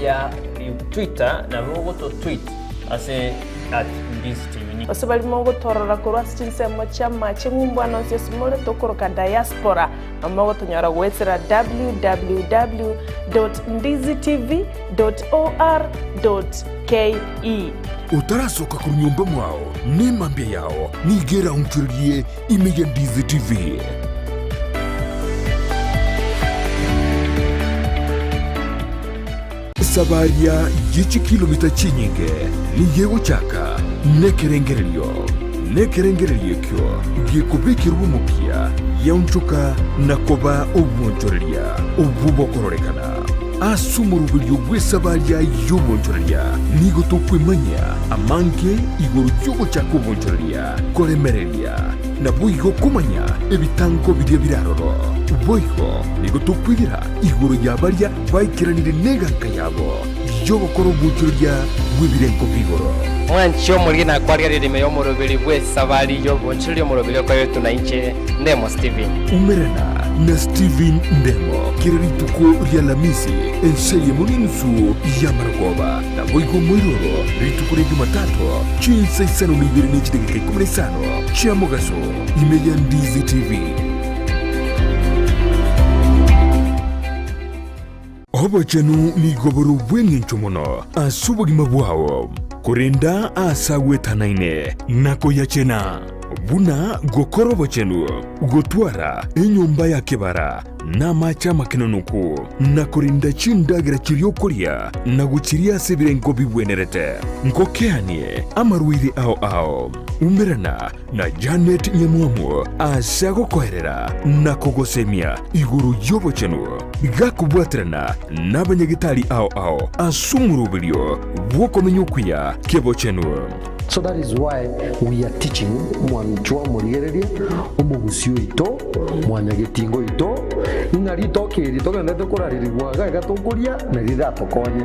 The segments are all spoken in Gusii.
Ya Twitter nabo ogoto tweet ase at Ndizi TV. Gose baria mogotorora korwa ase chinsemo chi'amache ng'umbu ane onsi ase more tokoroka diaspora, na mogotonyora goetera www.ndizitv.or.ke. Otarasoka korwa nyomba mwao, nemambia yao nigo eraonchorerie ime ya Ndizi TV. Esabaria ye chikilomita chinyinge nigo egochaka nekerengererio, nekerengererio ekio gekobekerwa omokia giaonchoka na koba obwonchoreria obwo bokororekana. Ase omoroberio bw'esabaria y'obwonchoreria nigo tokwemanyia amange igoro y'ogochaka obwonchoreria, koremereria, naboigo komanya ebitango biria bire aroro. Boigo nigo tokwegera igoro ya baria baikeranire neganka yabo y'ogokora obwonchoreria bw'ebirengo bi'igoro. Mwanche omoriri na kwarigereria ime y'omoroberi bw'esabari y'obonchoreria omoroberi okoretwe na inche, Ndemo Stephen. Umerana na Stephen Ndemo kera rituko ri'Alamisi ense eyemo n'enusu y'amarogoba, naboigo omoiroro rituko ria Jumatato chinsa isano na ibere ne chidakika ikomi na isano chia mogaso ime ya Ndizi TV. Obochenu nigo bore obw'engencho mono ase obogima bwao, korenda aase agwetanaine na koyachena, buna gokora obochenu, gotwara enyomba ya kebara na amache amakenonoku, na korenda chindagera chiria okoria na gochiria ase ebirengo bigwenerete. Ngokeanie amarwaire ao ao. Umerana na Janet Nyamwamu ase agokoerera na kogosemia igoro y'obochenu, gakobwaterana nabanyagetari ao ao ase omoroberio bw'okomenya okuya kebochenu. So that is why we are teaching mwanchwa omorigereria omogusii oito mwanyagetinga oito ing'a ritoke eri togenderete korarerigwa iga iga tokoria nari riratokonye.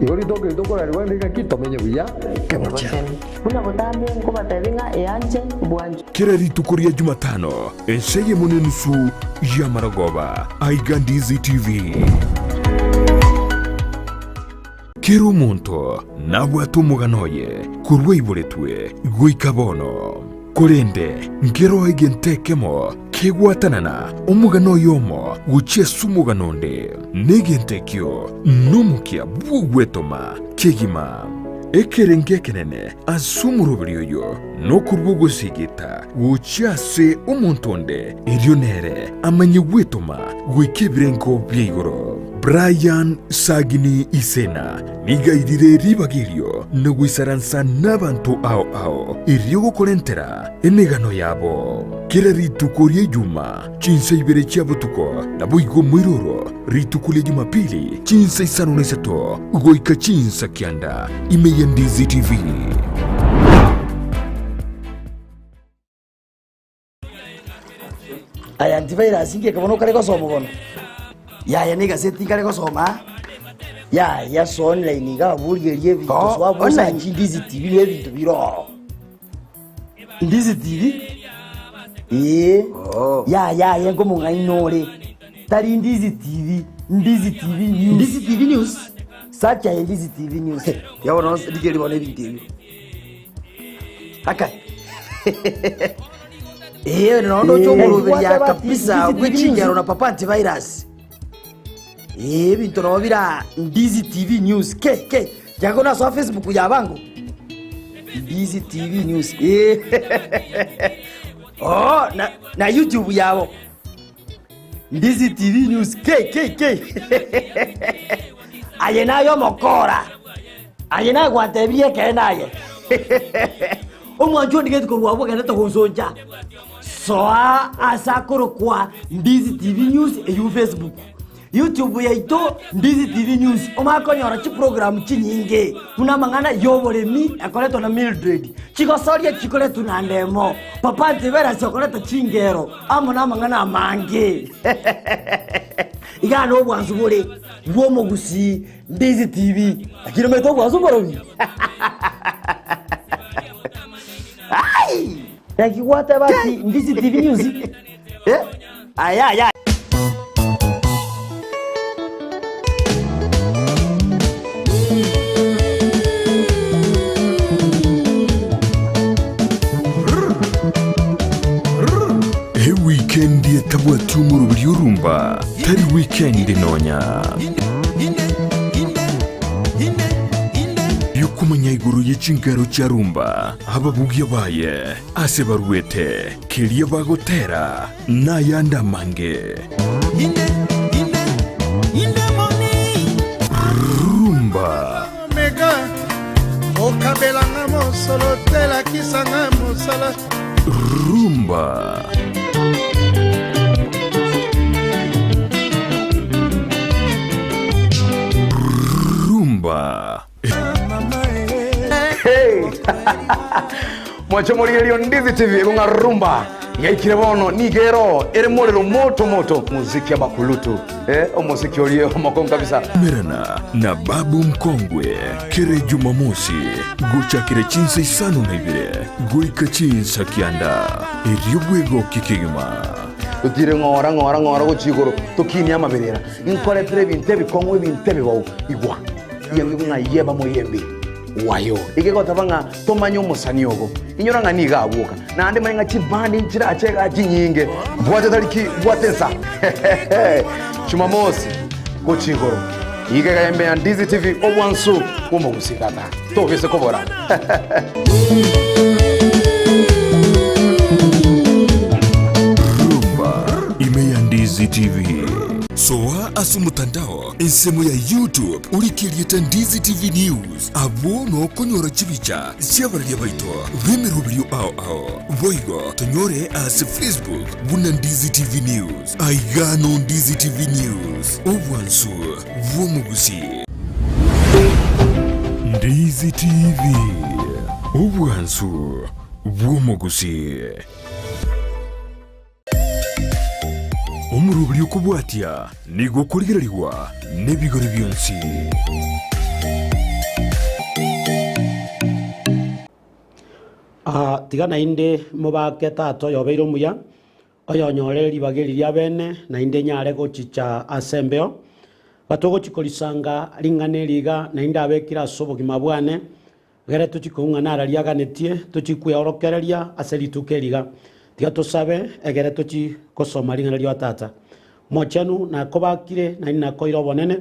Igo ritoke eri tokorarerigwa rende ng'aki tomenye buya kebochenu. Buna botambe nkobatebia ng'a eanche bwanchwe. Kera rituko ria Jumatano, ense eyemo nenusu y'amarogoba, aiga Ndizi TV. Kera omonto nabwate omogano oye korwa aiboretwe goika bono. Korende nkeroo egento ekemo kegwatanana omogano oyomo gochia ase omogano onde, na egento ekio nomokia bw'ogwetoma kegima. Ekerengo ekenene ase omoroberi oyo nokorua ogosigita gochia ase omonto onde, erio nere amanye gwetoma goika ebirengo bia igoro. Brian Sagini Isena nigo airire ribaga erio na goisaransa nabanto ao ao erio gokorentera emegano yabo. Kera rituko ria Ijuma chinsa ibere chia botuko, naboigo moiroro rituko ria Jumapili chinsa isano na isato goika chinsa kianda ime ya Ndizi TV. Aya antivirus inki bono okare gosoma bono? Yaya na egaseti nkare gosoma aa. Yaya so online iga abwo origererie ebinto Oh, so abwo online. osachi Ndizi TV na ebinto bire ororo. Ndizi TV? Ee. Oh. Yaya aye nkomong'aini ore. Tari Ndizi TV, Ndizi TV News. Ndizi TV News? Search aye Ndizi TV News. Ya bono rigereria bono ebinto ebio. Aka. Ee, nondo oche omoroberia kabisa bwe chingero na papa antivirus. Ee, ebinto nabo bira Ndizi TV News. Ke ke, jago na soa Facebook ya bango. Ndizi TV News. Ee. Oh, na, na YouTube yabo. Ndizi TV News. Ke ke ke. Aye naye omokora. Aye naye gwantebirie ekeene aye. Omwancho ondigeti korwa abwo ogendete gonsoncha. Soa ase akorokwa Ndizi TV News eywo Facebook. YouTube yaito Ndizi TV News omanye konyora chiprogram chinyinge buna amang'ana y'oboremi ekoretwa na Mildred, chigosoria chikoretwa na Ndemo, Papa Antivirus okoreta chingero amo namang'ana amange. Igaa nobwansu bore bw'omogusii Ndizi TV, lakini omanyete obwansu mborobi? Ai! Naki gwateba ati Ndizi TV News? Eh? Aya aya. Etabwati omoroberi orumba, tari weekend nonya. Yokomanya igoro ye chingero chia rumba, ababugia baye, ase baruete, keria bagotera, na ayande amange. Rumba. Omega okabelanga mosolo te lakisanga mosala. Rumba. Rumba. Hey! Mwache morigererio Ndizi TV ekong'a rumba yaikire bono nigo ero ere morero moto moto muziki abakulutu eh, omosiki orie omokongu kabisa. Merana na Babu Mkongwe kere Jumamosi gochakera chinsa isano na ibere goika chinsa kianda erio bwegokie kegima. Totire ng'ora ng'ora ng'ora gochia igoro tokinie amaberera inkoretere ebinto ebikong'u ebinto ebibou igwa Yeng'u ng'a yeba moyembi wayo. Egegoteba ng'a tomanye omosani ogo. Inyora ng'a nigo abwoka. Naende manye ng'a chibandi nchirache igaa chinyinge. Bwate tariki bwate ensa. Jumamosi gochia igoro. Iga iga embe ya Ndizi TV obwansu bw'omogusii tata. Tobise kobora. Rumba ime ya Ndizi TV. Soa ase omotandao Ensemo ya YouTube orike erieta Ndizi TV News, abwo nokonyora chibicha chi'abararia baito b'emeroberio ao ao. Boigo tonyore ase Facebook buna Ndizi TV News. Aiga no Ndizi TV News, obwansu bw'omogusii. Ndizi TV, obwansu bw'omogusii. Omoroberi okobwatia nigo okorigererigwa nebigori bionsi. Aa, tiga naende mobake tata oyobeire omuya, oyonyorire ribaga eri riabene, naende nyare gochicha ase embeo. Gatogochia korisanga ring'ana eri iga, naende abekire ase obogima bwane, Egere tochie koung'ana ara riaganetie, tochie kweorokereria ase rituko eri iga. Tiga tosabe, egere tochie gosoma ring'ana ria Tata. Omochenu nakobakire, naende nakoire obonene,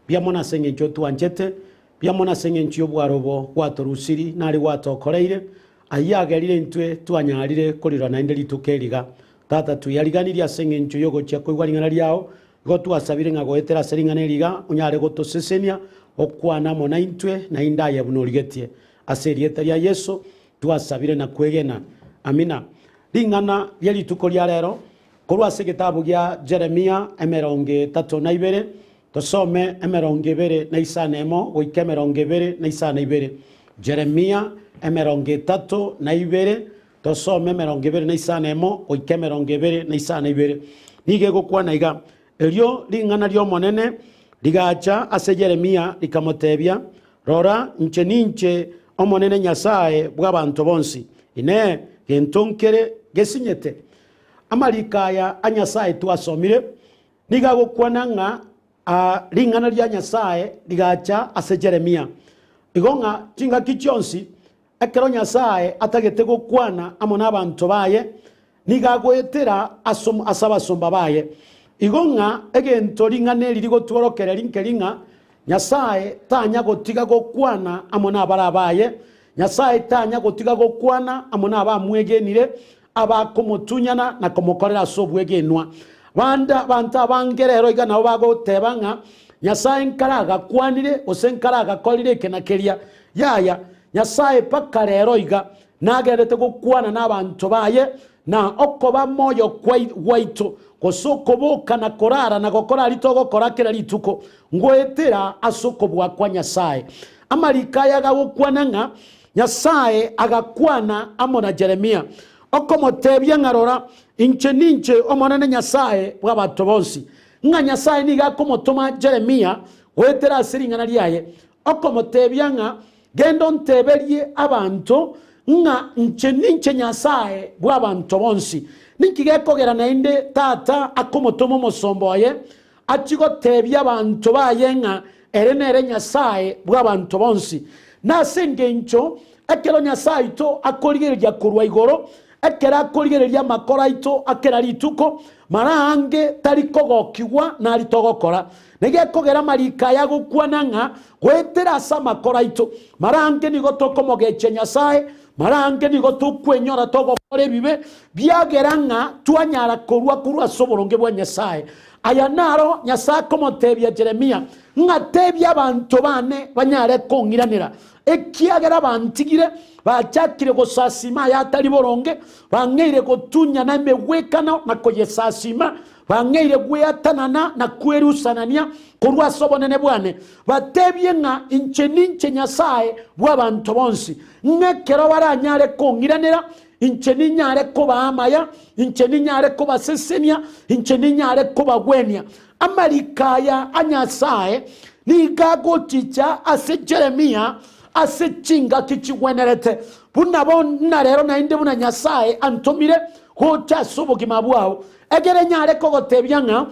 mbuya mono ase engencho otwanchete, mbuya mono ase engencho y'obwaro obo gwatorusiri nari gwatokoreire, ayio agerire intwe twanyarire korirora naende rituko eri iga. Tata tweyariganirie ase engencho y'ogochia koigwa ring'ana riao, Igo twasabire ng'a goetera ase ring'ana eri iga onyare gotosesenia, okwane amo naintwe, naende aye buna origetie. Ase erieta ria Yeso twasabire na kwegena. Amina. Ring'ana rie rituko ria rero, korwa ase egetabu gia Jeremia emerongo etato na ibere, tosome emerongo ebere na isano emo goika emerongo ebere na isano ibere. Jeremia emerongo etato na ibere, Tosome emerongo ebere na isano emo goika emerongo ebere na isano ibere. Nigo egokwana iga, Erio ring'ana ri'Omonene rigacha ase Yeremia rikamotebia, Rora, inche ninche Omonene Nyasae bw'abanto bonsi. Inee! Gento nkere gesinyete? Amariko aya a Nyasae twasomire nigo agokwana ng'a ring'ana ria Nyasae rigacha ase Yeremia. Igo ng'a chingaki chionsi Ekero Nyasae atagete gokwana amo nabanto baye, nigo agoetera ase abasomba baye. Igo ng'a egento ring'ana eri rigotworokereria nkeri ng'a Nyasae tanya gotiga gokwana amo nabara baye, Nyasae tanya gotiga gokwana amo nabamwegenire, abakomotunyana na komokorera ase obwegenwa. Bande abanto abange rero iga nabo bagoteba ng'a Nyasae nkare agakwanire gose nkare agakorire eke na keria. Yaya, Nyasae mpaka rero iga nagenderete gokwana nabanto baye, na okoba moyo gwaito, gose okoboka na korara na gokora aria togokora kera rituko, ngoetera ase okobua kwa Nyasae. Amariko aya agagokwana ng'a Nyasae agakwana amo na Jeremia, okomotebia ng'a rora, inche ninche Omonene Nyasae bw'abanto bonsi. Ng'a Nyasae nigo akomotoma Jeremia goetera ase ring'ana riaye, okomotebia ng'a, Genda onteberie abanto ng'a inche ninche Nyasae bw'abanto bonsi. Ninki gekogera naende tata akomotoma omosomba oye achie gotebia abanto baye ng'a ere nere Nyasae bw'abanto bonsi? Nase engencho ekero Nyasae oito akorigereria korwa igoro, Ekero akorigereria amakoro aito a kera rituko, mara aange tari kogokigwa nari togokora. Nigo ekogera amariko aya agokwana ng'a goetera ase amakoro aito, mara aange nigo tokomogechia Nyasae, mara aange nigo tokwenyora togokora ebibe, biagera ng'a twanyara korua korwa ase oboronge bwa Nyasae. Aya naro Nyasae akomotebia Jeremia, ng'a tebia abanto bane banyare kong'iranera, ekiagera bantigire, bachakire gosasima ayatari boronge, bang'eire gotunyana emegwekano na koyesasima, bang'eire gweatanana na kwerusanania korwa ase obonene bwane. Batebie ng'a inche ninche Nyasae bw'abanto bonsi, ng'a ekero baranyare kong'iranera, inche ninyare kobaa amaya, inche ninyare kobasesenia, inche ninyare kobagwenia. Amariko aya a Nyasae nigo agochicha ase Jeremia ase chingaki chigwenerete, buna bono rero naende buna Nyasae antomire gocha ase obogima bwao, egere nyare kogotebia ng'a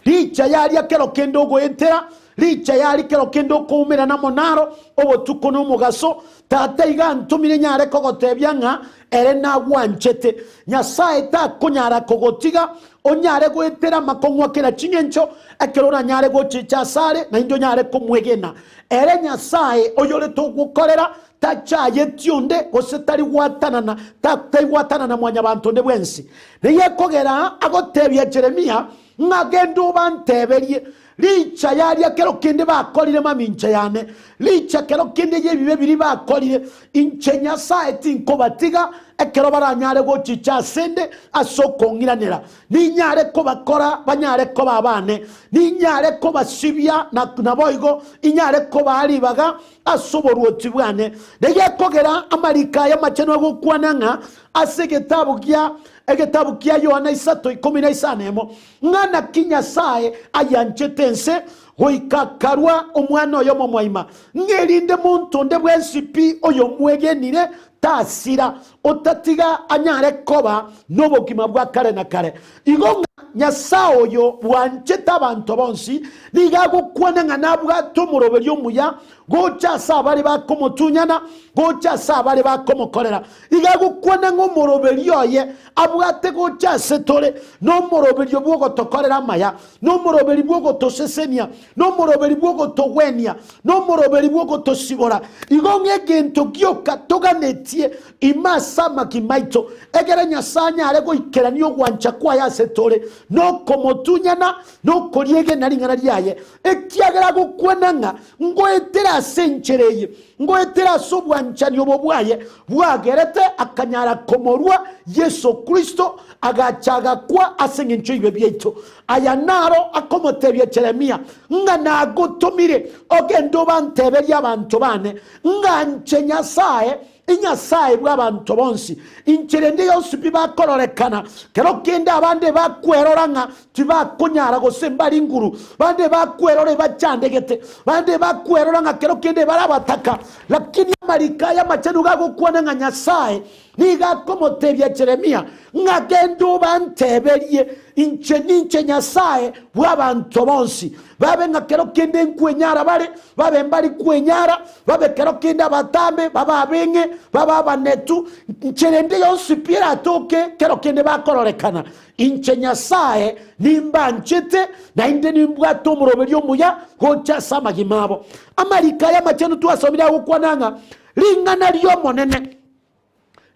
richa yaria kero kende ogoetera, richa yari kero kende okoumerana amo naro obotuko na omogaso. Tata iga antomire nyare kogotebia ng'a ere nagwanchete. Nyasae takonyara kogotiga onyare goetera amakong'u a kera ching'encho, ekero oranyare gochicha asare naende onyare komwegena. Ere Nyasae oyore togokorera tachayeti onde, gose tari gwatanana, taigwatanana mwanyabanto onde bwensi. Nigo ekogera agotebia Jeremia ng'a genda obanteberie, Richa yaria kero kende bakorire mamincha yane, richa kero kende y'ebibe biria bakorire, inche Nyasae tinkobatiga ekero baranyare gochicha asende ase okong'iranera. Ninyare kobakora banyare koba abane, ninyare kobasibia na naboigo inyare kobaa ribaga ase oboruoti bwane. Negekogera amariko aya amachenu agokwana ng'a ase egetabu gia egetabu kia Yohana isato ikomi na isano emo, Ng'a naki Nyasae ayanchete ense goika akarua Omwana oye omomoima, ng'a erinde monto onde bwensi pi oyomwegenire tasira, otatiga anyare koba nobogima bwa kare na kare. Igo ng'a Nyasae oyo bwanchete abanto bonsi nigo agokwana ng'a nabwate omoroberio omuya gocha ase abare bakomotunyana, gocha ase abare bakomokorera. Iga agokwana ng'a omoroberio oye abwate gocha ase tore nomoroberio bw'ogotokorera amaya, nomoroberi bw'ogotosesenia, nomoroberi bw'ogotogwenia, nomoroberi bw'ogotosibora. Igo ng'a egento gioka toganetie ime ase amagima aito, egere Nyasae anyare goikerania ogwancha kwaye ase tore, nokomotunyana, nokoriegena ring'ana riaye, ekiagera agokwana ng'a ngoetera ase enchera eye, Ngoetera ase obwanchani obo bwaye bwagerete akanyara komorua Yeso Kristo, agacha agakwa ase engencho y'ebibe biaito. Aya naro akomotebia Jeremia, ng'a nagotomire ogende obanteberie abanto bane, ng'a nche Nyasae, Inyasae bw'abanto bonsi. Inche rende yonsi pi bakororekana, kero kende abande bakwerora ng'a Tibakonyara gose mbare inguru, bande bakwerora ebachandegete, bande bakwerora ng'a kero kende bare abataka. Lakini amariko aya amachenu gagokwana ng'a Nyasae nigo akomotebia Jeremia ng'a genda obanteberie, inche ninche Nyasae bw'abanto bonsi, babe ng'a kero kende nkwenyara bare, babe mbari kwenyara, babe kero kende abatambe, babe abeng'e, babe abanetu, inche rende yonsi pi eratoke kero kende bakororekana. Inche Nyasae nimbanchete, naende nimbwate omoroberio omuya gocha ase amagima abo. Amariko aya amachenu twasomire agokwana ng'a ring'ana ri'Omonene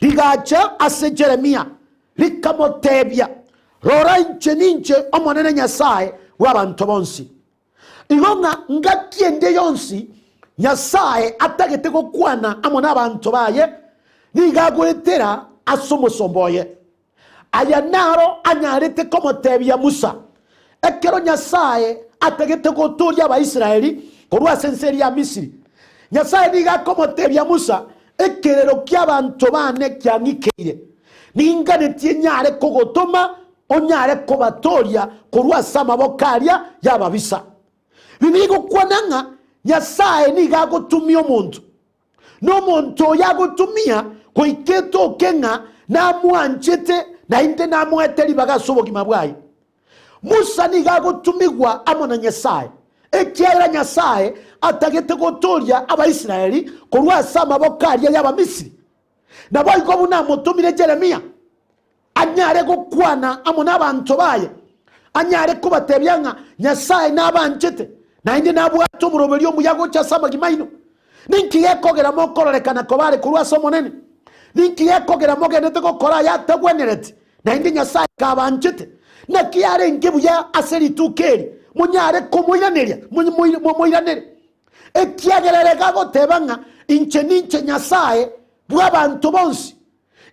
rigacha ase Jeremia, rikamotebia, Rora inche ninche Omonene Nyasae bw'abanto bonsi. Igo ng'a ngaki ende yonsi Nyasae atagete gokwana amo nabanto baye, nigo agoetera ase omosomba oye. Aya naro anyarete komotebia Musa, ekero Nyasae atagete gotooria Abaisraeli korwa ase ense eria ya Misiri. Nyasae nigo akomotebia Musa, Ekerero ki'abanto baane kiang'ikeire, ninganetie nyare kogotoma onyare kobatooria korwa ase amaboko aria y'ababisa. Bibilia egokwana ng'a Nyasae nigo agotumia omonto Nomonto oyo agotumia goika etoke ng'a namwanchete naende namoete ribaga ase obogima bwaye. Musa nigo agotumigwa amo na Nyasae, ekiagera Nyasae atagete gotooria Abaisraeli korwa ase amaboko aria y'Abamisiri. Naboigo buna amotomire Jeremia anyare gokwana amo nabanto baye, anyare kobatebia ng'a Nyasae nabanchete, naende nabwate omoroberio omuya gocha ase amagima aino. Ninki gekogera mokororekana koba are korwa ase Omonene? Ninki gekogera mogenderete gokora aya atagwenereti, naende Nyasae kabanchete? Naki yarenge buya ase rituko eri monyare komoiraneria, moiranere? Ekiagera ere gagoteba ng'a inche ninche Nyasae bw'abanto bonsi,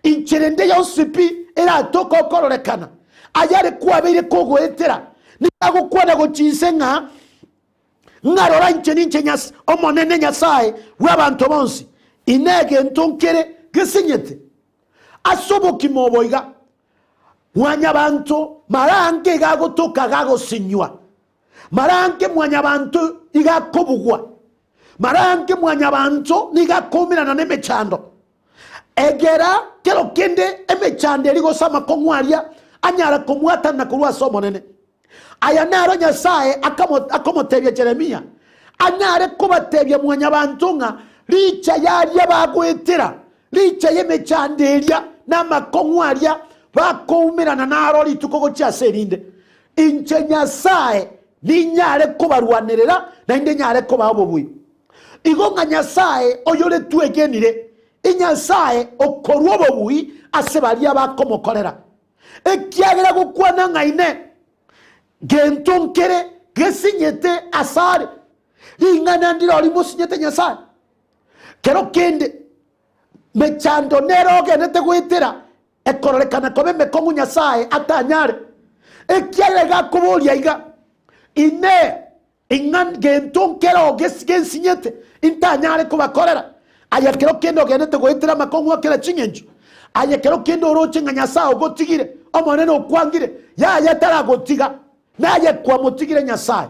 inchera ende yonsi pi eratoke okororekana, ayare kwabeire kogoetera, nigo agokwana gochia inse ng'a, ng'a rora inche ninche Nyas Omonene Nyasae bw'abanto bonsi, Inee egento nkere gesinyete ase obokima obo iga? Mwanyabanto mara ange iga agotoka gagosinywa, mara ange mwanyabanto iga akobugwa, mara ange mwanyabanto nigo akoumerana nemechando. Egera kero kende emechando eria gose amakong'u aria anyara komwatanana korwa ase Omonene. Aya naro Nyasae akomotebia Jeremia, anyare kobatebia mwanyabanto ng'a richa yaria bagoetera, richa y'emechando eria na amakong'u aria bakoumerana naro rituko gochia ase erinde, inche Nyasae ninyare kobarwanerera naende nyare kobaa obobui. Igo ng'a Nyasae oyore twegenire, Inyasae okorua obobui ase baria bakomokorera. Ekiagera gokwana ng'a ine gento nkere gesinyete asare, ring'ana ndiro rimosinyete Nyasae. Kero kende mechando nere ogenete goetera ekororekana koba emekong'u Nyasae atanyare, ekiagera iga akoboria iga, Inee, ing'a gento nkero gensinyete intanyare kobakorera? Aye kero kende ogenete goetera amakong'u a kera ching'encho, aye kero kende oroche ng'a Nyasae ogotigire, Omonene okwangire, yaya taragotiga, naye kwamotigire Nyasae.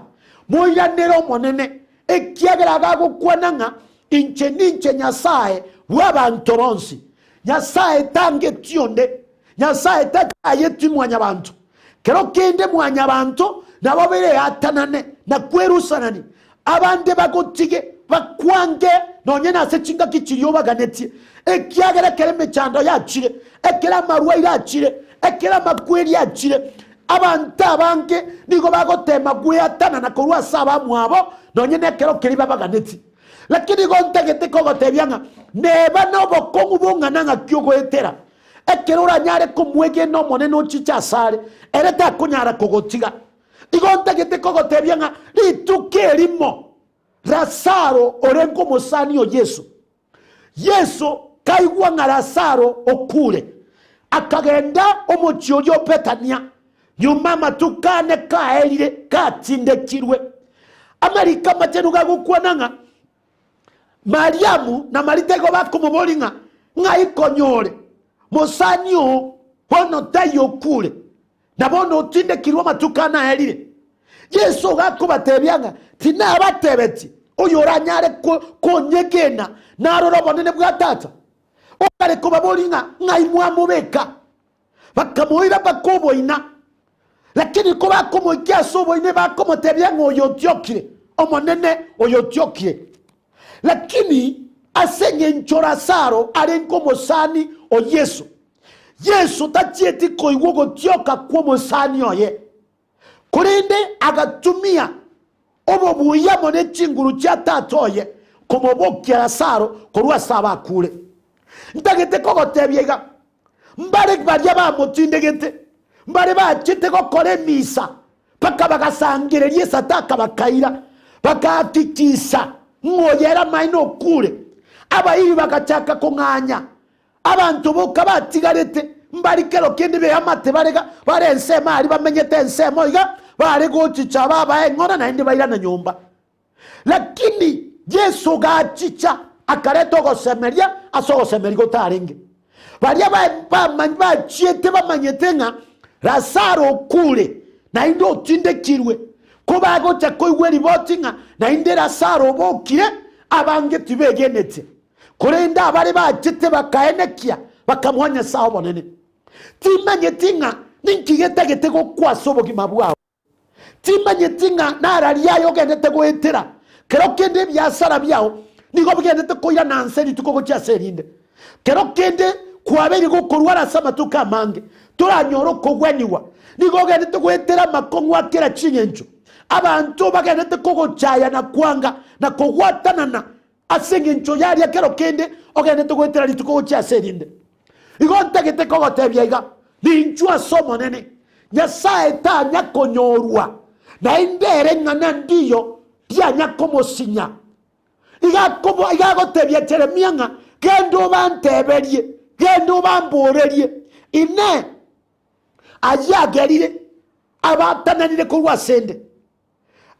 Moiranere Omonene, ekiagera agagokwana ng'a inche ninche Nyasae bw'abanto bonsi. Nyasae tangeti onde, Nyasae tachayeti mwanyabanto. Kero kende mwanyabanto nabo bereatanane na kwerusanani, abande bagotige bakwange nonye nase chingaki chiria obaganetie, ekiagera ekero emechando yachire, ekero amarwaire achire, ekero amakweri achire, abanto abange nigo bagotema gweatanana korwa ase abamwabo nonye nekero keria babaganetie. Lakini igo ntagete kogotebia ng'a neba nobokong'u bong'ana ng'aki ogoetera, Ekero oranyare komwegena Omonene ochiche asare, ere takonyara kogotiga. Igo ntagete kogotebia ng'a rituko erimo Lazaro orenge omosani o Yeso, Yeso kaigwa ng'a Lazaro okure, akagenda omochie oria o Bethania, nyuma amatuko ane kaerire katindekirwe. Amariko amachenu gagokwana ng'a Mariamu na Marita igo bakomoboria ng'a, Ng'ai konyore mosani oo bono taiyo okure, na bono otindekirwe amatuko ane aerire? Yeso gakobatebia ng'a, Tinabatebetie, oyo oranyare konyegena narore obonene bwa Tata? Okare kobaboria ng'a, Ng'ai mwamobeka? Bakamoira mpaka oboina. Lakini kobakomoikia ase oboina bakomotebia ng'a oyo otiokire, Omonene, oyo otiokire. Lakini ase eng'encho Lazaro arenge omosani o Yeso, Yeso tachieti koigwa ogotioka kw'omosani oye, korende agatumia obobui amo ne chinguru chia tata oye komobokia Lazaro korwa ase abakure. Ntagete kogotebia iga, Mbare baria bamotindegete, mbare bachete gokora emisa, mpaka bagasangereria esataka bakaira, bagahakikisha ng'a oyo ere amaene okure. Abairi bagachaka kong'anya, abanto boka batigarete, mbari kero kende beamate bare iga, bare ensemo aria bamenyete ensemo iga, bare gochicha babae eng'ora naende bairana nyomba. Lakini Yeso gachicha akareta ogosemeria ase ogosemeria gotarenge. Baria bachiete bamanyete ng'a Lazaro okure naende otindekirwe, kobagocha koigwa eriboti ng'a naende Lazaro obokire, abange tibegenetie. Korende abare bachete bakaenekia, bakamoa Nyasae obonene. Timanyeti ng'a ninki getagete gokwa ase obogima bwao. Timanyeti ng'a nararia aye ogendete goetera kero kende ebiasara biao nigo bigendete koirana nse rituko gochia ase erinde. Kero kende kwabeire gokorwara ase amatuko amange, toranyore okogwenigwa. Nigo ogenderete goetera amakong'u a kera ching'encho. Abanto bagenderete kogochaya na kwanga na kogwatanana ase engencho y'aria kero kende ogenderete goetera rituko gochia ase erinde. Igo ntagete kogotebia iga, Ninchwe ase Omonene, Nyasae tanya konyorwa, naende ere ng'ana ndiyo tianya komosinya. Iga agotebia Jeremia ng'a, Genda obanteberie, genda obamborerie, Inee, ayio agerire abatananire korwa asende,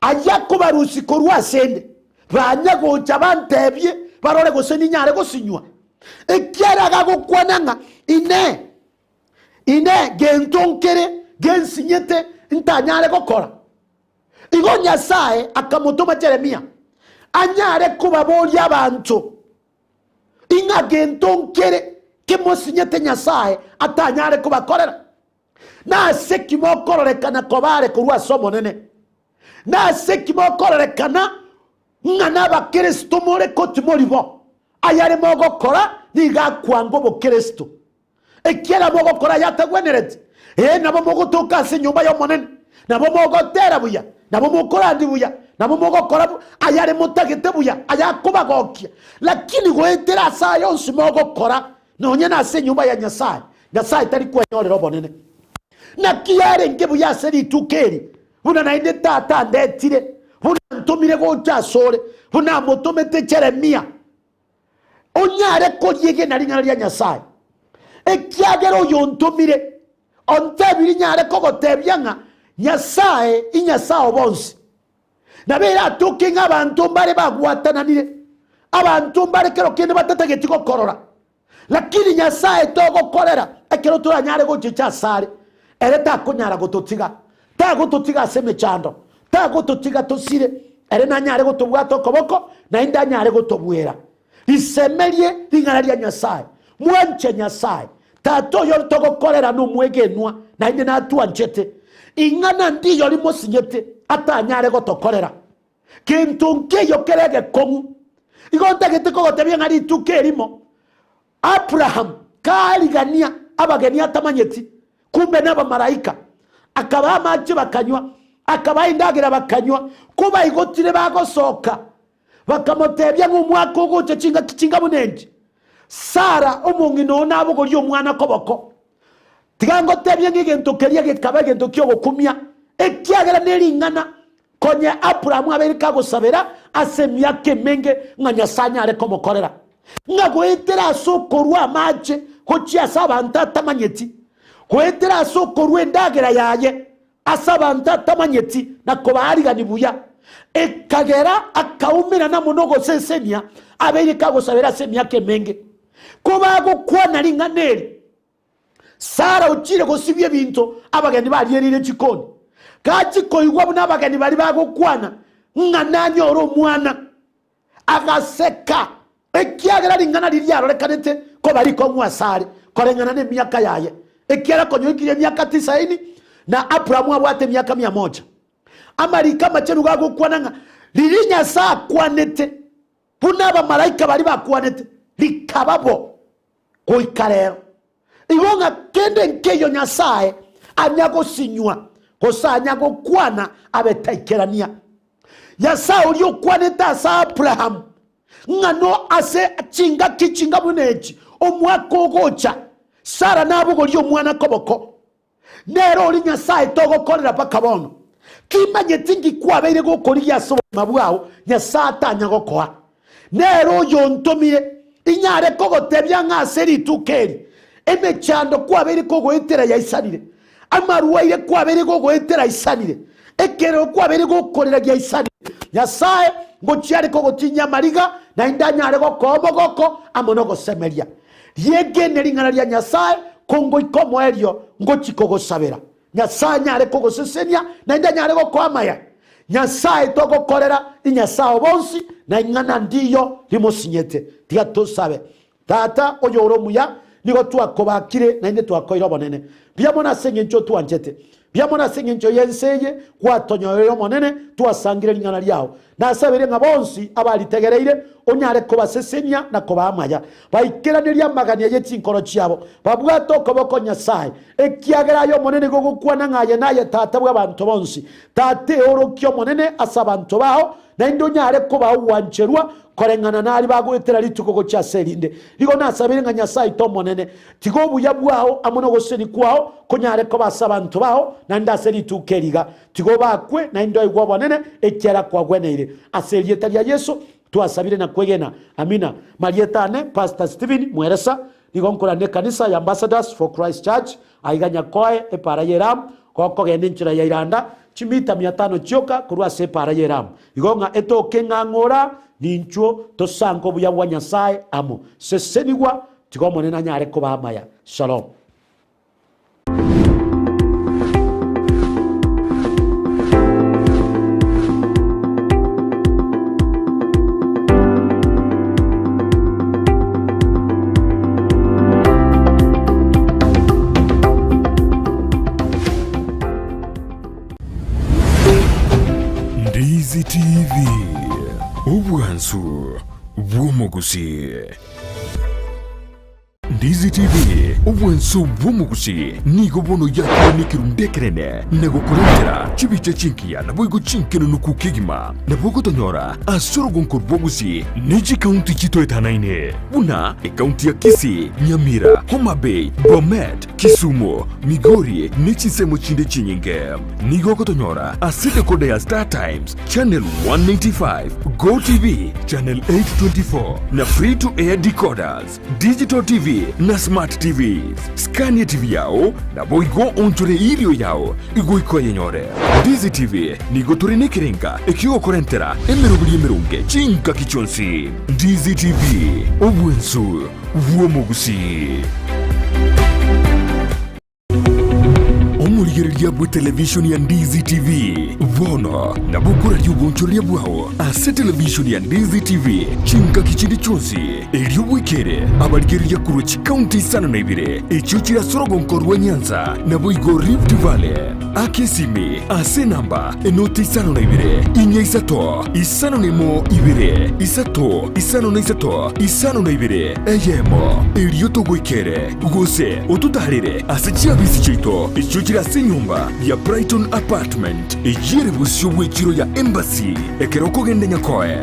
ayio akobarusia korwa asende, banya gocha bantebie, barore gose ninyare gosinywa? Ekiagera agagokwana ng'a, Inee, Inee, gento nkere gensinyete ntanyare gokora? Igo Nyasae akamotoma Jeremia anyare kobaboria abanto ing'a gento nkere kemosinyete Nyasae atanyare kobakorera. Nase ki mokororekana koba are korwa ase Omonene? Nase ki mokororekana ng'a nabakeresito more ko timori bo? Ayare mogokora nigo akwanga obokeresito. Ekiagera mogokora ayatagwenereti, ee, nabo mogotoka ase enyomba y'Omonene, nabo mogotera buya, nabo mokorandia buya, nabo mogokora ayare motagete buya, ayakobagokia. Lakini goetera ase aya onsi mogokora, nonya nase enyomba ya Nyasae, Nyasae tari kwenyorera obonene. Naki yarenge buya ase rituko eri, buna naende Tata andetire, buna antomire gocha asore, buna amotomete Jeremia. Onyare koriegena ring'ana ria Nyasae, ekiagera oyontomire ontebirie nyare kogotebia ng'a Nyasae inyasae o bonsi. Nabo eratoke ng'a abanto mbare bagwatananire, abanto mbare kero kende batatageti gokorora, lakini Nyasae togokorera ekero toranyare gochicha asare, ere takonyara gototiga. Tagototiga ase emechando, tagototiga tosire, ere nanyare gotobwata okoboko, naende anyare gotobuera. Risemerie ring'ana ria Nyasae, mwanche Nyasae. Tata oyo togokorera nomwegenwa, naende natwanchete. Ing'ana ndiyo rimosinyete atanyare gotokorera. Gento nkeiyo kere egekong'u. Igo ntagete kogotebia ng'a rituko erimo Abrahamu kaarigania abageni atamanyeti, kumbe nabamalaika, akabaa amache bakanywa, akabaa endagera bakanywa, kobaigotire bagosoka, bakamotebia ng'a omwaka ogocha chingaki chinga buna enchi, Sara omong'ina oo nabogorie omwana koboko. Tiga ngotebie ng'a egento keria gekaba egento ki'ogokumia, ekiagera nering'ana Konye Abrahamu abeire kagosabera ase emiaka emenge ng'a Nyasae anyare komokorera, ng'a goetera ase okorua amache gochia ase abanto atamanyeti, goetera ase okorua endagera yaye ase abanto atamanyeti na kobaarigani buya, ekagera akaumerana mono gosesenia abeire kagosabera ase emiaka emenge. Kobagokwana ring'ana eri, Sara ochire gosibia ebinto abageni bariereire chikoni. Gachia koigwa buna abageni baria bagokwana ng'a nanyore omwana, agaseka, ekiagera ring'ana riria riarorekanete koba rikong'u asare, koreng'ana nemiaka yaye, ekiagera konya oikire emiaka tisaini, na Abrahamu abwate emiaka mia moja. Amariko amachenu gagokwana ng'a riria Nyasae akwanete, buna abamalaika baria bakwanete, rikaba bo. Goika rero. Igo ng'a kende nkeiyo Nyasae anya gosinywa, gose anya gokwana abe taikerania. Nyasae oria okwanete ase Abrahamu, ng'a no ase chingaki chinga buna echi, omwaka ogocha, Sara nabogorie omwana koboko. Nere oria Nyasae togokorera mpaka bono. Timanyeti nki kwabeire gokorigia ase obogima bwao Nyasae atanya gokoa. Nere oyontomire inyare kogotebia ng'a ase rituko eri emechando kwabeire kogoetera yaisanire, amarwaire kwabeire gogoetera aisanire, ekerero kwabeire gokorera giaisanire. Nyasae ngochia are kogotinyia amariga naende anyare gokoa omogoko amo nogosemeria. Riegene ring'ana ria Nyasae, kongoika omoerio ngochia kogosabera. Nyasae anyare kogosesenia, naende anyare gokoa amaya. Nyasae togokorera inyasae o bonsi, na ing'ana ndiyo rimosinyete. Tiga tosabe. Tata oyore omuya, nigo twakobakire naende twakoire obonene. Mbuya mono ase engencho otwanchete. Mbuya mono ase engencho y'ense eye gwatonyoreire Omonene, twasangire ring'ana riao. Nasabeire ng'a bonsi abaritegereire onyare kobasesenia na kobaa amaya, baikeranerie amagania ye chinkoro chiabo, babwate okoboko Nyasae, ekiagera aye Omonene nigo ogokwana ng'a aye naye Tata bw'abanto bonsi. Tata eorokie Omonene ase abanto bao, naende onyare kobaa ogwancherwa koreng'ana naria bagoetera rituko gochia ase erinde. Nigo nasabeire ng'a Nyasae oito Omonene, tiga obuya bwao amo nogosesenia kwao konyare koba ase abanto bao, naende ase rituko eri iga. Tiga obakwe, naende oigwe obonene, ekiagera kwagweneire. Ase erieta ria Yeso twasabire na kwegena. Amina. Marieta ane, Pastor Stephen Mweresa, nigo nkorania ekanisa ya Ambassadors for Christ Church, aiga Nyakoe, epaara y'Elamu, gokogenda enchera ya Iranda, chimita mia tano chioka korwa ase epaara y'Elamu. Igo ng'a etoke ng'a ng'ora, ninchwo tosange obuya bwa Nyasae amo. Sesenigwa, tiga Omonene anyare koba amaya. Shalom. Ndizi TV, obwansu bw'omogusii. Ndizi TV, obwansu bw'omogusii, nigo bono yakire nekerundu ekenene na gokorentera chibicha chingiya naboigo chinkenunuku kegima. Nabo ogotonyora ase orogonko rwa Gusii ne chikaunti chitoetanaine buna ekaunti ya Kisii, Nyamira, Homa Bay, Bomet, Kisumu, Migori ne chinsemo chinde chinyinge. Nigo ogotonyora ase decoder ya Star Times, Channel 195, Go TV, Channel 824 na Free to Air decoders, Digital TV na Smart TVs. Scania TV yao naboigo onchore irio yao igoika oyenyore. Ndizi TV nigo tore nekerenga ekiogokorentera emeroberi emeronge chingaki chionsi. Ndizi TV, obwensu bw'omogusii. Omorigereria bw'etelevishoni ya Ndizi TV bono nabo okoraria obonchoreria bwao ase televishoni ya Ndizi TV chingaki chinde chionsi, erio bwekere abarigereria korwa chikaunti isano na ibere echio chire ase orogonko rwa Nyanza naboigo Rift Valley. Aka esimi ase enamba enoti isano na ibere, inya isato, isano na emo ibere, isato, isano na isato, isano na ibere, eyemo, erio togoikere. Gose ototaarere ase chiabisi chiaito echio chire ase enyomba ya Brighton Apartment, eyio ere bosio bw'echiro ya Embassy, ekero okogenda Nyakoe.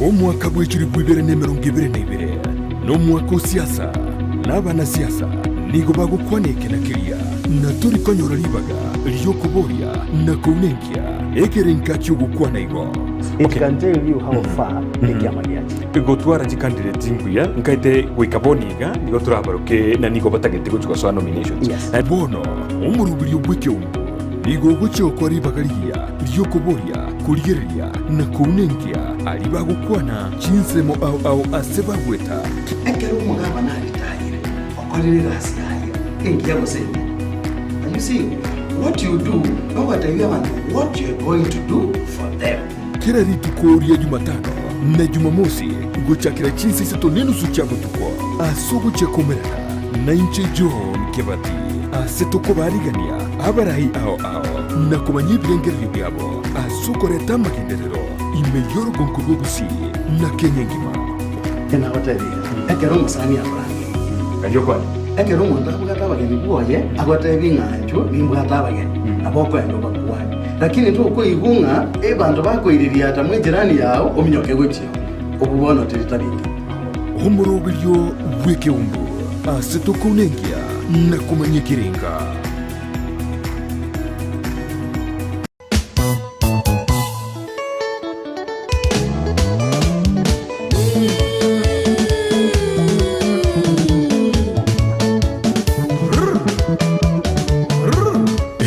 Omwaka bw'echilifu ibere na emerongo ebere na ibere nomwaka o siasa, na abanasiasa nigo bagokwana eke na keria, na tori konyora ribaga ri'okoboria na kounenkia ekerenka ki'ogokwana igo. It can tell you how far ekiama giachire. Gotwara chicandidate mbuya nkaete goika bono iga nigo torabaroke na nigo batagete gochia gosoa nominations. Yes. Bono omoroberio bw'ekeungo nigo ogochia gokora ribaga rigiya ri'okoboria, korigereria, na kounenkia aria bagokwana chinsemo ao ao ase bagweta. Ekero omogabana aritayire, okorire egasi yaye engiya gose embe. And you see, what you do, nogotebia abanto what you are going to do for them. Kera rituko ria Jumatano na Jumamosi gochakera chinsa isato nenusu chia botuko, ase ogochia komerana nainche John Kebati, ase tokobaarigania abarai ao ao na komanya ebirengererio biabo ase okoreta amagenderero ime y'orogonko rwa Gusii na Kenya engima. Nagotebirie, ekero omosani akorangeria, ekero omonto abwate abageni bwoye, agotebi ng'a inchuo nimbwate abageni, nabo okoenda obakwane. Lakini tokoigwa ng'a abanto bakoiririata mw'ejirani yao ominyoke gochia oo, obwo bono teri tabia. Omoroberio bw'ekeumbu ase tokounenkia na komanya ekerenga.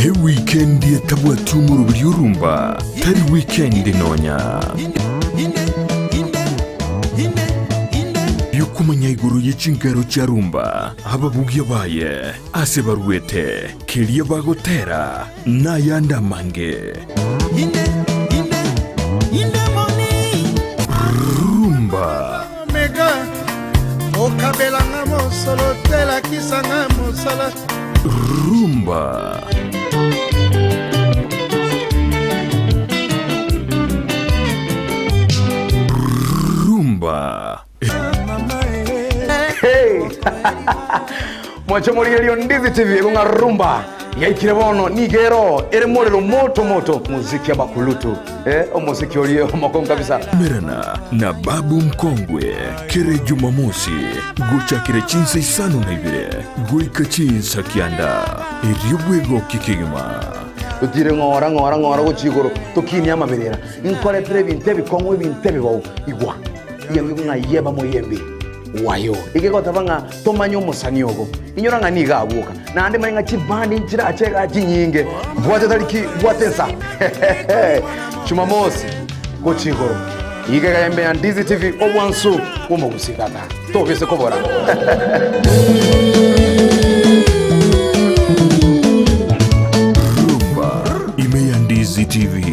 Ewikendi etabwati omoroberi orumba tari wikendi nonya. Biokomanya igoro ye chingero chia rumba, ababugia baye, ase baruete, keria bagotera, nayande amange. Rumba. Mega okabela nga mosolo te lakisa nga mosala. Rumba. Rumba. Hey! Mwache morigererio Ndizi TV egong'a rumba yaikire bono nigo ero ere morero moto moto muziki abakulutu eh, omosiki orie omokongu kabisa. Merana na Babu Mkongwe kere Jumamosi gochakera chinsa isano na ibere goika chinsa kianda erio bwegokie kegima. Totire ng'ora ng'ora ng'ora gochia igoro tokinie amaberera nkoretere ebinto ebikong'u ebinto ebibou igwa Yembi ng'a yeba moyembi wayo. Egegoteba ng'a tomanye omosani ogo. Inyora ng'a nigo agwoka. Naende manye ng'a chibandi nchirache igaa chinyinge. Bwate tariki, bwate ensa. Jumamosi gochia igoro. Iga iga embe ya Ndizi TV obwansu bw'omogusii tata. Tobise kobora. Rumba ime ya Ndizi TV.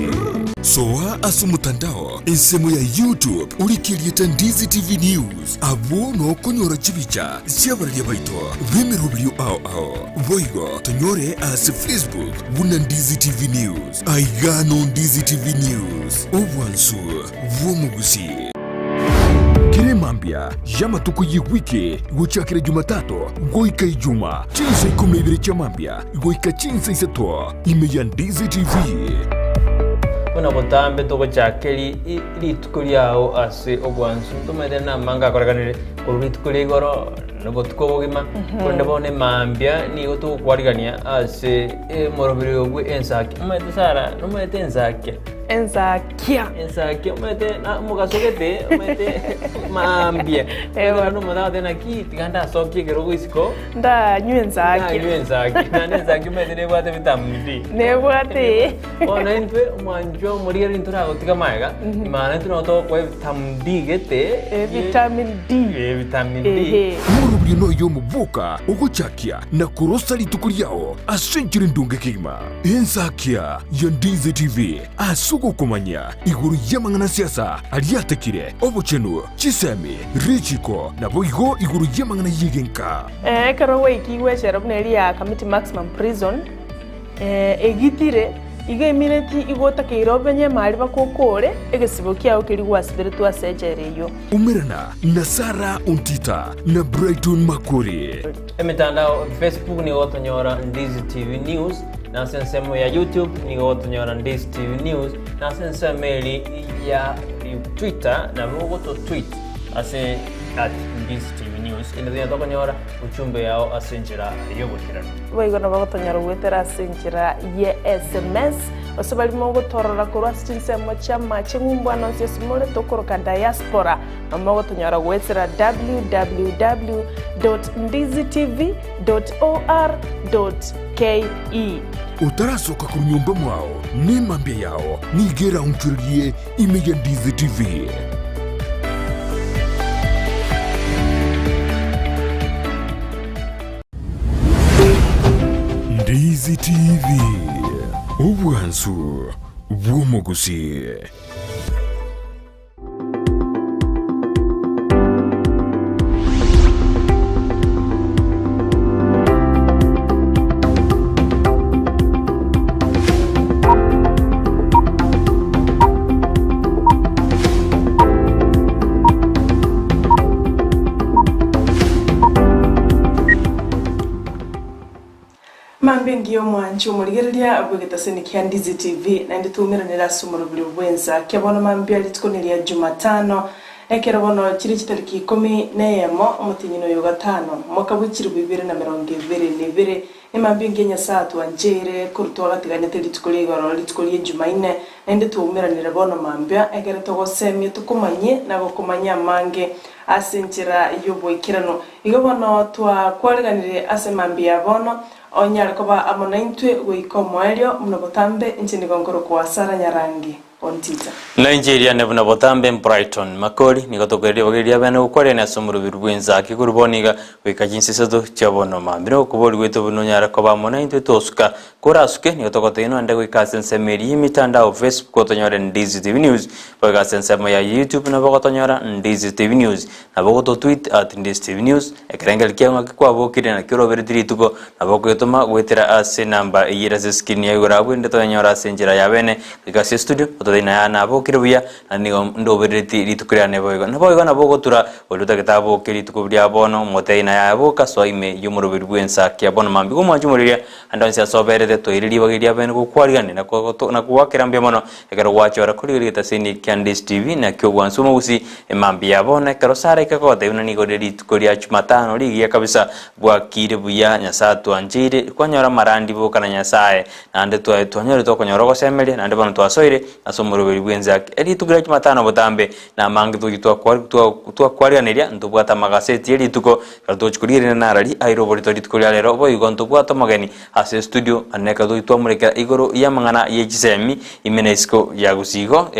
Soa ase omotandao Ensemo ya YouTube orike erieta Ndizi TV News, abwo nokonyora chibicha chi'abararia baito b'emeroberio ao ao. Boigo tonyore ase Facebook buna Ndizi TV News. Aiga no Ndizi TV News, obwansu bw'omogusii. Kera emambia y'amatuko y'ewiki gochakera Jumatatu goika Ijuma, chinsa ikomi na ibere chia mambia goika chinsa isato ime ya Ndizi TV. Buna botambe togochaka rituko riao ase obwansu, ntomaete namanga akorekanire korwa rituko ria igoro na obotuko obogima, korende bono emambia nigo togokwarigania ase omoroberi bwe ensaki. Omanyete Sarah, nomanyete ensakia? Ensakia. Ensakia omanyete na omogaso gete omanyete mambia. Omanyete omonto agoteba naki tiga ndasokie ekerogo isiko. Ndanywe ensakia. Ndanywe ensakia. Naende ensakia omanyete nebwate vitamin D. Nebwate. Bono intwe omwanchwa omorigereria ntoragotiga magega, maana intwe nabo togokoa vitamin D gete. Vitamin D. Vitamin D. Omorobio noyo omoboka ogochakia na korosa rituko riao ase enchera endonge kegima. Ensakia ya Ndizi TV ase ogokomanya igoro y'amang'ana siasa aria atekire, obochenu, chisemi, richiko, naboigo igoro y'amang'ana y'egenka. Ekero gwaikigwe echela buna eria ya Kamiti Maximum Prison, egitire, igo emineti igo otakeire obenye emari bakokore egesibo kiao keria gwasiberetwe ase echela eyio. Umerana na Sarah Ontita na Brighton Makori. Emetandao, Facebook nigo gotonyora Ndizi TV News, na ase ensemo ya YouTube nigo gotonyora Ndizi TV News, na ase ensemo eri ya Twitter nabo ogoto tweet ase at Ndizi TV News ende tonya tokonyora ujumbe yao ase enchera y'oboikeranu. Boigo nabo gotonyora goetera ase enchera ye SMS, gose baria mogotorora korwa ase chinsemo chi'amache ng'umbu ane onsi ase more tokoroka diaspora. Mogotonyora goetera www.ndizitv.or.ke. Otarasoka korwa nyomba mwao, nemambia yao nigo eraonchorerie ime ya Ndizi TV. Ndizi TV, obwansu bw'omogusii. Mambia engiya omwanchi omorigereria bw'egetaseni kia Ndizi TV, naende twaumeranire ase omorobiri bw'ensa kia bono mambia rituko neria Jumatano, ekero bono chire chitariki ikomi na eyemo omotienyi oyo gatano, omwaka bwe chilifu ibere na emerongo ebere na ebere. Emambia engiya Nyasae atwancheire korwa twagatiganete rituko ria igoro rituko ria Jumaine, naende twaumeranire bono mambia ekero togosemia tokomanyie na gokomanyia amange ase enchera y'oboikeranu. Igo bono twakwareganire ase mambia ya bono, onyare koba amo naintwe goika omoerio, buna botambe inche nigo nkorokwa Sara Nyarangi. Ontita. Nigeria ne buna botambe Brighton Makori nigo tokoereria bageria bene gokwarania ase omoroberi bw'ensa korwa bono iga goika chinsa isato chia bono mambia. Nigo okobori gwaito buna onyare koba amo naintwe tosuka. Korasuke nigo togotebia nonde goika ase ensemo eria y'emitandao Facebook otonyore Ndizi TV News boigo ase ensemo ya YouTube nabo ogotonyora Ndizi TV News Nabo ogototweet at Ndizi TV News ekerengerio kiao ng'aki kwabokire naki orobereti rituko nabo okogetoma goetera ase enamba eyio ere ase escreen ya igoro abwo ende toyenyore ase enchera ya bene goika ase estudio ototebie naye nabokire buya naende nigo ndoberereti rituko riane boigo. Naboigo nabo ogotura oria otagete aboke rituko ria bono omotebie naye aboka soa ime y'omoroberi bw'ensa kia bono mambia omwanche omoriria ande onsi ase oberete toire ribaga eria bene gokwarigania na na kogwakera mbuya mono ekero gwachora korigereria egetaseni kia Ndizi TV nakio obwansu omogusi Emambia ya bono ekero Sara aika kogotebia buna nigo rire rituko ria Jumatano rigiya kabisa, bwakire buya, Nyasae atwancheire, kwanyora amarandi boka na Nyasae, naende twaye twanyorete okonyora ogosemeria, naende bono twasoire ase omoroberi bw'ense ake. Rituko ria Jumatano botambe namange tochi twakwariganeria, ntobwate amagaseti ye rituko, ekero togochi korigereria narari aire oborito rituko ria rero, boigo ntobwate omogeni Ase estudio ane ekero togochi twamorekera igoro y'amang'ana ye chisemi ime na isiko ya gusii igo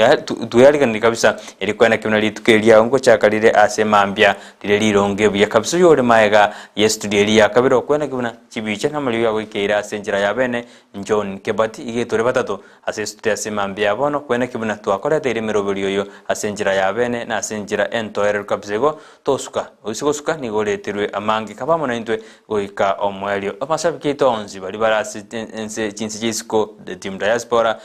tweyariganirie kabisa erio kwena kebuna rituko eri riao ngochaka rire ase mambia rire rironge buya kabisa oyore maega ye studio eri ya kabere okwena kebuna chibicha na amariogi agoikeire ase enchera ya bene John Kebati iga tore batato Ase esituri ase mambia ya bono, kweneki buna twakoreteire emeroberio oyo ase enchera ya bene na ase enchera entoereru kabisa igo tosuka. Oise gosuka nigo oreterwe amange kaba amo naintwe goika omoerio. Amashabiki aito onsi baria bare ase ense chinse chia isiko, the team diaspora,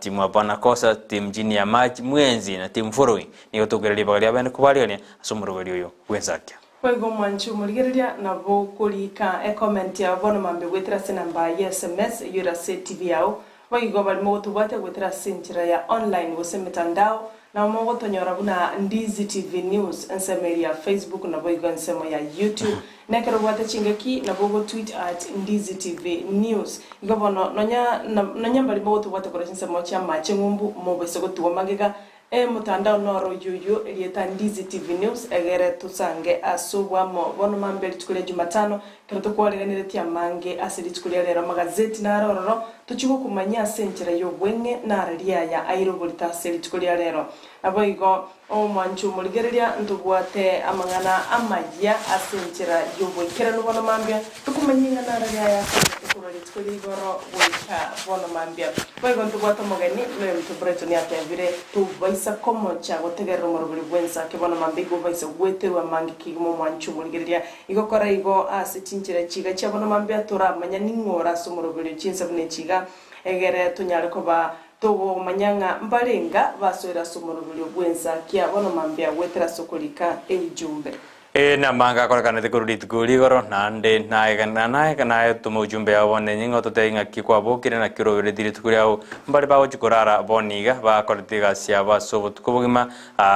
team hapana kosa, team chini ya maji, mwenzi na team following nigo tokoira ribaga ria bene kobarigania ase omoroberio oyo bw'ensakia. Boigo omwanchi omorigereria nabo okorika ecomment yao bono mambia goetera ase enamba ya sms eyio ere ase etv yao Boigo baria mogotobwatia goetera ase enchera ya online gose emetandao, nabo mogotonyora buna Ndizi TV News ensemo eria ya Facebook naboigo ensemo ya YouTube. Na ekero obwate chingaki nabo ogotweet at Ndizi TV News. Igo bono nonya nonya mbaria mogotobwatia korwa chinsemo chia amache ng'umbu mobaise gotigwa magega Emotandao noro oyio oyio erieta Ndizi TV News egere tosange ase obwamo bono mambia rituko ria Jumatano ekero tokwariganiretie amange ase rituko ria rero amagazeti naro ororo tochie gokumanyia ase enchera y'obweng'e nara riaya aire oborito ase rituko ria rero. Naboigo omwancho omorigereria ntobwate amang'ana amayia ase enchera y'oboikeranu bono mambia tokumanyia ing'a nara riaya ase okorwa rituko ria igoro goika bono mambia. Boigo ntobwate omogeni, noyominto Brighton atebire, Tobaisa komocha gotegerera omorobori bw'ensa ake bono mambia igo obaise gweterwa amange kegima omwanche omorigereria. Igo kora igo ase chinchera chiga chia bono mambia toramanya ning'o ore ase omoroberi o chinsa buna echi iga, egere tonyare koba togomanya ng'a mbarenga basoire ase omoroberi o bw'ensa kia bono mambia goetera ase okorika eujumbe. Ee, namange akorekanete korwa rituko rigoro, naende nayetoma ujumbe yao bono enyinga ototebie ng'aki kwabokire naki oroberetie rituko riao. Mbare bagochia korara bono iga, bakorete egasi yabo ase obotuko bogima,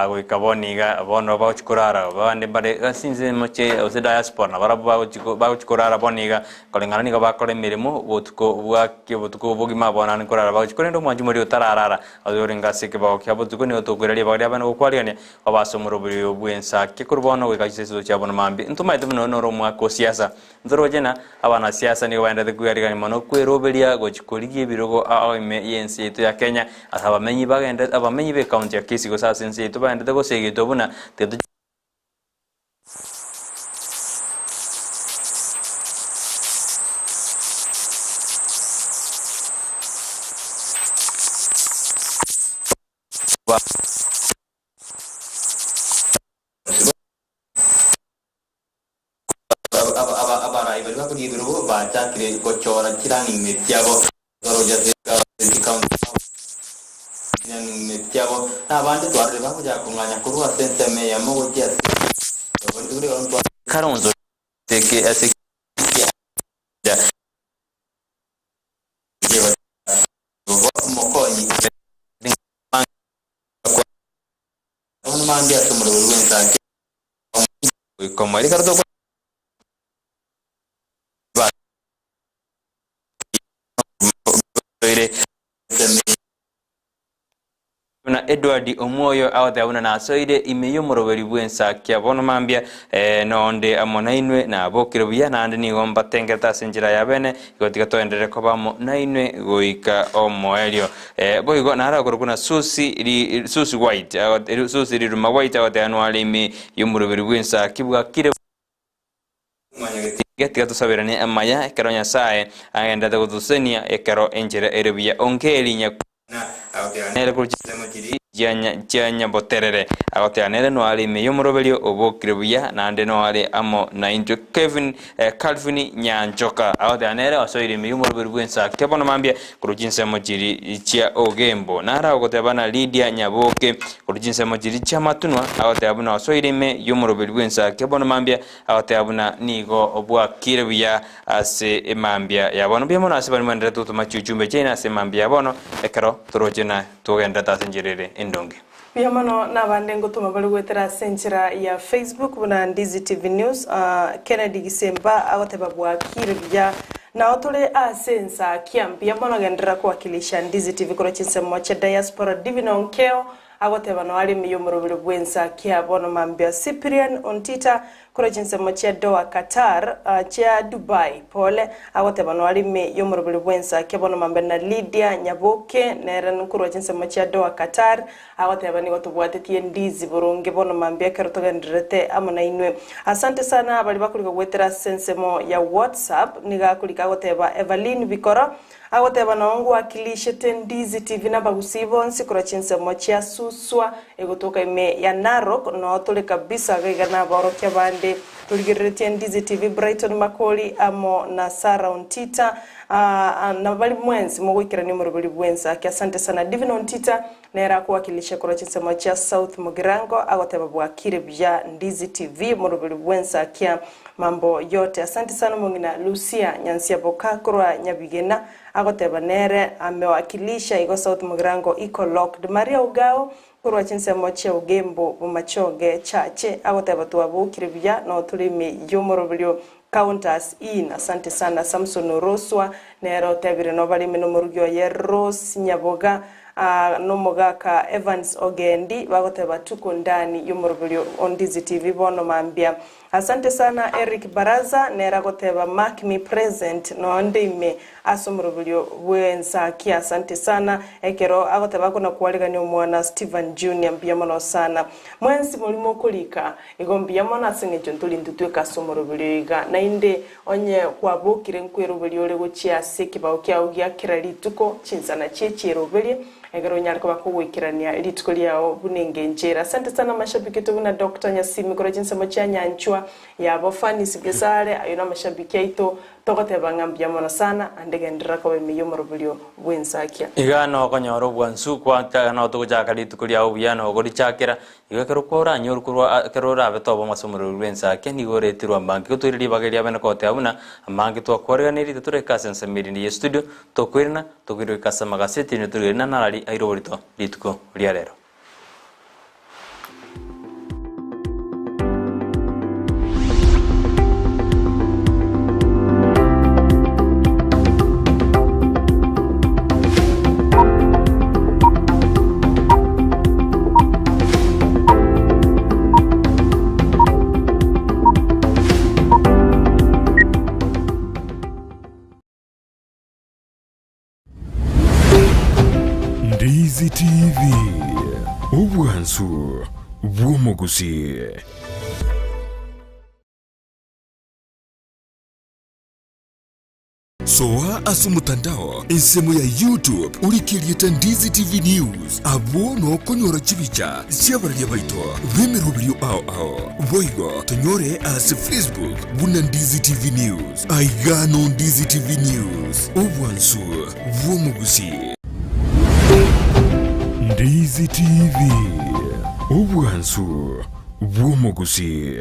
goika bono iga bono bagochia korara. Abande mbare ase chinsemo chia gose diaspora nabarabwo bagochia korara bono iga, koreng'ana nigo bakora emeremo botuko bwake obotuko bogima bono naende nkorara bagochia. Korende omwanchi moria otararara, oyorenge ase ekebago kia botuko nigo tokoira ribaga riabene gokwarigania Obe ase omoroberi oyo bw'ensa ki korwa bono goika chisese chia bono mambia. Ntomaete buna oyo noro omwaka o siasa. Ntoroche ng'a abanasiasa nigo baenderete kwearigania mono kweroberia gochia korigia ebirogo ao ime y'ense yaito ya Kenya ase abamenyi bagenderete abamenyi b'ecounty ya Kisii gose ase ense yaito baenderete gosegetwa buna tiga tochie Abarai baria bakoria ebirogo bachakire gochora chirunning mate chiabo toroche ase chicounty chirunning mate chiabo na abande twarorire bagochaka kong'anya korwa ase ensemo eyemo gochia ase Kalonzo ase omokonyi Bono mambia ase omoroberi bw'ense ake goika omoerio ekero tokora buna Edward Omwoyo agoteba buna nasoire ime y'omoroberi bw'ensakia bono mambia nonde amo nainwe nabokire buya naende nigo mbatengerete ase enchera ya bene igo tiga toenderere koba amo nainwe goika omoerio. Boigo naro akorokwa na Susi ri Susi White Susi Riruma White agoteba nware ime y'omoroberi bw'ensaki bwakire. Mwanyagetinge, tiga tosaberane amaya ekero Nyasae agenderete gotosesenia ekero enchera ere buya. Ongeri nyakwana agoteba nere korwa chinsemo chiria chia chia nyaboterere, agoteba nere noare ime y'omoroberio obokire buya, naende noare amo naintwe. Kevin Calvin Nyanchoka agoteba nere osoire ime y'omoroberio bw'ensake bono mambia korwa chinsemo chiria chia Ogembo. Naro agoteba na Lydia Nyaboke korwa chinsemo chiria chi'amatunwa agoteba buna osoire ime y'omoroberi bw'ensake bono mambia agoteba buna nigo bwakire buya ase emambia ya bono. Mbuya mono ase baria mwenderete gotoma chiuchumbe chiaino ase emambia ya bono ekero toroche na togenderete ase enchera ere endonge. Mbuya mono nabande ngotoma bare goetera ase enchera ya Facebook buna Ndizi TV News. Kennedy Gisemba agoteba bwakire buya nao tore ase ensakia. Mbuya mono genderera kowakilisha Ndizi TV korwa chinsemo chia Diaspora. Divine Onkeo agoteba nao are ime y'omoroberi bw'ensakia bono mambia. Cyprian Ontita Korwa chinsemo chia Doha, Qatar, chia Dubai, pole, agoteba noare ime y'omoroberi bw'ensa kia bono mambe na Lydia Nyaboke nere nkorwa chinsemo chia Doha, Qatar, agoteba nigo tobwatetie endizi boronge bono mambia ekero togendererete amo nainwe. Asante sana baria bakorika goetera ase ensemo ya WhatsApp, nigo akorika agoteba Evaline Bikoro, Agoteba nao ngwakilishete Ndizi TV nabagusii bonsi korwa chinsemo chia Suswa egotoka ime ya Narok noo tore kabisa gaiga nabaorokia bande torigereretie Ndizi TV Brighton Makori amo na Sarah Ontita na bari mwensi mogoikerania omoroberi bwensaki asante sana Divine Ontita Nere akowakilisha korwa chinsemo chia South Mugirango agoteba bwakire buya Ndizi TV moroberi bwensakia mambo yote. Asante sana omong'ina Lucia Nyansiaboka korwa Nyabigena agoteba nere amewakilisha igo South Mugirango iko locked. Maria Ogao korwa chinsemo chia Ogembo Bomachoge Chache agoteba twabokire buya no tore ime yomoroberio Count us in. Asante sana Samson Oroswa nere otebire nobaremi nomorugi oye Rose Nyaboga nomogaka Evans Ogendi bagoteba tuko ndani yomoroberio o Ndizi TV bono mambia. Asante sana Eric Baraza nere agoteba mark me present nonde ime ase omoroberio bwensakia asante sana ekero agoteba akona kwarigania omwana Steven Junior mbuya mono sana. Mwensi moria mokorika Igo mbuya mono ase engencho ntori intwe tweka ase omoroberio iga, naende onye kwabokire nkweroberia ore gochia ase ekebao kiao gia kera rituko, chinsana chie chieroberie, ekero onyare koba kogoikerania rituko riao buna engencho ere. Asante sana amashabiki aito buna Doctor Nyasimi korwa chinsemo chia Nyanchwa yabo Fanisi Gesare, ayio namashabiki aito Togoteba ng'a mbuya mono sana, ande genderera koba ime y'omoroberio bw'ensakia. Iga nokonyora obwansu kwa notogochaka rituko riao buya nogorichakera, igo ekero kwaranyore korwa ekero orabe toba ase omorero bw'ensakia nigo oretirwe amange. Igo toire ribaga eria abene kogoteba buna amange twakwareganeiri titoreka ase ensemo erinde ye studio, tokoirana tokoirwa goika ase amagaseti erinde torigererie narari aire oborito rituko ria rero. Ndizi TV, obwansu bw'omogusii. Soa ase omotandao ensemo ya YouTube orike erieta Ndizi TV News abwo nokonyora chibicha chi'abararia baito b'emeroberio ao ao. Boigo tonyore ase Facebook buna Ndizi TV News. Aiga no Ndizi TV News, obwansu bw'omogusii. Ndizi TV, obwansu bw'omogusii.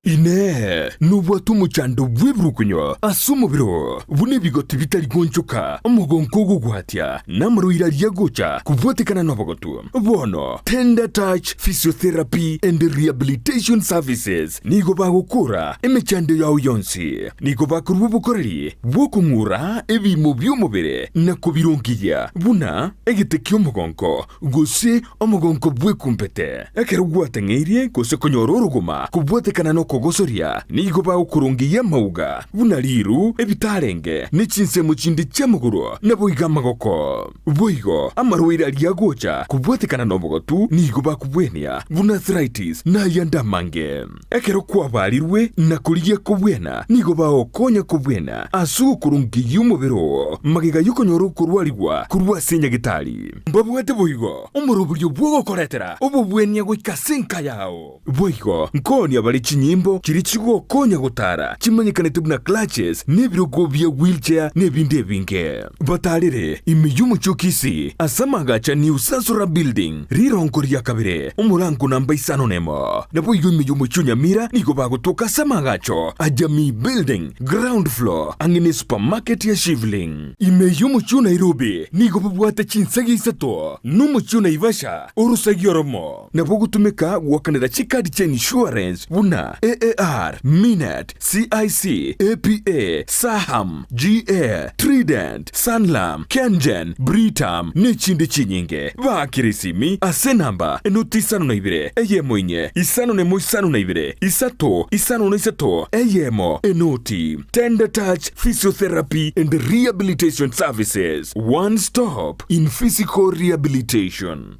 Inee! Nobwate omochando bw'ebirukunyo ase omobere oo, buna ebigoti bitari goonchoka, omogonko ogogwatia, na amarwaire aria agocha kobwatekana nobogotu? Bono Tender Touch Physiotherapy and Rehabilitation Services nigo bagokora emechando yao yonsi. Nigo bakorua obokoreri bw'okong'ura ebiimo bi'omobere na kobirongeria buna egete ki'omogonko gose omogonko bw'ekumbete. Ekero gwateng'eirie gose konyora orogoma kobwatekana nokogosoria, nigo bagokorongeyia amauga, buna riiru, ebitarenge, ne chinsemo chinde chi'amagoro, naboigo amagoko. Boigo amarwaire aria agocha kobwatekana nobogotu nigo bakobwenia, buna arthritis na ayande amange. Ekero kwabarirwe na korigia kobwena, nigo bagokonya kobwena ase ogokorongeyia omobere oo magega y'okonyora okorwarigwa korwa ase nyagetari. Mbabwate boigo omoroberio bw'ogokoretera obobwenia goika ase enka yao. Boigo nkoonia bare chinyimbo chiria chigokonya gotara chimanyekanete buna clutches na ebirogo bia wheelchair na ebinde ebinge. Batarere ime y'omochie o Kisii ase amagacho a New Sansora Building, rirongo ria kabere, omorango namba isano nemo. Naboigo ime y'omochie o Nyamira nigo bagotoka ase amagacho a Jamii Building, ground floor, ang'e ne supermarket ya Shivling. Ime y'omochie o Nairobi nigo babwate chinsegi isato, na omochie o Naivasha orosegi oromo. Nabo ogotumeka goakanera chikadi chia insurance buna AAR, Minet, CIC, APA, Saham, GA, Trident, Sanlam, Kengen, Britam, nechinde chinyinge. Baakere esimi ase enamba enoti isano na ibere, eyemo inye, isano nemo isano na ibere, isato, isano na isato, eyemo, enoti. Tender Touch Physiotherapy and Rehabilitation Services, one stop in physical rehabilitation.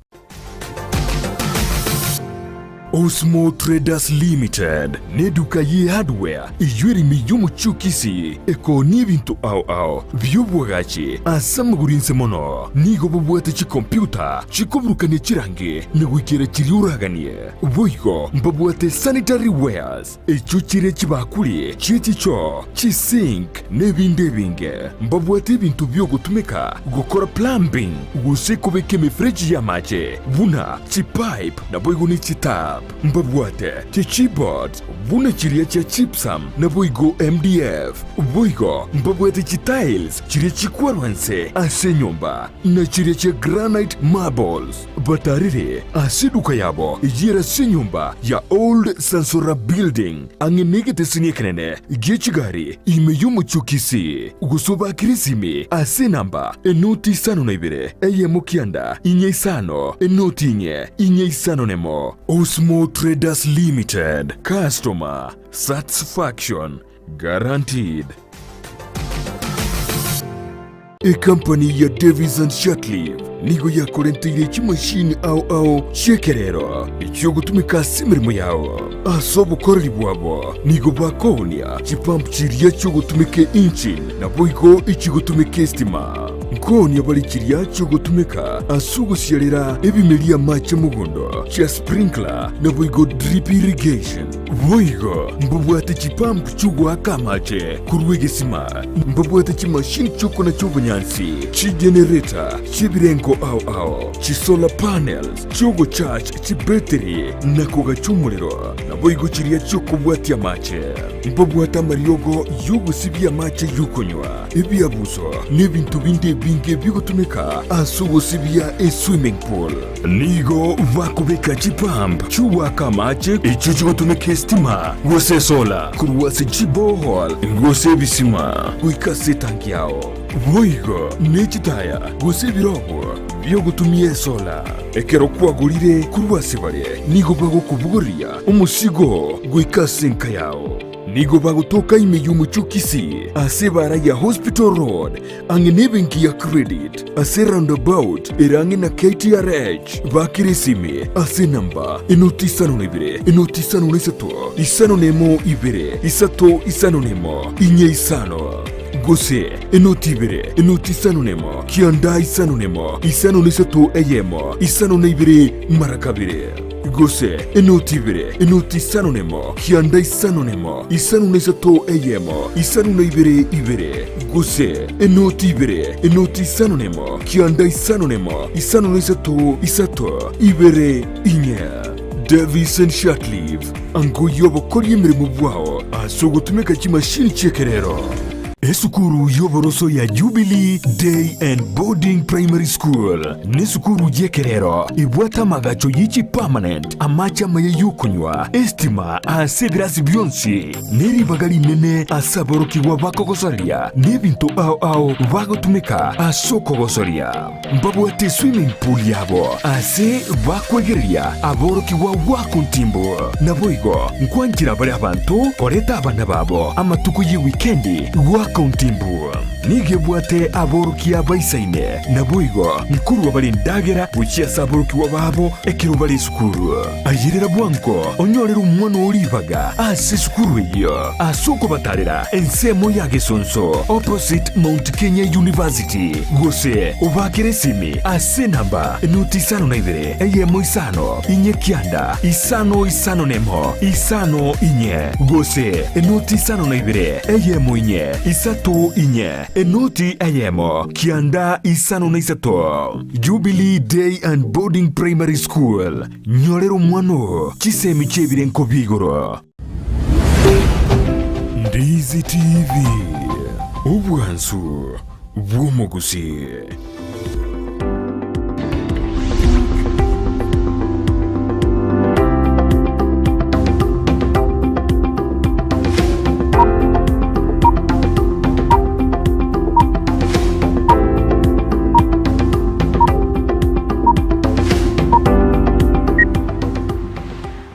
Osmo Traders Limited neduka ye hardware eyio ere ime y'omochie o Kisii ekoonia ebinto ao ao bi'obwagachi ase amagoro inse mono. Nigo babwate chikompiuta chikoburukania chirangi na goikera chiria oraganie. Boigo mbabwate sanitary wares echio chire chibakuri chie chichoo, chisink na ebinde ebinge. Mbabwate ebinto bi'ogotumeka gokora plumbing gose kobeka emefereji y'amache buna chipipe naboigo ne chitap. Mbabwate chichipboards buna chiria chia gypsum naboigo MDF. Boigo mbabwate chitiles chiria chikwarwa nse ase enyomba na chiria chia granite marbles. Batarire ase eduka yabo eyere ase enyomba ya Old Sansora Building ang'e negeteseni ekenene gie chigari ime y'omochie o Kisii, gose obakere esimi ase enamba enoti isano na ibere eyemo kianda inye isano enoti inye inye isano nemo. Osmo Traders Limited, Customer Satisfaction Guaranteed. Ekampani ya Davis and Shirtliff nigo yakorenteire chimashini ao ao chi'ekerero echiogotumeka ase emeremo yao. Ase obokoreri bwabo nigo bakoonia chipump chiria chiogotumeka engine naboigo echigotumeka estima. Nkoonia bare chiria chiogotumeka ase ogosiarera ebimeria amache mogondo chia sprinkler naboigo drip irrigation. Boigo mbabwate chipump chi'ogoaka amache korwa egesima, mbabwate chimashini chi'okonacha obonyansi, chigenereta chi'ebirengo ao ao, chisolar panels chi'ogocharge chibetiri na kogacha omorero, naboigo chiria chi'okobwatia amache. Mbabwate amariogo y'ogosibia amache y'okonywa, ebiabuso, na ebinto binde ebinge bigotumeka ase ogosibia eswimming pool. Nigo bakobeka chipump chi'ogoaka amache echio chigotumeka esitima gose esola korwa ase chiborehole gose ebisima goika ase etanki yao. Boigo ne chitaya gose ebirogo bi'ogotumia esola. Ekero kwagorire korwa ase bare, nigo bagokobogoria omosigo goika ase enka yao. Nigo bagotoka ime y'omochie o Kisii ase ebaara ya Hospital Road ang'e nebenki ya Credit ase roundabout ere ang'e na KTRH. Bakere esimi ase enamba enoti isano na ibere enoti isano na isato isano na emo ibere isato isano na emo inye isano gose enoti ibere enoti isano na emo kianda isano na emo isano na isato eyemo isano na ibere mara kabere gose enoti ibere enoti isano na emo kianda isano na emo isano na isato eyemo isano na ibere ibere Gose enoti ibere, enoti isano nemo, kianda isano nemo, isano na isato, isato, ibere, inye. Davis and Shirtliff. Ango y'obokoria emeremo bwao ase ogotumeka chimashini chi'ekerero. Esukuru y'oboroso ya Jubilee Day and Boarding Primary School nesukuru y'ekerero ebwate amagacho ye chipermanent, amache amaya y'okonywa, estima ase ebirasi bionsi, ne ribaga rinene ase aborokigwa bakogosoria n'ebinto ao ao bagotumeka ase okogosoria. Mbabwate eswimming pool yabo ase bakwegereria aborokigwa goaka ontimbu. Naboigo nkwanchera bare abanto koreta abana babo amatuko y'ewikendi goaka ontimbu. Nigo ebwate aborokia baisaine, naboigo nkorua bare endagera gochia ase aborokigwa babo ekero bare esukuru. Ayerera bwango onyorere omwana oo ribaga ase esukuru eyio ase okobatarera ensemo ya Gesonso opposite Mount Kenya University gose obakere esimi ase enamba enuti isano na ibere eyemo isano inye kianda isano isano nemo isano inye gose enuti isano na ibere eyemo inye isato inye enoti eyemo kianda isano na isato. Jubilee Day and Boarding Primary School, Nyorera omwana oo chisemi chi'ebirenko bia igoro. Ndizi TV, obwansu bw'omogusii.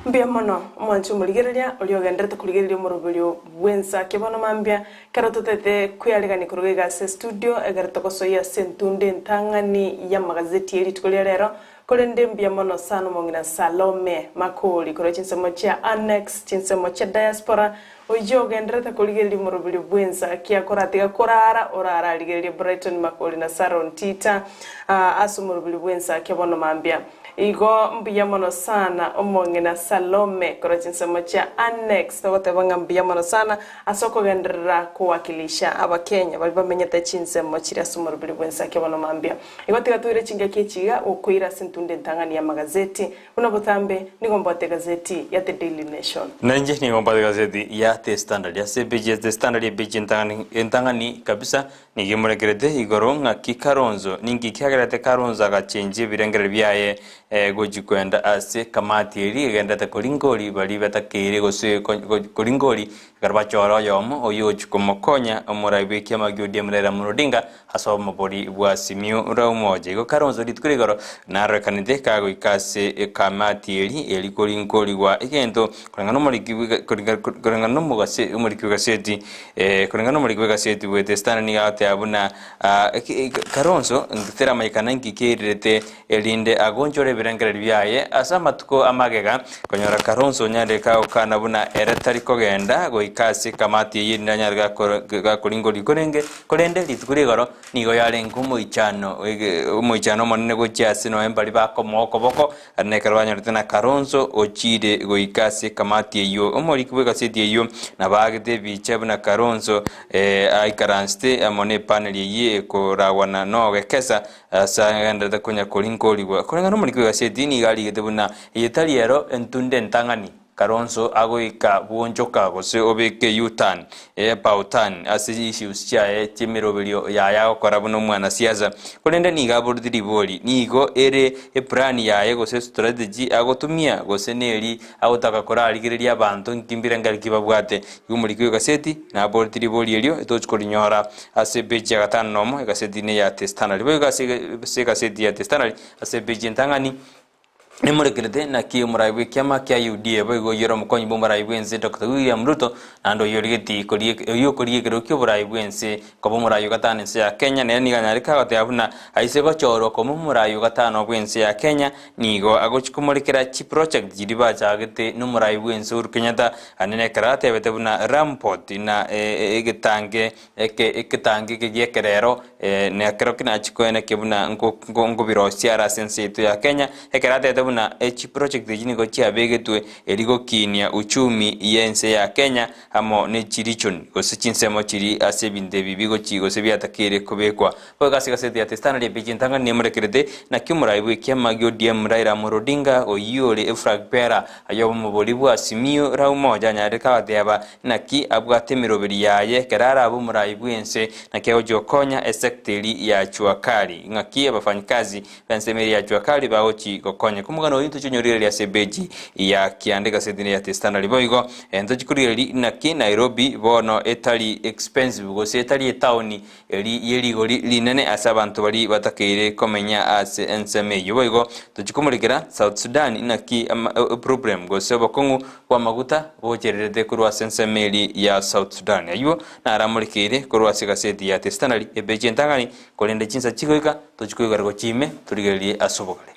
Mbuya mono, omwanchi omorigereria oria ogenderete korigereria omoroberio bw'ensaki bono mambia, ekero totete kwearegania korwa iga ase estudio, ekero togosoyia ase entunda entang'ani y'amagazeti ye rituko ria rero, Korende mbuya mono sana omong'ina Salome Makori korwa chinsemo chia Annex, chinsemo chia Diaspora, oyio ogenderete korigereria omoroberio bw'ensa ki akoratiga korara orara arigererie Brighton Makori na Sarah Ontita ase omoroberio bw'ensa ki bono mambia. Igo mbuya mono sana omong'ina Salome korwa chinsemo chia Annex, togoteba ng'a mbuya mono sana ase okogenderera kowakilisha Abakenya baria bamenyete chinsemo chiria ase omoroberio bw'ensa ki bono mambia. Igo tiga toire chingaki echi iga gokoira ase entunda entang'ani y'amagazeti. Buna botambe, nigo mbwate egazeti ya The Daily Nation. Nainche nigo mbwate egazeti ya The Standard. Ase epeji ya The Standard, epeji entang'ani entang'ani kabisa, nigo emorekerete igoro ng'aki Kalonzo, ninki kiagerete Kalonzo agachenchia ebirengererio biaye gochia kwenda ase kamati eria egenderete koringori baria batakeire gose koringori ekero bachora oyomo oyio ogochia komokonya omorai bw'ekiama gia ODM Raila Amolo Odinga Ase omobori bwa Simiyu Raumoja. Igo Kalonzo rituko rigoro narorekanete kagoika ase ekamati eri eri korinkorigwa egento koreng'ana nomoriki koreng'ana nomogase omoriki bw'egaseti koreng'ana nomoriki bw'egaseti bwe The Standard nigo agoteba buna Kalonzo teramanyekana inki keirerete erinde agonchore ebirengererio biaye ase amatuko amagega konyora Kalonzo onyarire kagokana buna ere tari kogenda goika ase ekamati eyio erinde anyare gakoringoria korenge Korende rituko rigoro nigo yarenge omoichano omoichano omonene gochia ase nonya mbaria bakomoa okoboko, na ekero banyorete na Kalonzo ochiire goika ase ekamati eyio. Omoriki bw'egaseti eyio nabaagete ebicha buna Kalonzo aikaransete amo nepaneli eyio ekoragwana nogekesa ase agenderete konya korinkorigwa. Koreng'ana omoriki bw'egaseti nigo arigete buna eye tari ero entunde entang'ani. Kalonzo agoika bwonchoka gose obeke U-turn, about turn, ase issues chiaye chi'emeroberio yaye agokora buna omwanasiasa. Korende nigo aboreti ribori, nigo ere eplan yaye gose strategy agotumia gose neri agotaka korarigereria abanto nki mbirengererio ki babwate. Igo omoriki bw'egaseti naboreti ribori erio etochi korinyora ase epeji ya gatano nomo egaseti ne ya The Standard. Boigo ase egaseti ya The Standard ase epeji entang'ani Nimorekerete naki omorai bw'ekiama kia UDA boigo oyio ore omokonyi bw'omorai bw'ense Doctor William Ruto naende oyio origetie koria oyio okoria ekerogo ki'oborai bw'ense koba omorai o gatano ense ya Kenya nere nigo anyareke agoteba buna aise gochorwa koba omorai o gatano bw'ense ya Kenya nigo agochia komorekera chiproject chiria bachagete nomorai bw'ense Uhuru Kenyatta naende nekero atebete buna Ramport na egetange Eke egetango eke gi'ekerero, na ekero ki nachia koenekia buna nkobirosia are ase ense yaito ya Kenya, ekero atebete. Agoteba buna echiproject echi nigo chiabegetwe eri gokinia uchumi y'ense ya Kenya amo ne chiregion gose chinsemo chiri ase ebinto ebi bigochi gose biatakeire kobekwa. Boigo ase egaseti ya The Standard epeji entang'ani nemorekerete, Naki omorai bw'ekiama gi'ODM Raila Amolo Odinga oyio ore eflag bearer aye obomobori bwa Azimio la Umoja anyarire kagoteba naki abwate emeroberi yaye ekero arabe omorai bw'ense naki agochia gokonya esecta eri ya Jua Kali ng'aki abafanyikazi b'ensemo eria ya Jua Kali bagochi gokonya. Komogano oyio ntochi onyorigereria ase epeji ya kianda egaseti ya The Standard boigo ntochi korigereria naki Nairobi bono etari expensive gose etari etaoni Eri ye rigori rinene ase abanto baria batakeire komenya ase ensemo eyio. Boigo tochia komorekera South Sudan inaki eproblem gose obokong'u bw'amaguta bochererete korwa ase ensemo eri ya South Sudan. Ayio naramorekeire korwa ase egaseti ya The Standard epeji entang'ani, korende chinsa chigoika tochia koigora gochia ime torigererie ase obogare.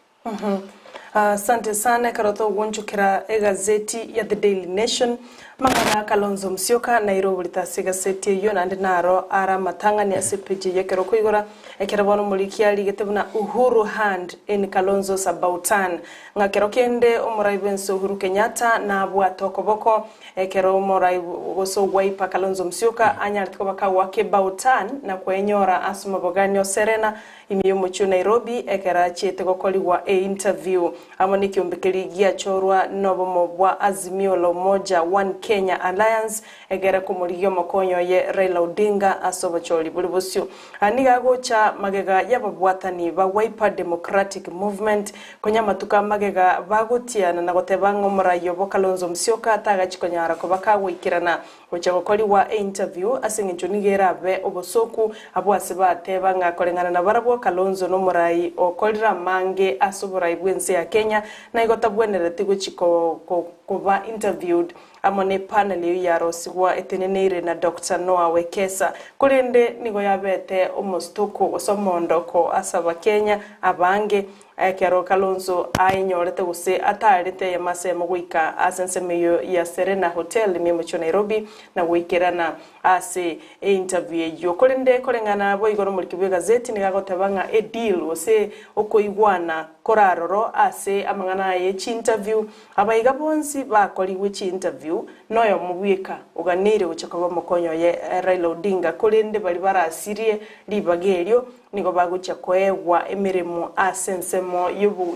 Asante sana ekero togonchokera egazeti ya The Daily Nation mang'ana a Kalonzo Musyoka naire oborito ase egazeti eyio naende naro are amatang'ani ase epeji eyio ekero okoigora ekero bono omoriki arigete buna Uhuru hand in Kalonzo's about turn ng'a kero kende omorai bwense Uhuru Kenyatta nabwate okoboko ekero omorai gose ogwaipa Kalonzo Musyoka anyarete koba kagoaka about turn na kwenyora ase omobogani o Serena Ime y'omochie o Nairobi ekero achiete gokorigwa einterview amo nekiombe keria giachorwa nobomo bwa Azimio la Umoja One Kenya Alliance egere komorigia omokonyi oye Raila Odinga ase obochori bore bosio. Aya nigo agocha magega y'ababwatani ba Wiper Democratic Movement konya amatuko a magega bagotiana na goteba ng'a omorai obo Kalonzo Musyoka tagachi konyara koba kagoikerana Gocha gokorigwa einterview ase eng'encho nigo erabe obosoku abwo ase bateba ng'a koreng'ana na barabwo Kalonzo nomorai okorire amange ase oborai bw'ense ya Kenya na igo tabwenereti gochi koba interviewed amo ne panel eyio yarosigwa eteneneire na Doctor Noah Wekesa. Korende nigo yabete omositoko gose omoondoko ase abakenya abange Ekero Kalonzo ainyorete gose ataarete eyemo ase eyemo goika ase ensemo eyio ya Serena Hotel ime y'omochie o Nairobi na goikerana ase einterview eyio. Korende koreng'ana boigo nomoriki bw'egazeti nigo agoteba ng'a edeal gose okoigwana koraroro ase amang'ana aye chiinterview abaiga bonsi bakorigwe chiinterview noyomo bweka oganeire gochia koba omokonyi oye Raila Odinga korende baria barasirie ribaga erio Nigo bagochia koegwa emeremo ase ensemo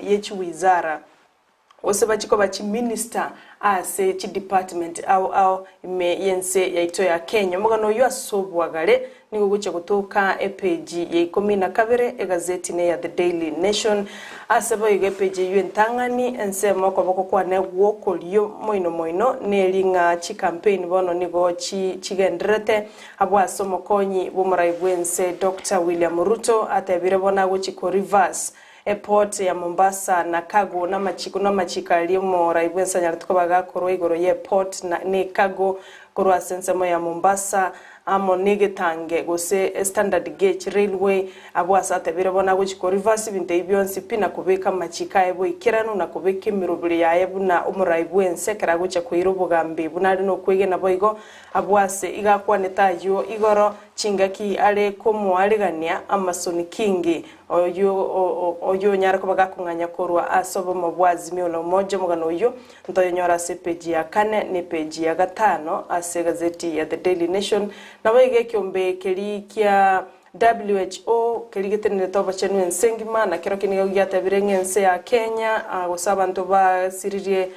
ye chiwizara, gose bachie koba chiminista ase chidepartment ao ao ime y'ense yaito ya Kenya. Omogano oyio ase obwagare nigo ogochia gotoka epeji ya ikomi na kabere egazeti ne ya The Daily Nation. Ase boigo epeji eyio entang'ani ensemo okoboko kwane gw'okorio moino moino neri ng'a chicampaign bono nigo chigendererete Abwo ase omokonyi bw'omorai bw'ense Doctor William Ruto atebire bono agochia ko reverse eport ya Mombasa na cargo namachiko namachiko aria omorai bw'ense anyarete koba gakorwa igoro ye port na ne cargo korwa ase ensemo ya Mombasa amo negetange gose standard gauge railway abwo ase atebire bono agochia ko reverse ebinto ebi bionsi pi na kobeka amachiko aye boikeranu na kobeka emeroberi yaye buna omorai bw'ense ekero agochia koira obogambi buna are nokwegena boigo Abwo ase iga akwanete ayio igoro, chingaki are komoaregania Amason Kingi, oyio oyio onyare koba gakong'anya korwa ase obomo bwa Azimio la Umoja. Omogano oyio ntoyonyore ase epeji ya kane na epeji ya gatano ase egazeti ya The Daily Nation. Naboigo ekiombe keria kia WHO keria getenenerete obochenu ense engima, na kerokio nigo giatebire ng'a ense ya Kenya gose abanto basiririe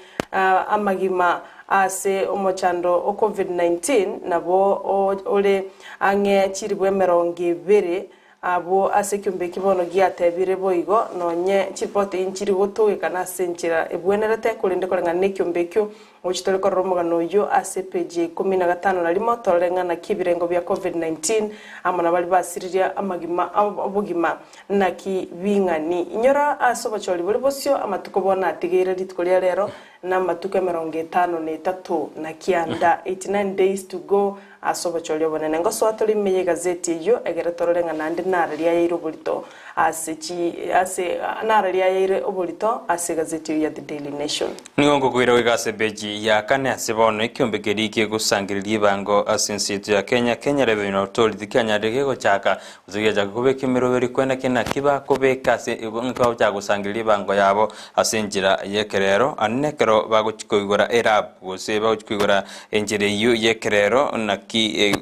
amagima ase omochando o Covid-19 nabo ore ang'e chilifu emerongo ebere abwo ase ekiombe eki bono giatebire boigo nonye chiripoti inchiri gotogekana ase enchera ebwenerete korende koreng'ana nekiombe ekio Gochia tore korora omogano oyio ase epeji ya ikomi na gatano na rimo, torore ng'a naki ebirengo bia Covid-19 amo na baria basiririe amagima obogima naki bing'ani. Inyora ase obochori bore bosio amatuko bono atigeire rituko ria rero na amatuko emerongo etano na etato na kianda, 89 days to go. Ase obochori obonene ngosoa tore ime y'egazeti eyio, egere torore ng'a naende nara riayeire oborito ase chi ase nara riayeire oborito ase egazeti eyio ya The Daily Nation. Nigo ngokoira goika ase epeji ya kane ase bono ekiombe keria kegosangereria ebango ase ense yaito ya Kenya, Kenya Revenue Authority kianyarire gegochaka gose giachaka kobeka emeroberi kwena ki naki bakobeka ase ng'aki bagochaka gosangereria ebango yabo ase enchera y'ekerero ande nekero bagochi koigora elab gose bagochi koigora Enchera eyio y'ekerero naki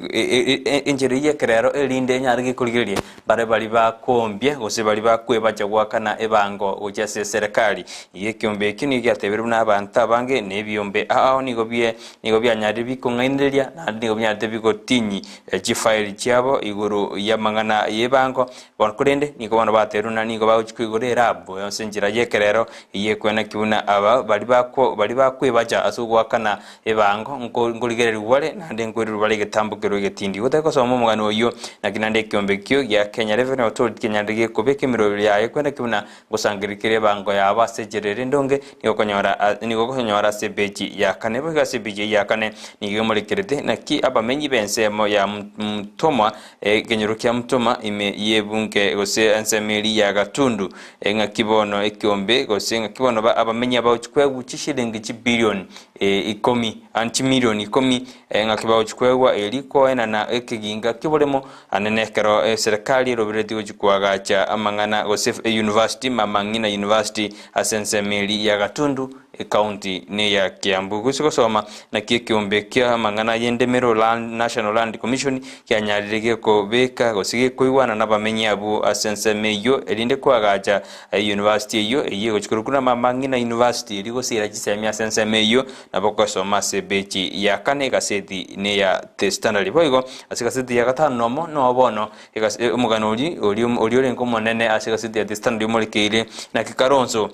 enchera eyio y'ekerero erinde enyare gekorigereria bare baria bakombia gose baria bakwebacha goakana ebango gochia ase eserekari. Igo ekiombe ekio nigo giatebire buna abanto abange na ebiombe ao nigo bie nigo bianyarire bikong'ainereria naende nigo binyarete bigotinyi chifaili chiabo igoro y'amang'ana y'ebango. Bono korende nigo bono batebirie buna nigo bagochia koigora erabu ase enchera y'ekerero eyio ekwenaki buna aba baria bakwo baria bakwebacha ase ogoakana Ebango nko nkorigererigwa bare, naende nkoirerwa bare egetambo kerwe egetindi. Gotari gosoma omogano oyio, naki naende ekeombe ekio gia Kenya Revenue Authority kenyarire gekobeka emeroberi yaye kwenda ki buna ngosangereria kere ebango yabo ase echera ere endonge, nigo okonyora nigo okonyora ase epeji ya kane. Boigo ase epeji eyio ya kane nigo emorekerete naki abamenyi b'ensemo ya Mtoma ekenyoro kia Mtoma ime y'ebunge gose ensemo eria ya Gatundu ng'aki bono ekeombe gose ng'aki bono abamenyi abagochia kwegwa chishilingi chibilioni ikomi, ande chimilioni ikomi, ng'aki bagochia koegwa erio koenana ekeginga ki'oboremo, ande nekero eserekari erobereretie gochia koagacha amang'ana gose eyunivasiti, Mama Ng'ina University, ase ensemo eria ya Gatundu, ecounty neya Kiambu. Gose gosoma naki ekeombe kia amang'ana y'endemero Land, National Land Commission kianyarire gekobeka gose gekoigwana nabamenyi abwo ase ensemo eyio erinde koagacha Eyunivasiti eyio, eyio egochia korokwa n'Amang'ina University, eria gosira chisemi ase ensemo eyio, nabo okosoma ase epeji ya kane egaseti neya The Standard. Boigo ase egaseti ya gatano nomo noo bono egase omogano oria oria oria orenge omonene ase egaseti ya The Standard omorekeire naki Kalonzo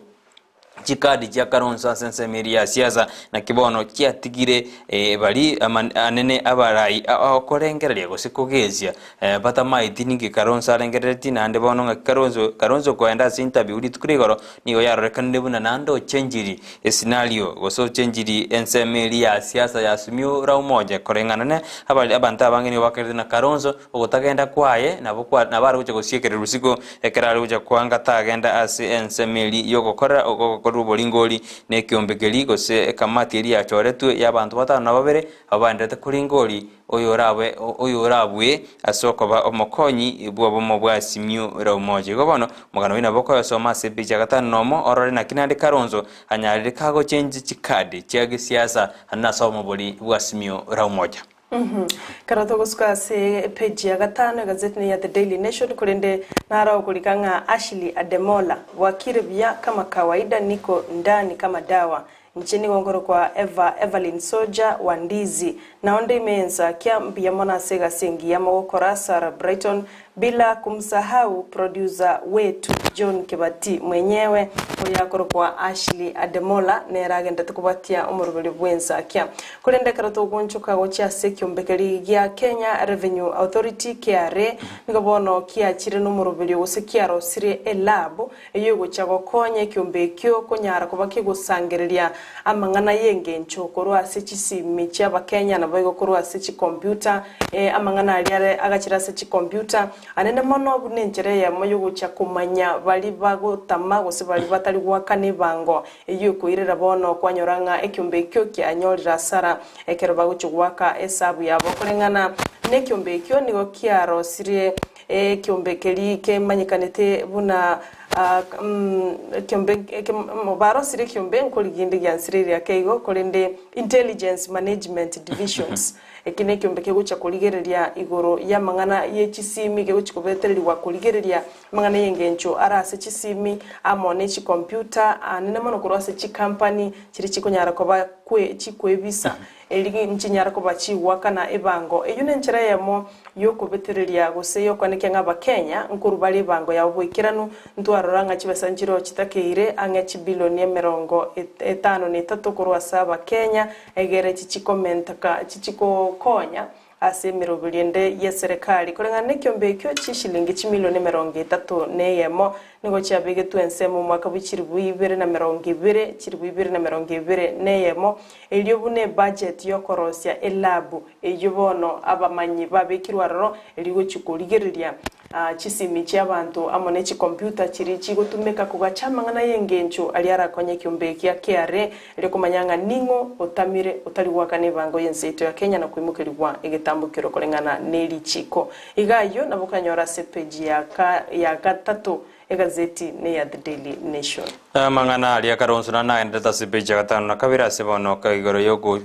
chikadi chia Kalonzo ase ensemo eria ya siasa naki bono chiatigire baria anene abarai okorengereria gose kogesia batamaeti ninki Kalonzo arengereretie naende bono ng'aki Kalonzo Kalonzo koenda ase interview rituko ria igoro nigo yarorekanire buna naende ochenchiri escenario gose ochenchiri ensemo eria ya siasa ya Azimio la Umoja koreng'ana ne abanto abange nigo bakerete na Kalonzo Ogotagenda kwaye nabo kwa nabo are gocha gosiekererwa isiko, ekero are gocha koanga tagenda ase ensemo eria y'ogokorera ogokorerwa oboringori, na ekeombe keria, gose ekamati eria yachoretwe y'abanto batano na babere, abwo baendererete koringori oyorabe oyorabue ase okoba omokonyi bw'obomo bwa Simiyu Raumoja. Igo bono, omogano oyio nabo okoyosoma ase epicha ya gatano na omo, orore naki naende Kalonzo anyarire kagochenchia chikadi chia gesiasa naende ase obomobori bwa Simiyu Raumoja. Ekero togosuka ase epeji ya gatano egazeti neye ya The Daily Nation korende naro okorika ng'a Ashley Ademola, Bwakire buya kama kawaida niko ndani kama dawa. Inche nigo nkorokwa Eva Evelyn Soja wa Ndizi. Nao nde ime y'ensakia mbuya mono ase egasi engiya mogokora Sarah Brighton Bila kumsahau producer wetu John Kibati mwenyewe oyo akorokwa Ashley Ademola nere agendete kobatia omoroberio bw'ensakia. Korende ekero togoonchoka gochia ase ekiombekeri gia Kenya Revenue Authority, KRA, nigo bono kiachire nomoroberio gose kiarosirie elab eyio egochia gokonya ekiombe ekio konyara koba kegosangereria amang'ana y'engencho korwa ase chisimi chi'Abakenya naboigo korwa ase chikompiuta, ee, amang'ana aria are agachire ase chikompiuta anene mono buna enchera eyemo y'ogochia komanya baria bagotama gose baria batari goakana ebango eyio ekoirera bono kwanyora ng'a ekiombe ekio kianyorire asara ekero bagochia goaka esabu yabo koreng'ana nekiombe ekio nigo kiarosirie Ekeombe keria kemanyekanete buna ekeombe barosire ekeombe nkoriginde giansire ake igo korende Intelligence Management Divisions. Eki nekeombe kegochia korigereria igoro y'amang'ana ye chisimi kegochia kobetererigwa korigereria amang'ana y'engencho are ase chisimi amo ne chikompiuta anene mono korwa ase chikampani chiria chikonyara koba chikoebisa Eri nchinyare koba chigoakana ebango. Eyio nenchera eyemo y'okobetereria gose y'okoenekia ng'a Abakenya nkorwa bare ebango yabo boikeranu. Ntwarora ng'a chibesa nchireo chitakeire ang'e chibilioni emerongo etano na etato korwa ase Abakenya egere chichikomenteka chichikokonya Ase emeroberio ende y'eserekari, koreng'ana nekiombe ekio chishilingi chimilioni 31 nigo chiabegetwe ensemo omwaka bwe chilifu ibere na emerongo ebere, chilifu ibere na emerongo ebere na eyemo, erio buna ebudget y'okorosia elabu eyio bono abamanyi babekirwe aroro erio gochia korigereria chisimi chi'abanto amo ne chikompiuta chiria chigotumeka kogacha amang'ana y'engencho aria arakonye ekiombe ekia KRA erio komanya ng'a ning'o otamire otari goakana ebango y'ense yaito ya Kenya na koimokerigwa egetambo kero koreng'ana ne richiiko. Iga ayio nabo okanyora ase epeji ya ya gatato egazeti neya The Daily Nation. Amang'ana aria Kalonzo na nagenderete ase epeji ya gatano na kabere ase bono igoro yogo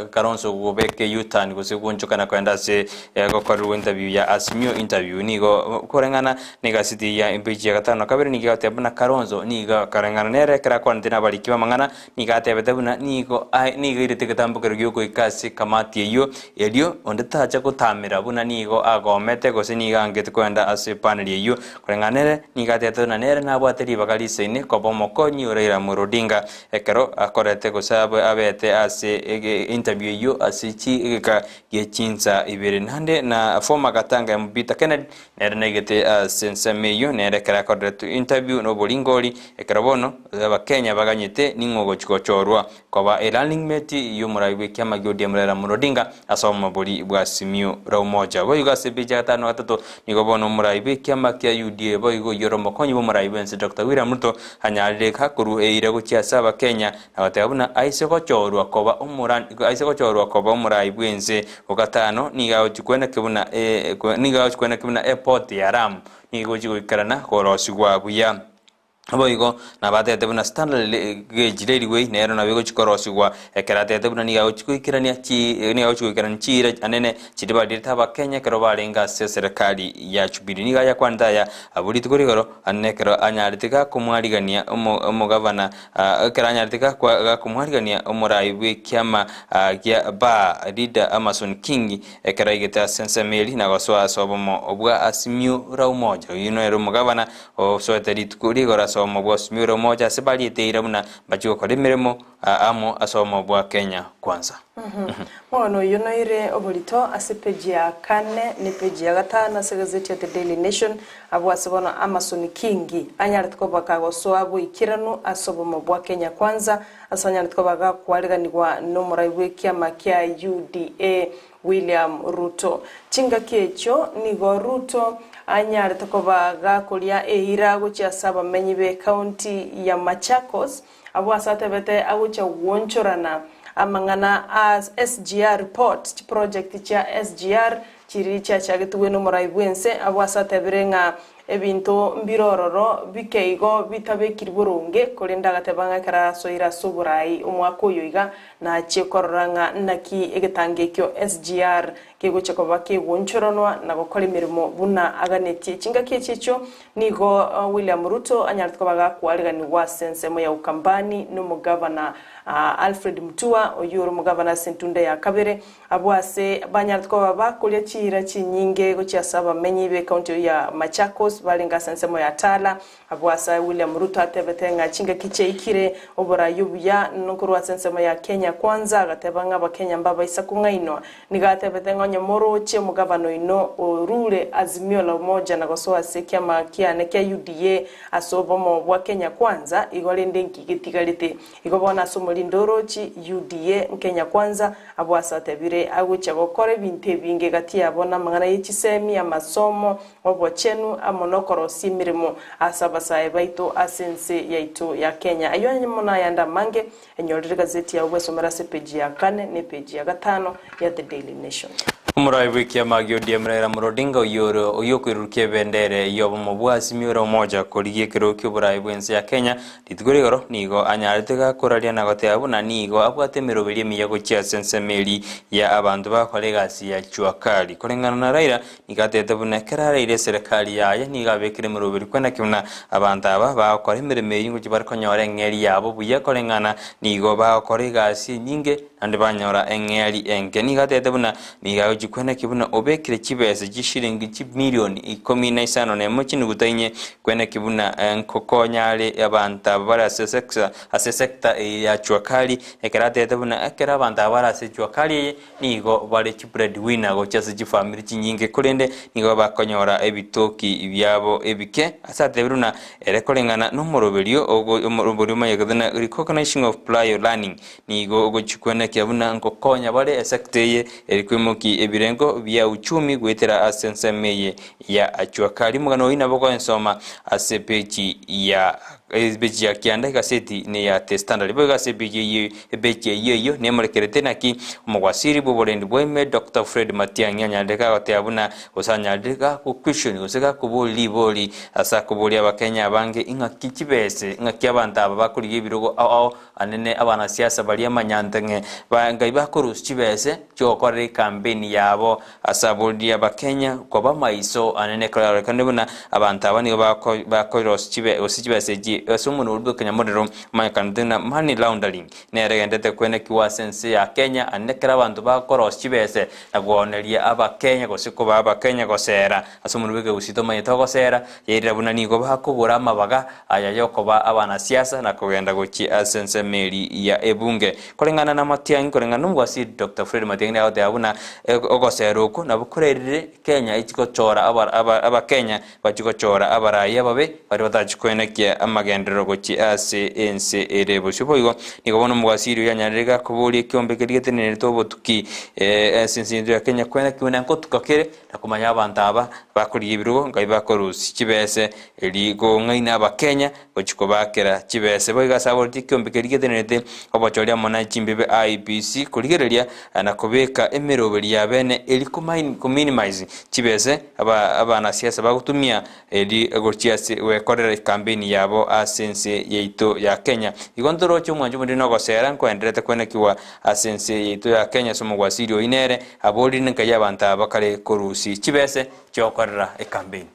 Kalonzo gobeka U-turn gose gwonchokana kogenda ase gokorerwa interview ya Azimio interview nigo koreng'ana na egaseti ya epeji ya gatano na kabere nigo egoteba buna Kalonzo nigo koreng'ana nere ekero akwanete na abariki b'amang'ana nigo atebete buna nigo nigo airete egetambokero giogoika ase ekamati eyio erio onde tacha gotamera buna nigo agomete gose nigo angete kogenda ase epaneli eyio Koreng'ana nere, nigo atebete buna nere nabwate ribaga risaine koba omokonyi o Raila Amolo Odinga ekero akorete gose abete ase interview eyio ase egeka gie chinsa ibere. Naende na former Gatanga MP Peter Kennedy nere naigete ase ensemo eyio nere ekero akoreretwe interview na oboringori ekero bono abakenya baganyete ning'o ogochi gochorwa koba e running mate y'omorai bw'ekiama gia ODM Raila Amolo Odinga ase omobori bwa Azimio la Umoja. Boigo ase epeji ya gatano na gatato nigo bono omorai bw'ekiama kia UDA boigo oyio ore omokonyi bw'omorai bw'ense Doctor William Ruto anyarire gakorwa eira gochia ase abakenya na goteba buna aise gochorwa koba omora aise gochorwa koba omorai bw'ense ogatano nigo agochi kweneki buna nigo agochi kweneki buna airport ya Lamu nigo egochi goikerana korosigwa buya. Naboigo nabatebete buna Standard Gauge Railway nero nabo egochia korosigwa, ekero atebete buna nigo agochia goikerania chi nigo agochia goikerania chiira anene chiria barirete Abakenya ekero barenge ase eserekari ya Jubilee. Nigo ayakwanete aya abwo rituko rigoro anene ekero anyarete gakomwarigania omo omogavana ekero anyarete gakwa gakomwarigania omorai bw'ekiama gia ba leader Amason Kingi ekero aigete ase ensemo eria na gosoa ase obomo bwa Azimio la Umoja. Oyio nere omogavana Osoete rituko rigoro ase obomo bwa Azimio la Umoja ase bariete eira buna mbachie gokora emeremo amo ase obomo bwa Kenya Kwanza. Bono oyio noire oborito ase epeji ya kane na epeji ya gatano ase egazeti ya The Daily Nation, abwo ase bono Amason Kingi anyarete koba kagosoa boikeranu ase obomo bwa Kenya Kwanza ase anyarete koba gakwariganigwa nomorai bw'ekiama kia UDA William Ruto. Chingaki echio nigo Ruto anyarete koba gakoria eira gochia ase abamenyi b'ecounty ya Machakos, abwo ase atebete agochia gwonchorana amang'ana a SGR report, chiproject chia SGR chiria chiachagetigwe nomorai bwense, abwo ase atebire ng'a Ebinto mbire ororo bike igo bitabekiri boronge, korende agateba ng'a ekero arasoire ase oboraai omwaka oyo iga, nachie korora ng'a naki egetango ekio SGR kegochia koba kegoonchoranwa na gokora emeremo buna aganetie. Chingaki echi echio nigo William Ruto anyarete koba gakoariganigwa ase ensemo ya Ukambani nomogavana Alfred Mutua oyio ore omogavana ase entunda ya kabere Abwo ase banyarete koba bakoria chiira chinyinge gochia ase abamenyi b'ecounty eyio ya Machakos barenge ase ensemo ya Tala. Abwo ase William Ruto atebete ng'a chingaki chiaikire oborai obuya nkorwa ase ensemo ya Kenya Kwanza agateba ng'a abakenya mbabaisa kong'ainwa. Nigo atebete ng'a onye moroche omogabana oino orure Azimio la Umoja na gosoa ase ekiama kiane kia UDA ase obomo bwa Kenya Kwanza igo rende nki getigarete. Igo bono ase omorinde orochi UDA Kenya Kwanza Abwo ase atebire agochia gokora ebinto ebinge gati yabo namang'ana ye chisemi, amasomo, obochenu, amo nokorosia emeremo ase abasae baito ase ense yaito ya Kenya. Ayio amo nayande amange, enyorere egazeti yao bwesomere ase epeji ya kane na epeji ya gatano ya The Daily Nation. Omorai bw'ekiama gia ODM Raila Amolo Odinga oyio ore oyio okoirurukia ebendera y'obomo bwa Azimio la Umoja korigia ekerogo ki'oborai bw'ense ya Kenya Rituko rigoro nigo anyarete gakoraria na goteba buna nigo abwate emeroberio emiya gochia ase ensemo eria ya abanto bagokora egasi ya jua kali. Koreng'ana na Raila, nigo atebete buna ekero araire eserekari yaye nigo abekire emeroberio kwenaki buna abanto aba bagokora emeremo eyio ngochia bare konyora eng'eria yabo buya koreng'ana nigo bagokora egasi enyinge. Naende banyora eng'eria enke. Nigo atebete buna nigo agochia kweneki buna obekire chibesa chishilingi chimilioni ikomi na isano na emo chinuguta inye kweneki buna nkokonya are abanto aba bare ase sector ase sector eye ya jua kali ekero atebete buna ekero abanto aba bare ase jua kali eye nigo bare chibread winner gochia ase chifamiri chinyinge korende nigo bakonyora ebitoki biabo ebike ase atebire buna ere koreng'ana nomoroberio ogo omoroberio omanyekete buna recognition of prior learning Nigo ogochikwenekia buna nkokonya bare esecta eye eri koimokia ebirengo bia uchumi goetera ase ensemo eye ya Jua Kali. Omogano oyio nabo okoyensoma ase epeji ya epeji ya kianda egaseti ne ya The Standard. Boigo ase epeji eyio epeji eyio eyio nemorekerete naki omogwasiri bw'oborendi bwa ime Doctor Fred Matiang'i anyarire gagoteba buna gose anyarire gagoquestion gose gakoboria ribori ase akoboria abakenya abange ing'aki chibese ing'aki abanto aba bakorigia ebirogo ao ao Anene abanasiasa baria amanyanteng'e ba Ngai bakorusia chibese chi'ogokorera ekampeni yabo ase aboriri Abakenya koba maiso anene ekero yarorekanire buna abanto aba nigo bakoirosia chibe gose chibesa echi ase omonwa oria bw'ekenyamorero omanyekanete buna money laundering nere egenderete kwenekigwa ase ense ya Kenya anene ekero abanto bakorosia chibese na kooneria Abakenya gose kobaa Abakenya gosera ase omonwa bw'ekegusii tomanyete ogosera Yairera buna nigo bakogora amabaga aya y'okoba abanasiasa na kogenda gochia ase ensemo eria ya ebunge. Koreng'ana na Matiang'i, koreng'ana nomogwasiri Doctor Fred Matiang'i nigo agoteba buna ogosera okwo nabo korerire Kenya echi gochora abakenya bachie gochora abarai ababe baria batachi koenekia amagenderero gochia ase ense ere bosio. Boigo nigo bono omogwasiri oyo anyarire gakoboria ekiombe keria getenenerete obotuki ase ense yaito ya Kenya koenekia buna nkotuka kere Na komanya abanto aba bakorigia ebirogo nkai bakorusia chibese eri kong'aina abakenya gochia kobakera chibese. Boigo ase aboreti ekiombe keria getenerete obochori amo ne chimbibe IEBC korigereria na kobeka emeroberi ya bene eri kominimize chibese abanasiasa bagotumia eri gochia ase gwekorera ekampeni yabo ase ense yaito ya Kenya. Igo ntoroche omwancho omonene nogosera nkoenderete kwenekigwa ase ense yaito ya Kenya ase omogwasiri oyio nere aborire nkai abanto aba bakare korusia chibese chiogokorera ekampeni.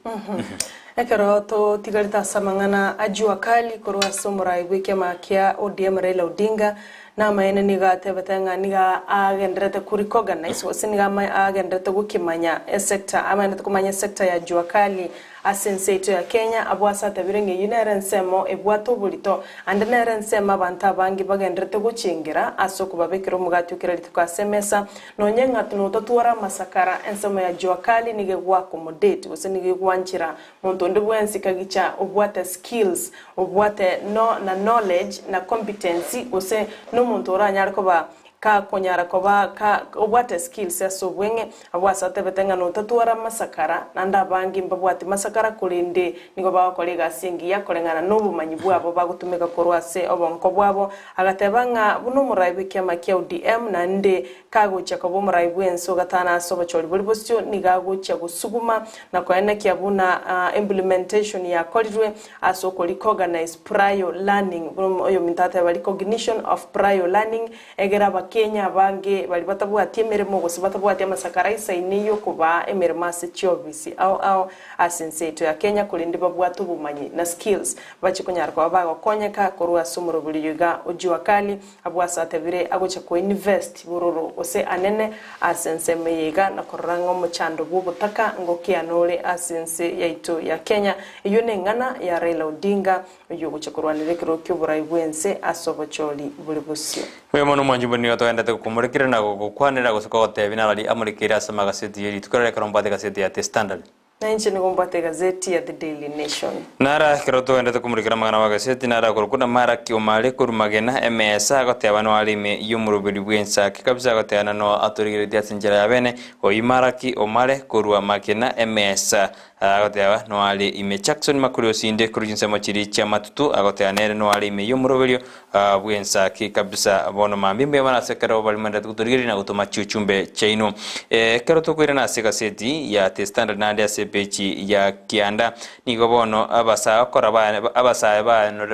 Ekero totigarete ase amang'ana a Jua Kali korwa ase omorai bw'ekiama kia ODM Raila Odinga, namaene nigo atebete ng'a nigo agendererete ko recognize gose nigo agendererete gokimanya esector amaenete komanya esector ya Jua Kali ase ense yaito ya Kenya, abwo ase atabire ng'a eyio nere ensemo ebwate oborito, ande nere ensemo abanto abange bagendererete gochengera ase okobabekera omogati o kera rituko ase emesa, nonye ng'a notatwara amasakara, ensemo ya Jua Kali nigo egwaccommodate gose nigo egwanchera monto onde bwensi kagicha obwate skills, obwate no na knowledge na competency gose nomonto oranyare koba kakonyara koba ka obwate skills ase obweng'e, Abwo ase atebete ng'a notatwara amasakara, naende abange mbabwati masakara, korende nigo bagokora egasi engiya koreng'ana nobomanyi bwabo bagotumeka korwa ase obonko bwabo. Agateba ng'a buna omorai bw'ekiama kia ODM naende kagochia koba omorai bw'ense ogatana ase obochori bori bosio nigo agochia gosuguma na koenekia buna implementation yakorirwe ase oko recognize prior learning buna oyominto ateba recognition of prior learning Egere Abakenya abange baria batabwati emeremo gose batabwati amasakara aisaine y'okobaa emeremo ase chiofisi ao ao ase ense yaito ya Kenya korende babwate obomanyi na skills bachie konyara koba bagokonyeka korwa ase omorobori oyo iga o Jua Kali abwo ase atebire agocha ko invest bororo gose anene ase ensemo eye iga na korora ng'a omochando bw'obotaka ngokiana ore ase ense yaito ya Kenya. Eyio neng'ana ya Raila Odinga Oyio ogochia korwanera ekerogo ki'oborai bw'ense ase obochori bore bosio. Oyo mono omwanchi bwe nigo togenderete gokomorekereria na gogokwanera gose kogotebia narari amorekeire ase amagaseti ye rituko riria ekero mbwate egaseti ya The Standard. Na inche nigo mbwate egazeti ya The Daily Nation. Nara ekero togenderete komorekera amang'ana w'agaseti nara akorokwa na Maraki Omare korwa magena emesa agoteba noare ime y'omoroberi bw'ensake kabisa agoteba na noa atorigereretie ase enchera ya bene oyio Maraki Omare korwa magena emesa Agoteba, Noare ime Jackson makori osinde korwa chinsemo chiria chi'amatutu, agoteba nere noare ime y'omoroberio bw'ensaki kabisa. Bono mambia mbuya mono ase ekero baria mwenderete gotorigereria na gotoma chiuchumbe chiaino. Ekero tokoirana ase egaseti ya The Standard naende ase epeji ya kianda, nigo bono abasae okora abasae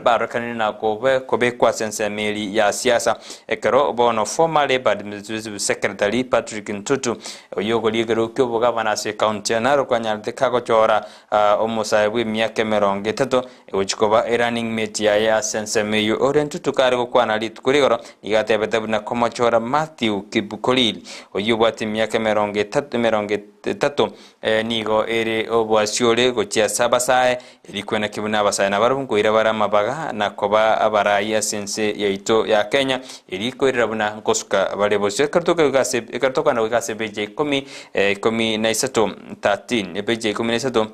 barorekanire na kobekwa ase ensemo eria ya siasa. Ekero bono former Labour Administrative Secretary Patrick Ntutu Oyio okoria ekerogo ki'obogavana ase ekaunti ya Narok anyarete kagochora. gochora omosae bw'emiaka 30 egochia koba erunning mate yaye ase ensemo eyio. Ore Ntutu kare gokwana rituko rigoro nigo atebete buna komochora Mathew Kipkorir oyio obwate emiaka 30 30 nigo ere oboasi ore gochia ase abasae Erikwenaki buna abasae nabarabwo nkoira bare amabaga na koba abarai ase ense yaito ya Kenya, erikoirera buna nkosuka bare bosio. Ekero tokoika ase ekero tokogenda goika ase epeji ya ikomi 13, 13, epeji ya 13,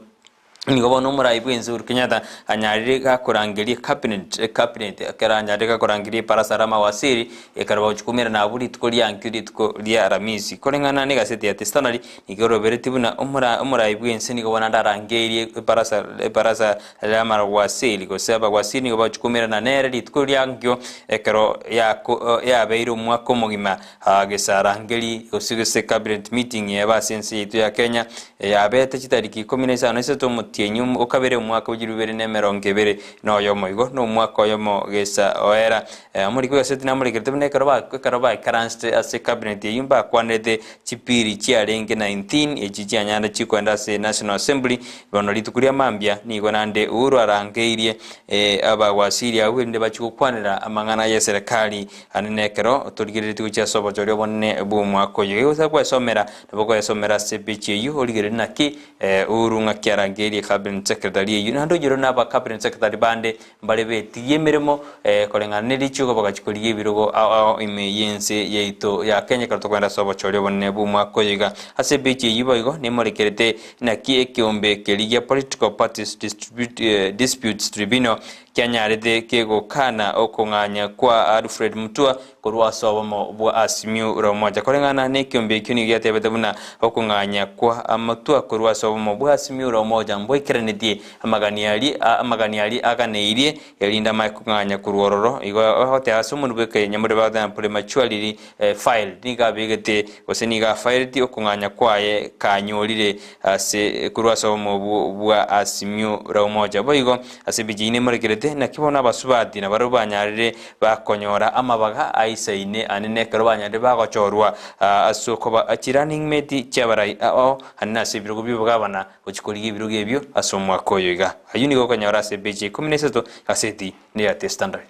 nigo bono omorai bw'ense Uhuru Kenyatta anyarire gakorangeria ecabinet ecabinet ekero anyarire gakorangeria ebarasa ra mawaziri ekero bagochia koumerana abwo rituko ria nkio rituko ria Aramisi. Koreng'ana na egaseti ya The Standard Nigo oroberetie buna omorai bw'ense nigo bono arangeirie ebarasa ebarasa y'amagwasiri, gose abagwasiri nigo bagochia koumerana nere rituko ria ankio, ekero yako yabeire omwaka omogima gese arangeri gose gese cabinet meeting ebe ase ense yaito ya Kenya, yabete chitariki 15 omotienyi o kabere omwaka bwa 2020 na oyomo igo na omwaka oyomo gesa oera. Omoriki bw'egaseti namorekerete buna ekero ba ekero baikaransete ase cabinet eyio mbakwanerete Chipiri chiarenge 19 echi chianyanda chikoenda ase National Assembly, bono rituko ria mambia nigo naende Uhuru arangeirie abagwasiri abwo erinde bachie gokwanera amang'ana y'eserekari ande nekero torigereretie gochia ase obochori obonene bw'omwaka oyo. Gose gwesomera nabo okoyesomera ase epeji eyio origererie naki Uhuru ng'aki arangeirie Cabinet Secretary eyio naende oyore na aba Cabinet Secretary bande Mbare betigie emeremo koreng'ana ne richiiko bagachia korigia ebirogo ao ao ime y'ense yaito ya Kenya ekero tokogenda ase obochori obonene bw'omwaka oyo iga. Ase epeji eyio boigo nemorekerete naki ekeombe keria gia Political Parties Disputes Tribunal kianyarete kegokana okong'anya kwa Alfred Mutua Korwa ase obomo bwa Azimio la Umoja. Koreng'ana nekeombe ekio nigo giatebete buna okong'anya kwa amatwa korwa ase obomo bwa Azimio la Umoja mboikeranetie amagani aria amagani aria aganeirie erinde amae kong'anya korwa ororo. Igo bagoteba ase omonwa bw'ekenyamorero bagoteba prematurely filed nigo abegete gose nigo afaireti okong'anya kwaye kanyorire ase korwa ase obomo obwo bwa Azimio la Umoja. Boigo ase ebicha eyio nemorekerete naki bono abasubati nabarabwo banyarire Bakonyora amabaga aisaine ane nekero banyarire bagochorwa ase okoba chirunning mate chi'abarai ao ane nase ebirogo bi'obogabana gochia korigia ebirogo ebio ase omwaka oyo iga. Ayio nigo okonyora ase epeji ya 13 gaseti neya The Standard.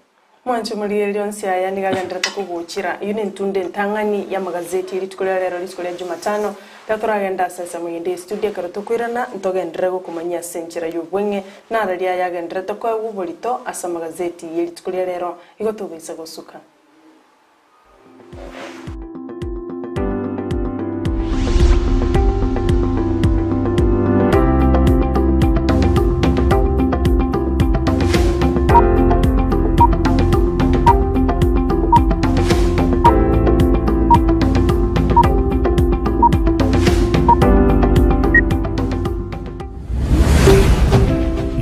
Mwanche omorigereria onsi aya nigo agenderete kogochera. Eyio nentunda entang'ani y'amagazeti ye rituko ria rero, rituko ria Jumatano. Ekero toragende ase ensemo eyende y'estudio ekero tokoirana, ntogenderere gokomanyia ase enchera y'obweng'e naro riaye agenderete koegwa oborito ase amagazeti ye rituko ria rero, igo tobaisa gosuka.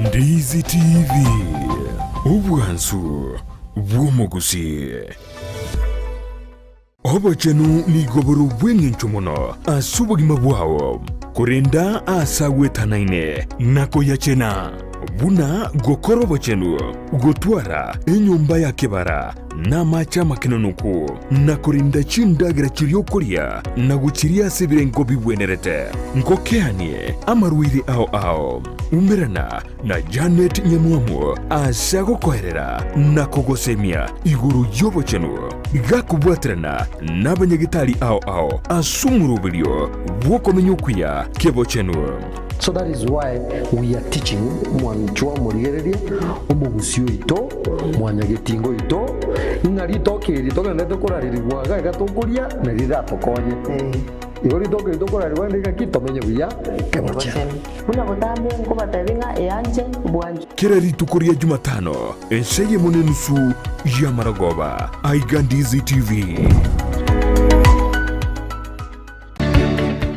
Ndizi TV, obwansu bw'omogusii. Obochenu nigo bore obw'engencho mono ase obogima bwao, korenda aase agwetanaine na koyachena, buna gokora obochenu, gotwara enyomba ya kebara, na amache amakenonoku, na korinda chindagera chiria okoria na gochiria ase ebirengo bigwenerete. Ngokeanie amarwaire ao ao. Umerana na Janet Nyamwamu ase agokoerera na kogosemia igoro y'obochenu, gakobwaterana nabanyagitari ao ao ase omoroberio bw'okomenya okuya kebochenu. So that is why we are teaching mwanchwa omorigereria omogusi oito mwanyagetinga oito ng'a ritoke eri togenderete korarerigwa iga iga tokoria nari riratokonye. Igo ritoke eri tokorarerigwa naende ng'aki tomenye buya kebochenu. Buna botambe nkobatebia ng'a eanche bwanchwe. Kera rituko ria Jumatano, ense eyemo nenusu y'amarogoba, aiga Ndizi TV.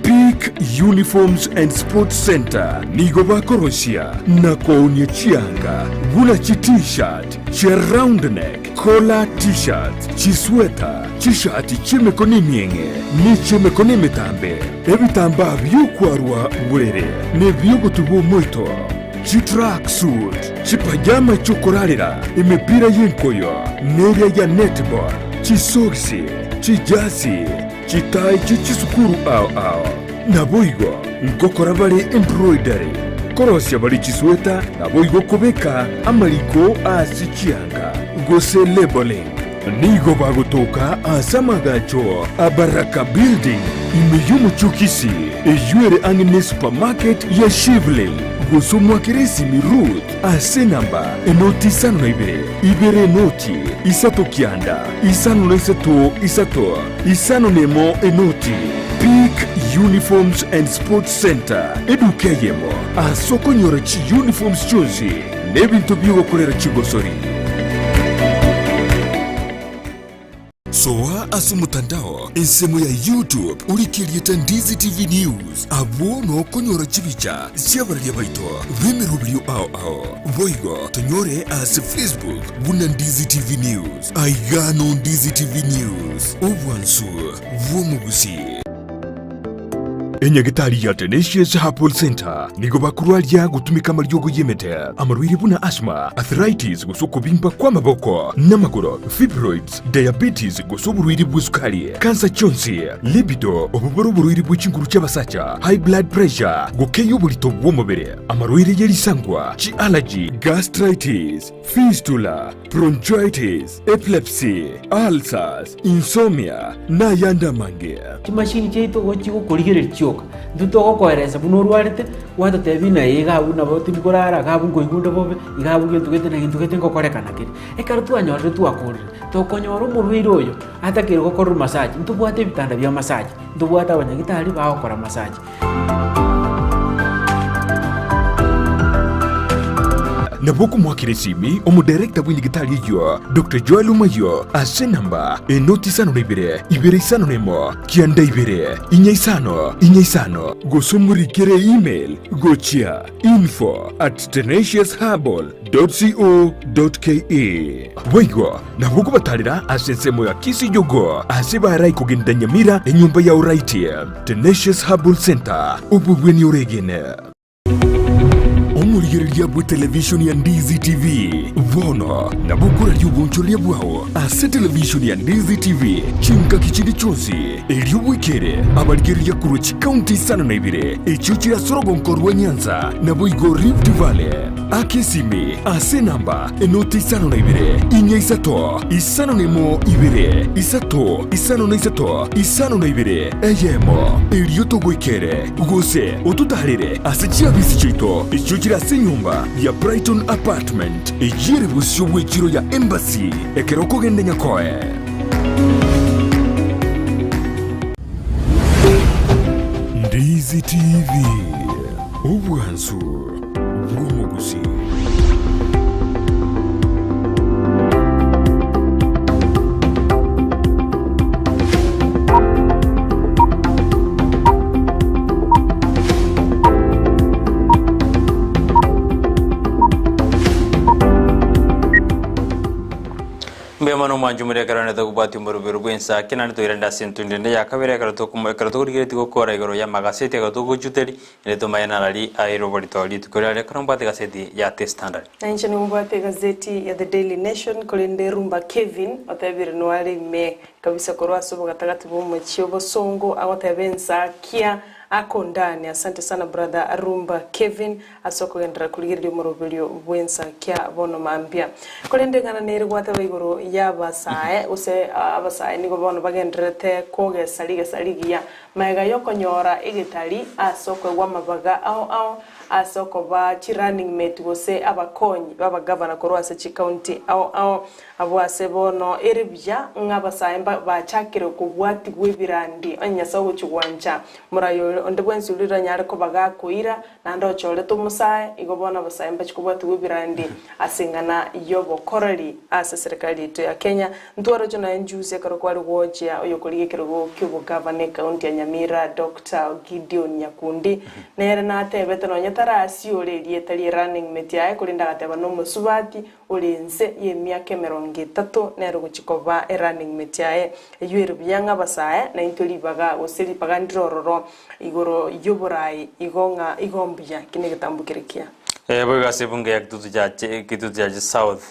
Peak Uniforms and Sports Centre nigo bakorosia na koonia chianga buna chi T-shirt, chia round neck, collar T-shirts, chisweta, chishati chi'emekono emieng'e ne chi'emekono emetambe, ebitambaa bi'okwarwa borere na ebi'ogotuba omoito, chitrack suit, chipajama chi'okorarera, emepira y'enkoyo neria ya netball, chisogisi, chijasi, Chitai chie chisukuru ao ao. Naboigo ngokora bare embroidery, korosia bare chisweta, naboigo kobeka amariko ase chianga, gose labelling. Nigo bagotoka ase amagacho a Baraka Building, ime y'omochie o Kisii, eyio ere ang'e ne supermarket ya Shivling, gose omwakere esimi Ruth ase enamba enoti isano na ibere, ibere enoti, isato kianda, isano na isato isato, isano na emo enoti. Peak Uniforms and Sports Centre, eduka eyemo ase okonyora chiuniforms chionsi na ebinto bi'ogokorera chigosori. Soa ase omotandao ensemo ya YouTube orike erieta Ndizi TV News, abwo nokonyora chibicha chi'abararia baito b'emeroberio ao ao. Boigo tonyore ase Facebook buna Ndizi TV News. Aiga no Ndizi TV News, obwansu bw'omogusii. Enyagetari ya Tenacious Herbal Centre nigo bakorwaria gotumeka amariogo y'emete, amarwaire buna asthma, arthritis gose okobimba kw'amaboko n'amagoro, fibroids, diabetes gose oborwaire bw'esukari, kansa chionsi, libido, obwo bore oborwaire bwe chinguru chi'abasacha, high blood pressure, gokeyia oborito bw'omobere, amarwaire ye risangwa, chi'allergy, gastritis, fistula, bronchitis, epilepsy, ulcers, insomnia, na ayande amange. Chimashini chiaito igo chigokorigereria chioka, intwe togokoeresa buna orwarete, gwatotebia ng'a iga abwo nabo tindi korara, iga abwo nkoigwa onde bobe, iga abwo gento gete na gento gete ngokorekana kere. Ekero twanyorire twakorire, tokonyora omorwaire oyo atakeire gokorerwa massage, ntobwate ebitanda bia massage, ntobwate abanyagitari bagokora massage. Nabo okomoakera esimi omodirector bw'enyigitari eyio, Doctor Joel Omayio, ase enamba enoti isano na ibere, ibere isano na emo, kianda ibere, inya isano, inya isano, gose omorikere email gochia info at tenaciousherbal dot co dot ke. Boigo nabo okobatarera ase ensemo ya Kisii Jogoo ase barai kogenda Nyamira enyomba ya Oraiti. Tenacious Herbal Centre, obobweni oregene. Omorigereria bwe televishoni ya Ndizi TV bono nabo okoraria obonchoreria bwao ase televishoni ya Ndizi TV chingaki chinde chionsi erio bwekere abarigereria korwa chikaunti isano na ibere echio chire ase orogonko rwa Nyanza naboigo Rift Valley. Aka esimi ase enamba enoti isano na ibere, inya isato, isano na emo ibere, isato, isano na isato, isano na ibere, eyemo, erio togoikere, gose ototaarere ase chiabisi chiaito echio chire ase enyomba ya Brighton Apartment, eyio ere bosio bw'echiro ya Embassy, ekero okogenda Nyakoe. Ndizi TV, obwansu bw'omogusii. Mbuya mono omwanchi omoria ekero nete kobwatia omorobero bw'ensaki naende toirende ase entundo ende ya kabere ekero tokomo ekero torigeretie gokora igoro y'amagaseti ekero togochuteri ere tomanye narari aire oborito rituko riaria ekero mbwate egaseti ya The Standard. Na inche nigo mbwate egazeti ya The Daily Nation, korende Rumba Kevin otebire noare ime kabisa korwa ase obogatagati bw'omochie obosongo agoteba ensakia akondani. Asante sana brother Rumba Kevin. Ase okogenderera korigereria omoroberio bw'ensakia bono mambia. Korende eng'ana nere gwateba igoro y'abasae, gose abasae nigo bono bagendererete kogesa rigesa rigiya, magega y'okonyora egetari ase okoegwa amabaga ao ao ase okoba chi-running mate gose abakonyi b'abagavana korwa ase chicounty ao ao. Abwo ase bono ere buya ng'a abasae bachakire kobwatigwa ebirandi onye Nyasae ogochia gwancha morai onde bwensi oria oranyare koba gakoira Naende ochorete omosae, igo bono abasae mbachie kobwatigwa ebirandi ase eng'ana y'obokoreri ase eserekari yaito ya Kenya. Ntwaroche nonya njuzi ekero kware gochia oyokorigia ekerogo ki'obogavana ekaunti ya Nyamira Doctor Gideon Nyakundi nere natebete nonya tarasiore erieta rie running mate yaye korende agateba nomosubati ore inse y'emiaka emerongo etato nere ogochia koba erunning mate yaye. Eyio ere buya ng'a abasae naintwe ribaga gose ribaga ndire ororo Igoro y'oboraai igo ng'a igo mbuya, ki negetambo kere kiya. Boigo ase ebunge ya Kitutu Chache, Kitutu Chache South,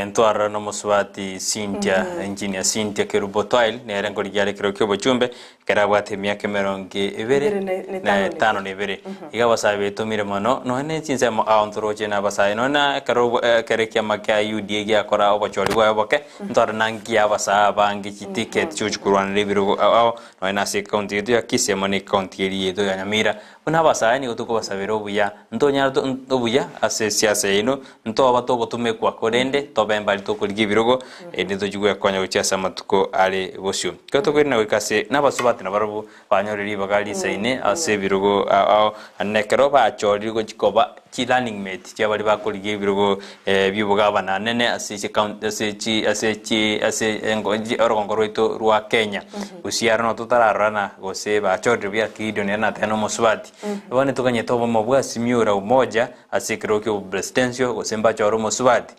ntwarora nomosubati Cynthia, Engineer Cynthia Kerubo Twail, nere nkorigia are ekerogo ki'obochumbe. Ekero abwate emiaka emerongo ebere na etano na ebere. Iga abasae betomire mono, nonya ne chinsemo ao ntoroche na abasae, nonya na ekero ekero ekiama kia UDA giakora obochori bwaye oboke, ntore na ngiya abasae abange chiticket chiogochia korwanera ebirogo ao ao, nonya na ase ecounty yaito ya Kisii amo na ecounty eria yaito ya Nyamira. Buna abasae nigo tokobasabera obuya, ntonyare to obuya ase esiasa yaino, ntoba togotumekwa korende tobe mbari tokorigia ebirogo, erinde tochie gwekonya gochia ase amatuko are bosio. Ekero tokoirana goika ase nabasubati nabarabwo banyore ribaga risaine ase ebirogo ao ao, naende ekero bachorire gochia koba chi running mate chia baria bakorigia ebirogo bi'obogabana anene ase chicounty ase chi ase chi ase engo orogongo rwaito rwa Kenya. Gusii aro nabo totararorana gose bachorire buya Gideon ere natebe na omosubati. Bono toganyete obomo bwa Azimio la Umoja ase ekerogo kia obopresidensio gose mbachore omosubati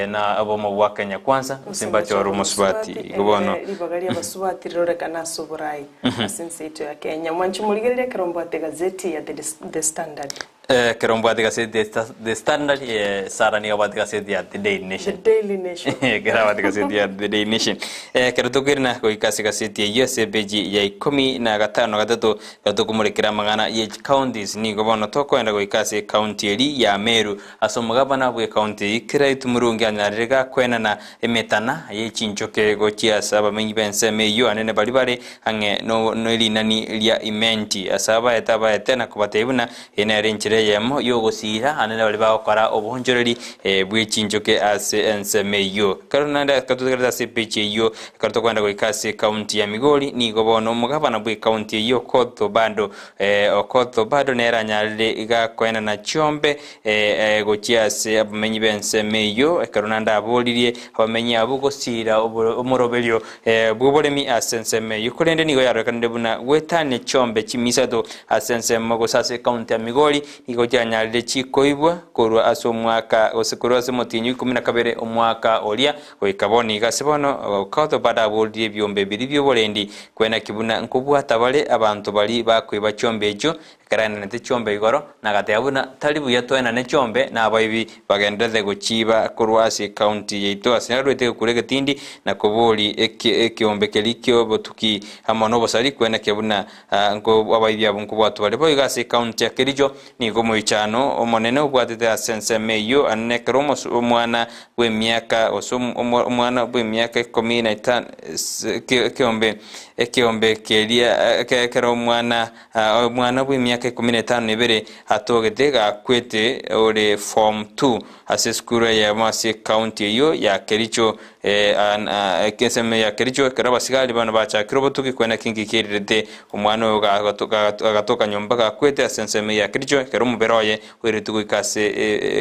na obomo bwa Kenya Kwanza gose mbachore omosubati igo bono. Egere ribaga ri'abasubati rirorekane ase oborai ase ense yaito ya Kenya. Mwanche morigererie ekero mbwate egazeti ya The Standard. Ekero mbwate egazeti ya The Standard, Sarah nigo abwate egazeti ya The Daily Nation. The Daily Nation. Ekero abwate egazeti ya The Daily Nation. Ekero tokoirana goika ase egazeti eyio ase epeji ya ikomi na gatano na gatato, ekero tokomorekera amang'ana ye chicounties, nigo bono tokoenda goika ase ecounty eria ya Meru. Ase omogabana bw'ecounty eyio, Kiraitu Murungi anyarire gakwenana emetana ye chinchoke gochia ase abamenyi b'ensemo eyio anene baria bare ang'e nerinani ria Imenti. Ase abaete abaete na kobatebia buna Eye nere enchera eyemo y'ogosiira anene baria bagokora oboonchoreri bwe chinchoke ase ensemo eyio. Ekero naende ekero totegerete ase epeji eyio, ekero tokoenda goika ase ekaunti ya Migori, nigo bono omogabana bw'ekaunti eyio Okoth Obado, Okoth Obado nere anyarire iga koenana chiombe gochia ase abamenyi b'ensemo eyio, ekero naende aboririe abamenyi abwo gosiira omoroberio bw'oboremi ase ensemo eyio. Korende nigo yarorekanire buna goetania chiombe chimisato Ase ensemo gose ase ekaunti ya Migori nigo chianyarire chikoibwa korwa ase omwaka gose korwa ase omotienyi o ikomi na kabere omwaka oria goika bono iga. Ase bono Okoth baraborie ebiombe biria bi'oborendi kwenaki buna nkobwata bare abanto baria bakoiba chiombe echio ekero aenanete chiombe igoro na agateba buna tari buya toenane chiombe na abaibi bagenderete gochiiba korwa ase ekaunti yaito ase narwete gekura egetindi na kobori ekeombe keria ki'obotuki amo nobosari kwenakia buna Abaibi abwo nkobwatwa bare. Boigo ase ekaunti ya Kericho nigo omoichano omonene obwatete ase ensemo eyio anene ekero omwana bw'emiaka gose omwana bw'emiaka ikomi na etano ekeombe ekeombe keria ekero omwana omwana bw'emiaka ikomi na etano na ebere atogete gakwete ore form two ase esukuru eyemo ase ekaunti eyio ya Kericho. Ensemo ya Kericho, ekero abasigari bano bachakire obotuki kwena kinki kierirete, omwana oyo agatoka nyomba gakwete ase ensemo ya Kericho, ekero omobere oye oiretwe goika ase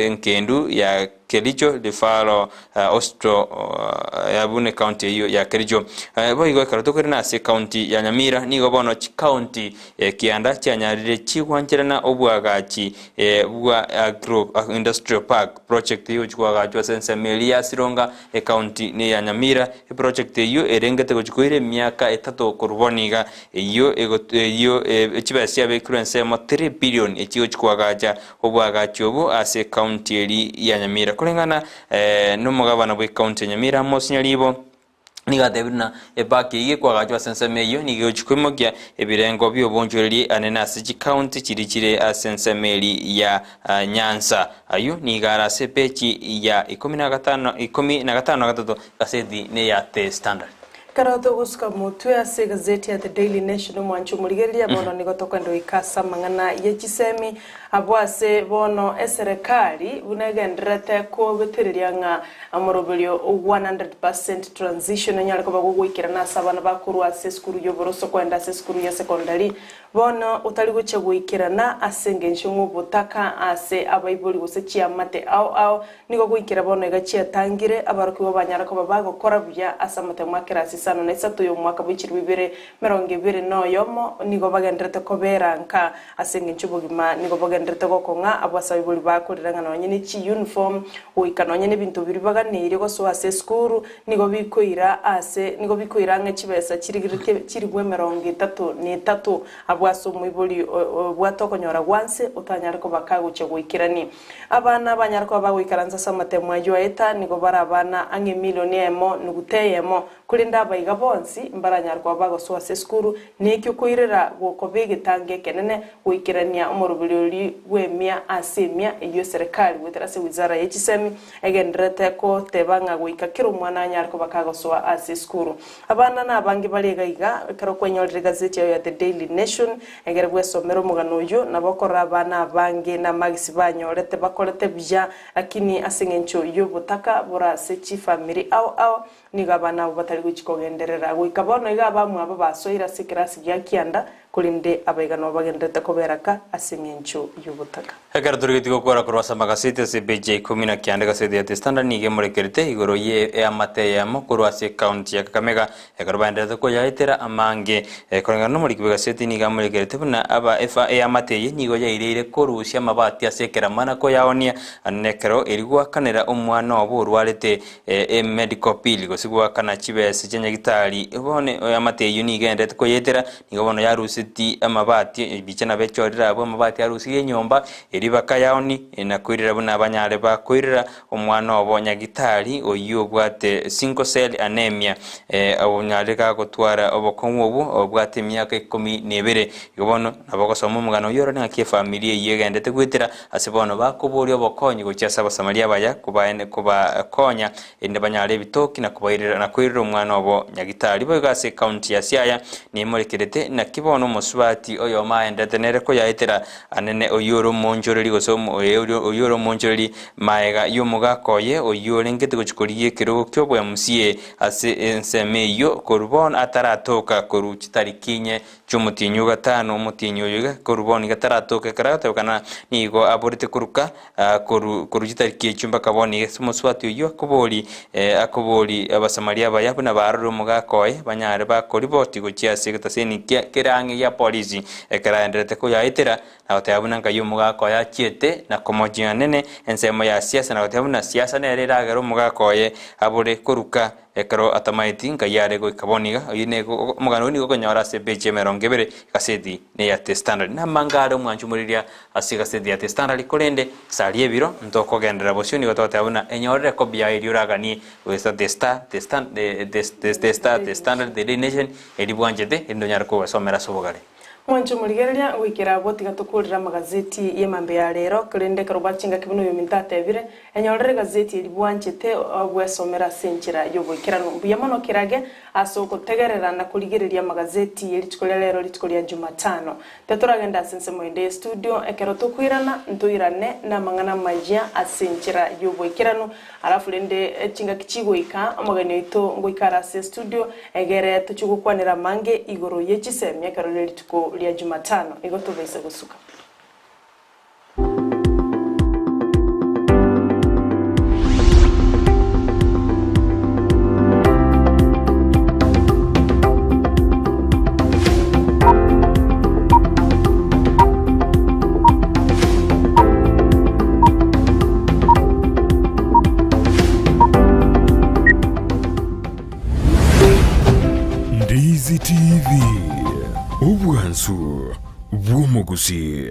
engendu ya Kericho Referral Hospital abwo ne county eyio ya Kericho. Boigo ekero tokoirana ase ecounty ya Nyamira, nigo bono chicounty kianda chianyarire chigwancherana obwagachi bwa Agro Industrial Park. Project eyio egochia koagachwa ase ensemo eria ya Sironga, ecounty neya Nyamira. Eproject eyio erengete gochia koira emiaka etato korwa bono iga. Eyio eyio chibesa chiabekirwe ensemo 3 billion echigochia koagacha oboagachi obo ase ecounty eria ya Nyamira. Koreng'ana nomogabana bw'ecounty ya Nyamira Amos Nyaribo, Nigo atebirie ng'a epaki eyio ekwagachwa ase ensemo eyio nigo egochia koimokia ebirengo bi'obonchoreria anene ase chikaunti chiria chire ase ensemo eria ya Nyanza. Ayio nigo are ase epeji ya ikomi na gatano ikomi na gatano na gatato egaseti neya The Standard. Ekero togosuka motwe ase egazeti ya The Daily Nation omwancho omorigereria bono nigo tokoenda goika ase amang'ana ye chisemi abwo ase bono eserekari buna egendererete kobetereria ng'a Omoroberio o 100% transition onyare koba gogoikerana ase abana bakorwa ase esukuru y'oboroso koenda ase esukuru ya secondary. Bono otari gochia goikerana ase engencho ng'a obotaka ase abaibori gose chiamate ao ao nigo goikera bono iga chiatangire abarokigwa banyare koba bagokora buya ase amatemo a kerasi isano na isato y'omwaka bwe chilifu ibere merongo ebere na oyomo nigo bagendererete kobera nka ase engencho obogima nigo bogendererete gokong'a abwo ase abaibori bakorera ng'a nonye ne chiuniform Goika nonya nebinto biria baganeirie gosoa ase esukuru nigo bikoira ase nigo bikoira ang'e chibesa chirigeretie chilifu emerongo etato na etato abwo ase omoibori obwate okonyora gwanse otanyare koba kagochia goikerani. Abana banyare koba bagoikaransa ase amatemo ayio aeta nigo bare abana ang'e emilioni eyemo nuguta eyemo. Korende abaiga bonsi mbaranyare koba bagosoa ase esukuru, nekio koirera gokoba egetango ekenene goikerania omoroberi oria bw'emia ase emia eyio eserekari goetera ase wizara ye chisemi egendererete goteba ng'a goika kera omwana anyare koba kagosoa ase esukuru. Abana nabange bare iga iga ekero kwenyorire egazeti yayo ya The Daily Nation egere bwesomere omogano oyio nabo okorora abana abange namagisi banyorete bakorete buya lakini ase eng'encho yobotaka bore ase chifamiri ao ao Nigo abana abwo batari gochia kogenderera goika bono iga abamwabo basoire ase ekerasi gia kianda, korende abaiga nabo bagendererete kobera ka ase engencho y'obotaka. Ekero torigetie gokora korwa ase amagaseti ase epeji ya ikomi na kianda egaseti ya The Standard nigo emorekerete igoro ye eamate eyemo korwa ase ecounty ya Kakamega ekero baendererete koyaetera amange. Koreng'ana nomoriki bw'egaseti nigo amorekerete buna aba efa eamate eye nigo yaireire korusia amabati ase ekerama na koyaonia nekero eri goakanera omwana obo orwarete Emedical bill, gose goakana chibesa chia nyagitari, bono eamate eyio nigo egendererete koyetera, nigo bono yaruseti amabati, ebicha nabo echorire abwo amabati arusirie enyomba, erio bakayaoni na koirera buna banyare bakoirera omwana obo nyagitari oyio obwate sickle cell anemia, onyarire gagotwara obokong'u obwo obwate emiaka ikomi na ebere. Igo bono nabo ogosoma omogano oyio orore ng'aki efamiri eyio egendererete goetera. Ase bono bakoboria obokonyi gochia ase Abasamaria abaya kobakonya, erinde banyare ebitoki na kobairera na koirera omwana obo nyagitari. Boigo ase ecounty ya Siaya nemorekerete, naki bono omosubati oyomo aenderete nere koyaetera anene oyio ore omoonchoreri gose oyio ore omoonchoreri maega y'omogaka oye oyio orengete gochia korigia ekerogo ki'oboMCA ase ensemo eyio korwa bono ataratoka korwa chitariki inye Chi'omotienyi o gatano, omotienyi oyo iga korwa bono iga taratoka ekero agotebekana nigo aborete koruka korwa korwa chitariki echio mpaka bono iga. Ase omosubati oyio akobori akobori Abasamaria abaya buna barore omogaka oye, banyare bakoriboti gochia ase egetaseni kia kere ang'e gia polisi ekero aenderete koyaetera na goteba buna nkai omogaka oye achiete na komochia nene ensemo ya siasa na goteba buna siasa nere eragere omogaka oye abore koruka. Ekero atamaeti nkai are goika bono iga, oyio nigo omogano oyio nigo okonyora ase epeji emerongo ebere egaseti neya The Standard. Namange are omwancho moriria ase egaseti ya The Standard, korende saria ebiro ntokogenderera bosio nigo togoteba buna enyorere ekobi yaye eria oraganie goeta The Star, The Stan The The The Star, The Standard, The Daily Nation, eria bwanchete erinde onyare kogwesomera ase obogare. Mwanche omorigereria goikera abwo tiga tokorere amagazeti y'emambia ya rero, korende ekero obwate chingaki buna oyominto atebire, enyorere egazeti eria bwanchete bwesomere ase enchera y'oboikeranu. Mbuya mono kerage ase ogotegerera na korigereria amagazeti ye rituko ria rero rituko ria Jumatano. Titoragende ase ensemo ende ye studio, ekero tokoirana ntoirane namang'ana amayia ase enchera y'oboikeranu. Alafu rende chingaki chigoika, omogeni oito ngoika are ase estudio, egere tochie gokwanera amange igoro ye chisemi ekero rie rituko ria Jumatano. Igo tobaise gosuka. Ndizi TV, obwansu bw'omogusii.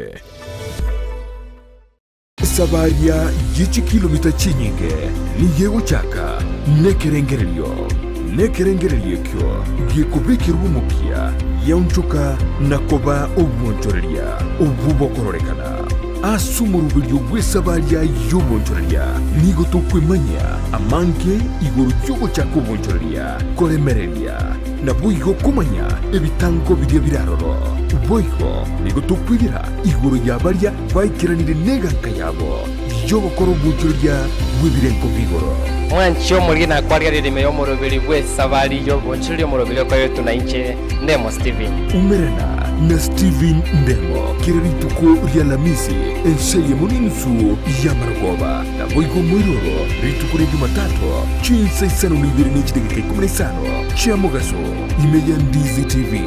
Esabaria ye chikilomita chinyinge nigo egochaka nekerengererio, nekerengererio ekio gekobekerwa omokia giaonchoka na koba obwonchoreria obwo bokororekana. Ase omoroberio bw'esabaria y'obonchoreria nigo tokwemanyia amange igoro y'ogochaka obonchoreria, koremereria, naboigo komanya ebitango biria bire aroro. Boigo nigo tokwegera igoro ya baria baikeranire neganka yabo y'ogokora obonchoreria bw'ebirengo bi'igoro. Mwanche omoriri na kwarigereria ime y'omoroberi bw'esabari y'obonchoreria omoroberi okoretwe na inche Ndemo Steven. Umerana na Steven Ndemo kera rituko ri'Alamisi ense eyemo n'enusu y'amarogoba, naboigo moiroro rituko ria Jumatatu chinsa isano na ibere ne chidageka ikomi na isano chia mogaso ime ya Ndizi TV.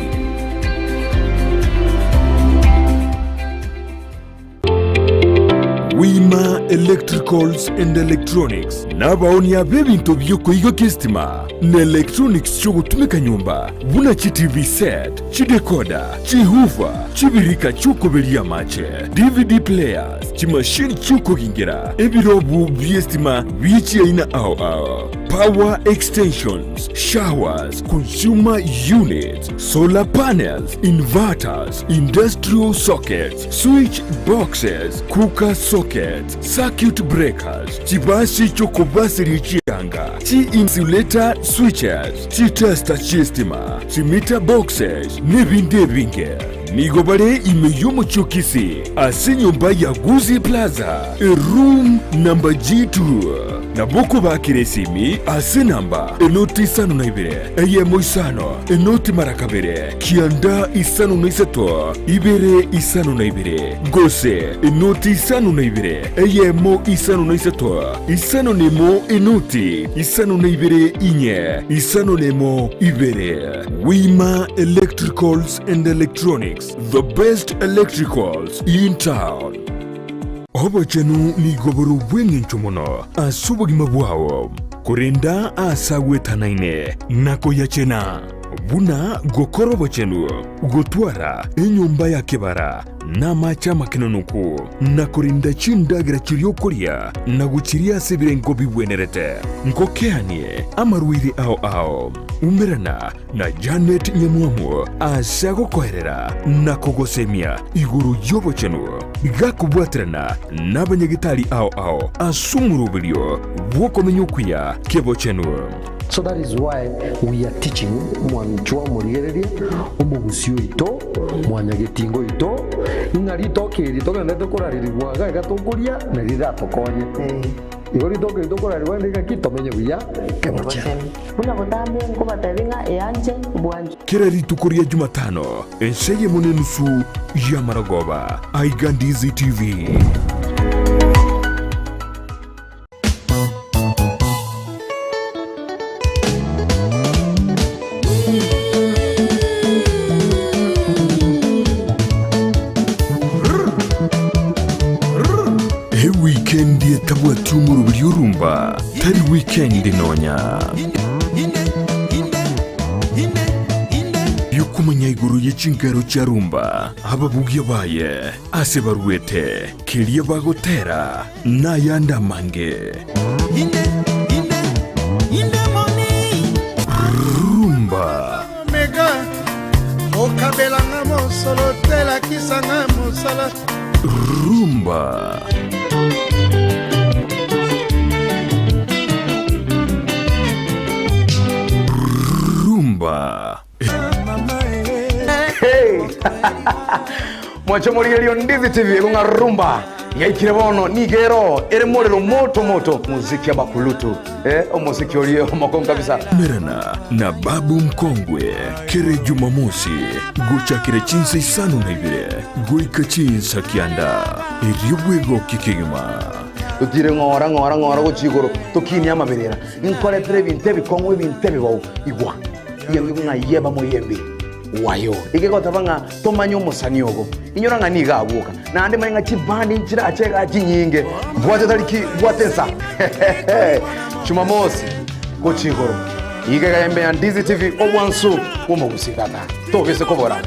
We must. Wima Electricals and Electronics nabaonia b'ebinto bi'okoigokia esitima na electronics chi'ogotumeka nyomba buna chi TV set, chidecoder, chihoofer, chibirika chi'okoberia amache, DVD players, chimashini chi'okogingera, ebirobu bi'esitima bie chiaina ao ao, power extensions, showers, consumer units, solar panels, inverters, industrial sockets, switch boxes, cooker sockets, circuit breakers, chibasi chi'okobaseria chianga, chi-insulator switches, chitester chi'estima, chimeter boxes, n'ebinde ebinge. Nigo bare ime y'omochie o Kisii, ase enyomba ya Gusii Plaza, eroom number G2. Nabo okobakera esimi ase enamba enoti isano na ibere, eyemo isano, enoti mara kabere, kianda isano na isato, ibere isano na ibere, gose enoti isano na ibere, eyemo isano na isato, isano na emo enoti isano na ibere inye, isano na emo ibere. Wima Electricals and Electronics, the best electricals in town. Obochenu nigo bore obw'engencho mono ase obogima bwao, korenda aase agwetanaine na koyachena, buna gokora obochenu, gotwara enyomba ya kebara na amache amakenonoku, na korenda chindagera chiria okoria na gochiria ase ebirengo bigwenerete. Ngokeanie amarwaire ao ao. Umerana na Janet Nyamwamu ase agokoerera na kogosemia igoro y'obochenu, gakobwaterana n'abanyagetari ao ao ase omoroberio bw'okomenya okuya k'ebochenu. So that is why we are teaching mwanchwa omorigereria omogusi oito mwanyagetinga oito ng'a ritoke eri togenderete korarerigwa iga iga tokoria nari riratokonye. Igo ritoke eri tokorarerigwa naende ng'aki tomenye buya kebochenu. Buna botambe nkobatebia ng'a eanche bwanchwe. Kera rituko ria Jumatano, ense eyemo nenusu y'amarogoba, aiga Ndizi TV. Ewikendi etabwati omoroberi orumba tari wikendi nonya. Yokomanya igoro ye chingero chia rumba, ababugia baye, ase baruete, keria bagotera, nayande amange. Rumba. Omega okabelanga mosolo te lakisanga mosala. Rumba. Rumba. Hey! Mwanche morigererio Ndizi TV ekong'a rumba yaikire bono nigo ero ere morero moto moto muziki abakulutu eh, omosiki orie omokongu kabisa. Merana na Babu Mkongwe kere Jumamosi gochakera chinsa isano na ibere goika chinsa kianda erio bwegokie kegima. Totire ng'ora ng'ora ng'ora gochia igoro tokinie amaberera nkoretere ebinto ebikong'u ebinto ebibou igwa Iyamigwe ng'a yeba moyembe wayo. Egegoteba ng'a tomanye omosani ogo. Inyora ng'a nigo agwoka. Naende manye ng'a chibandi nchirache igaa chinyinge. Bwate tariki, bwate ensa. Jumamosi gochia igoro. Iga iga embe ya Ndizi TV obwansu bw'omogusii tata. Tobise kobora.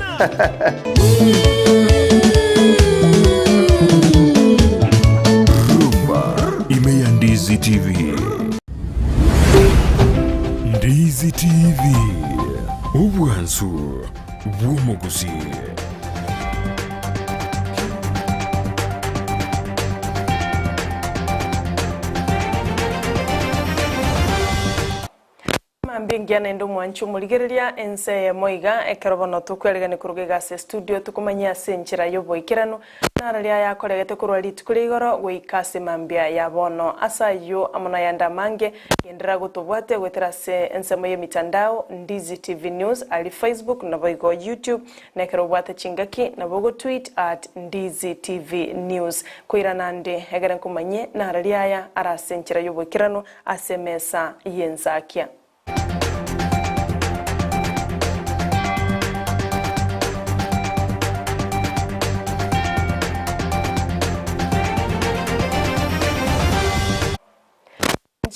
Rumba ime ya Ndizi TV. Ndizi TV, obwansu bw'omogusii. Mambia engiya naende omwanchi omorigereria ense eyemo iga, ekero bono tokweregania koruga iga ase estudio tokomanyie ase enchera y'oboikeranu Nararia ayakoregete korwa rituko ria igoro goika ase mambia ya bono. Ase ayio amo nayande amange, genderera gotobwatia goetera ase ensemo y'emitandao, Ndizi TV News aria Facebook naboigo YouTube, na ekero obwate chingaki nabo ogotweet at Ndizi TV News. Koirana ande egere nkomanyie nararia aya are ase enchera y'oboikeranu ase emesa y'ensakia.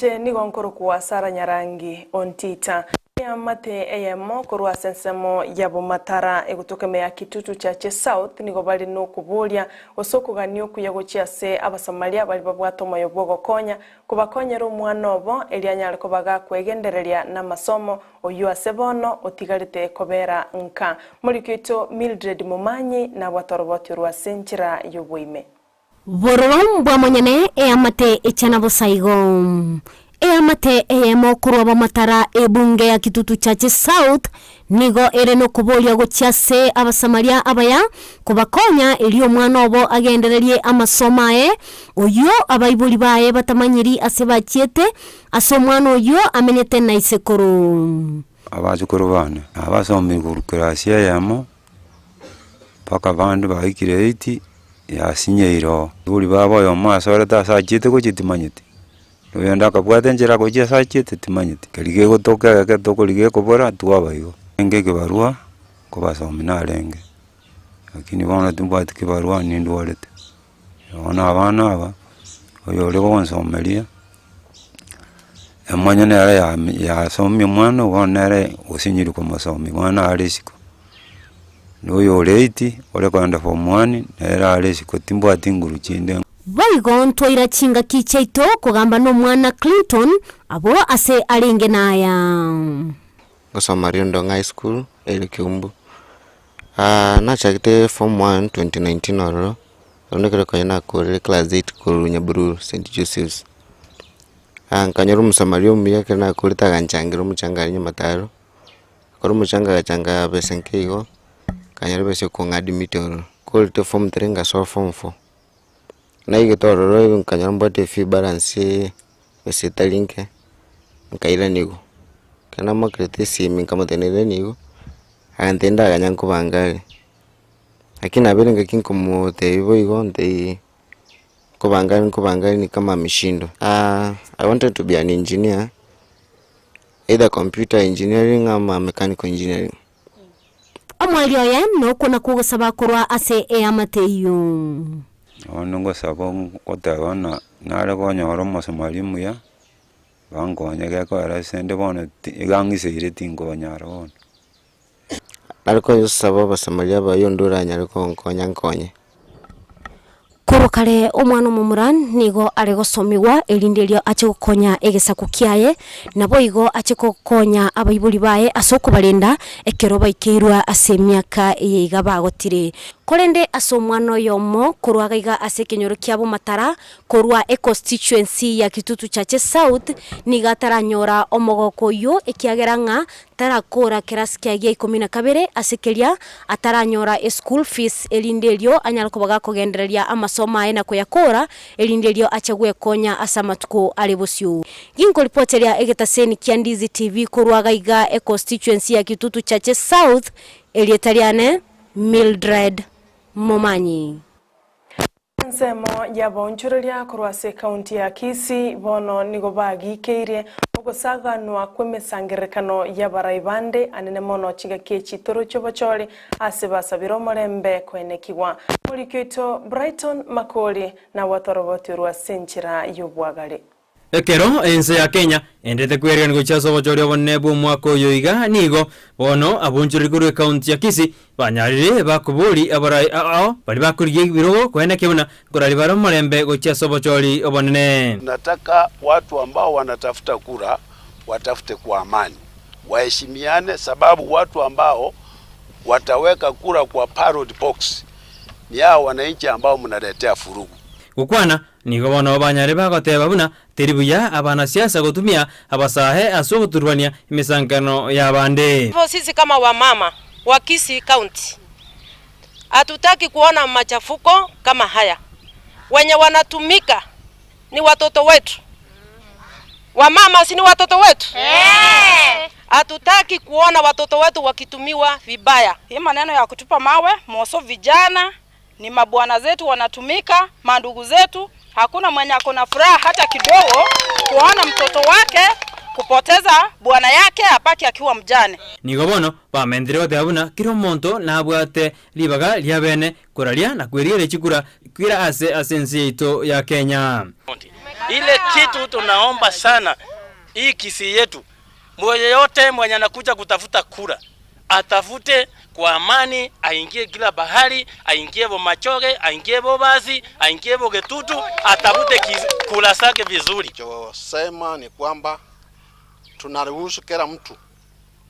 Inche nigo nkorokwa Sara Nyarangi Ontita. Eamate eyemo korwa ase ensemo ya Bomatara egotoka ime ya Kitutu Chache South nigo bare nokoboria gose okogania okuya gochia ase Abasamaria baria babwate omoyo bw'ogokonya kobakonyera omwana obo erio anyare koba gakwegendereria namasomo oyio ase bono otigarete kobera nka. Moriki oito Mildred Momanyi nabwate oroboti orwo ase enchera y'oboime. Bororo mbwa monyene eamate echana bosa igo. Eamate eyemo korwa bamatara ebunge ya Kitutu Chache South nigo ere nokoboria gochia ase Abasamaria abaya kobakonya erio omwana obo agendererie amasomo aye oyio abaibori baye batamanyiri ase bachiete ase omwana oyio amenyete na isekoro. Abachukuru bane nabasomire korwa class eyemo. Mpaka abande baikire eight, yasinyeire oo. Bori baba oyomo asorete ase achiete gochia timanyeti, na oyonde akabwata enchera agochia ase achiete timanyeti. Keria gegotoka egeke tokorigia gekobora twaba igo. Renge ekebarua, nkobasomia narenge, lakini bono timbwati kebarua nindwarete. Bono abana aba, oyore gonsomeria, emanye nere yami yasomia omwana obo bono nere osinyire komosomia bono are isiko. Na oyo ore eight, ore kogenda form one, nere are isiko timbwati nguru chinde. Boigo ntwaira chingaki chiaito kogamba nomwana Clinton abwo ase arenge naya. Ngosoma Riondong High School ere Kiumbu. Nachagete form one 2019 ororo, naende ekero konya nakorire class eight korwa Nyabururu St. Joseph's. Nkanyora omosamaria omuya ekero nakorete aganchangira omochanga aria nyamataro, ekero omochanga agachanga besa nke igo, nkanyora ebesa ya kong'admit ororo. Nkorete form three ngasoa form four, naigete ororo nkanyora mbwate efee balance besa etari nke, nkairanigwa. Ekero namoakerete esimi nkamotebia nairanigwe, agantebia ndaganya nkobanga are. Lakini nabeire ngaki nkomotebia boigo ntebie nkobanga are nkobanga are ni kama ameshindwa. I wanted to be an engineer, either computer engineering ama mechanical engineering. Omoerio oye nokwo nakwo ogosaba korwa ase eamate eyio. Bono ngosaba ngoteba ng'a nare konyora omosomari omuya, bankonye gekoera ase inde bono ti iga ang'iseire tinkonyara bono. Nare koyosaba Abasamaria abaye onde oranyare konkonya nkonye. Korwa kare omwana omomura nigo are gosomigwa erinde erio ache gokonya egesaku kiaye, naboigo ache gokonya abaibori baye ase okobarenda ekero baikeirwe ase emiaka eye iga bagotire. Korende ase omwana oyomo korwa gaiga ase ekenyoro kia Bomatara, Korwa econstituency ya Kitutu Chache South nigo ataranyora omogoko oyio ekiagera ng'a tarakora kerasi kiaye gia ikomi na kabere ase keria ataranyora eschool fees erinde erio anyare koba gakogendereria amasomo aye na koyakora erinde erio ache gwekonya ase amatuko are bosio. Ginkoripoteria egetaseni kia Ndizi TV korwa gaiga econstituency ya Kitutu Chache South erieta riane Mildred Momanyi. Ensemo y'abaonchoreria korwa ase ekaunti ya Kisii bono nigo bagiikeirie ogosaganwa kw'emesangererekano y'abarai bande anene mono chingaki echi torochio bochori ase basabire omorembe koenekigwa. Omoriki oito Brighton Makori nabwate oroboti orwo ase enchera y'obwagare. Ekero ense ya Kenya endete kweregania gochia ase obochori obonene bw'omwaka oyo iga nigo bono abonchoreri korwa ekaunti ya Kisii banyarire bakobori abarai ao baria bakorigia ebirogo koenekia buna nkorari bare omorembe gochia ase obochori obonene. Tunataka watu ambao wanatafuta kura watafute kwa amani, waheshimiane sababu watu ambao wataweka kura kwa ballot box ni hao wananchi ambao mnaletea furugu. Gokwana Nigo bono banyare bagoteba buna teri buya abanasiasa gotumia abasae ase ogoturubania emesankano y'abande. Hivyo sisi kama wamama wa Kisii County hatutaki kuona machafuko kama haya. Wenye wanatumika ni watoto wetu. Wamama si ni watoto wetu? Hatutaki kuona watoto wetu wakitumiwa vibaya. Hii maneno ya kutupa mawe moso vijana ni mabwana zetu wanatumika, mandugu zetu. Hakuna mwenye ako na furaha hata kidogo kuona mtoto wake kupoteza bwana yake apaki akiwa mjane. Nigo bono bamentire goteba buna kera omonto nabwate ribaga ria bene koraria na kwerigereria chikura kera ase ase ense yaito ya Kenya. Ile kitu tunaomba sana hii Kisii yetu, yeyote mwenye anakuja kutafuta kura atafute kwa amani, aingie kila bahari, aingie Bomachoge, aingie Bobasi, aingie Bogetutu, atafute kura zake vizuri. Chosema ni kwamba tunaruhusu kila mtu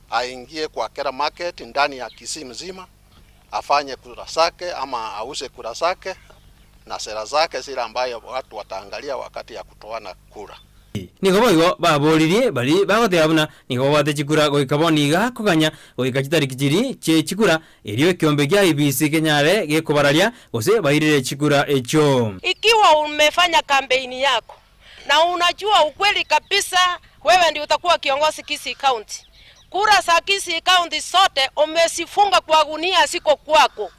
aingie kwa kila market ndani ya Kisii mzima afanye kura zake ama auze kura zake na sera zake zile ambayo watu wataangalia wakati ya kutoana kura. Nigo boigo baboririe bari bagoteba buna nigo babwate chikura goika bono iga koganya goika chitariki chiri chie chikura erio ekiombe kia IEBC kenyare gekobararia gose bairire chikura echio. Ikiwa umefanya kampeni yako na unajua ukweli kabisa wewe ndio utakuwa kiongozi Kisii County, kura za Kisii County zote umezifunga kwa gunia, siko kwako,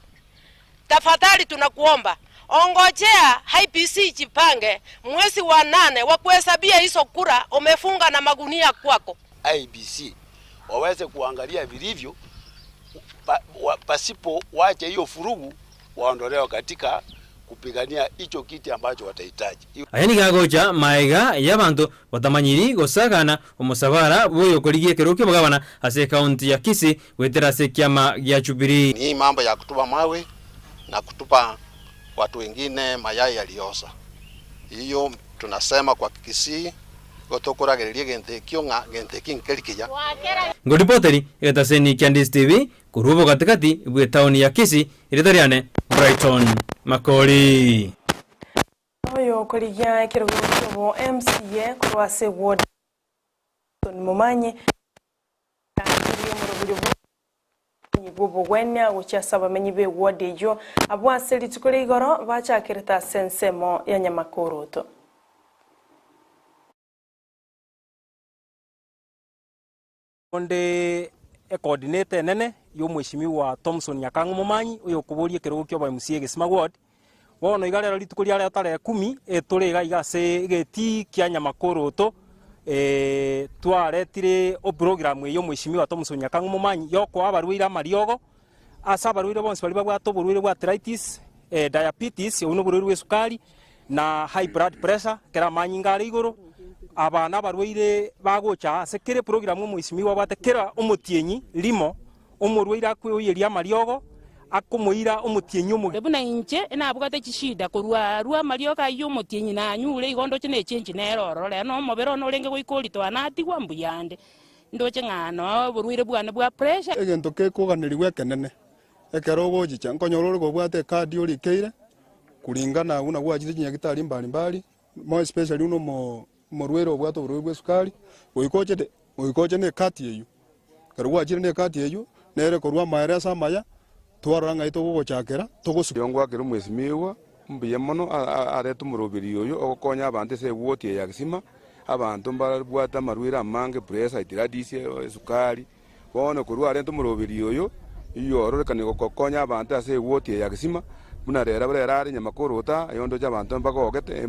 tafadhali tunakuomba ongojea IEBC jipange mwezi wa 8 wa kuhesabia hizo kura umefunga na magunia kwako. IEBC waweze kuangalia vilivyo pasipo wache hiyo furugu, waondolewe katika kupigania hicho kiti ambacho watahitaji. Aya nigo agocha maega y'abanto batamanyiri gosagana omosabara bw'oyokorigia ekero ki'obogabana ase ekaunti ya Kisii goetera ase ekiama gia Jubilee. Ni hii mambo ya kutupa mawe na kutupa watu wengine mayai yalioza, hiyo tunasema kwa Kisii gotokoragereria gento ekio ng'a gento eki nkeri kiya. Ngoripoteri egetaseni kia Ndizi TV korwa obogatigati bw'etaoni ya Kisii erieta riane Brighton Makori. Oyo okorigia ekerogo kiobo MCA korwa ase ward Johnson Momanyi arangerie omorobori bw'obogwenia gochia ase abamenyi be ward eyio abwo ase rituko ria igoro bachakerete ase ensemo ya Nyamakoroto. Onde ecoordinator enene y'omweshimiwa Thomson Nyakang'o Momanyi oyokoboria ekerogo kia obo MCA Gesima Ward. Bono iga rero rituko ria rero tarehe ikomi etore iga iga ase egetii kia Nyamakoroto twaretire oprogram eye omweshimiwa Thomson Nyakang'o Momanyi yokoa abarwaire amariogo ase abarwaire bonsi baria babwate oborwaire bwa arthritis, diabetes, obwo noborwaire bwa esukari na high blood pressure ekero amanyinga are igoro. Aba nabarwaire bagocha ase kera eprogram omweshimiwa abwate kera omotienyi rimo omorwaire akweoyeria amariogo akomoira omotienyi omo. Buna inche nabwate chishida korwa rwa amariogo aywo omotienyi nanyure igo ndoche ne echenji nere ororo rero na omobere one orenge goika oritoa natigwa mbuyande ndoche ng'a no oborwaire bwane bwa pressure. Egento kekoganerigwa ekenene ekero ogochicha nkonyora ore kobwate ecard orikeire kulingana buna gwachire chinyagitari mbalimbali more especially buna omorwaire obwate oborwaire bwa esukari goika ochete goika oche na ecard eywo. Ekero gwachire na ecard eywo nere korwa amaereso amaya twarora ng'ai togogochakera togosu. Igo ngwakera omwesimigwa mbuya mono arete omoroberi oyo ogokonya abanto ase ewodi eye ya Kisima, abanto mbarabwate amarwaire amange, pressure, arthritis, esukari. Bono korwa arente omoroberi oyo, oyio gokonya abanto ase ewodi eye ya Kisima, buna rero rero are Nyamakorota, aye ondoche abanto mbagogete.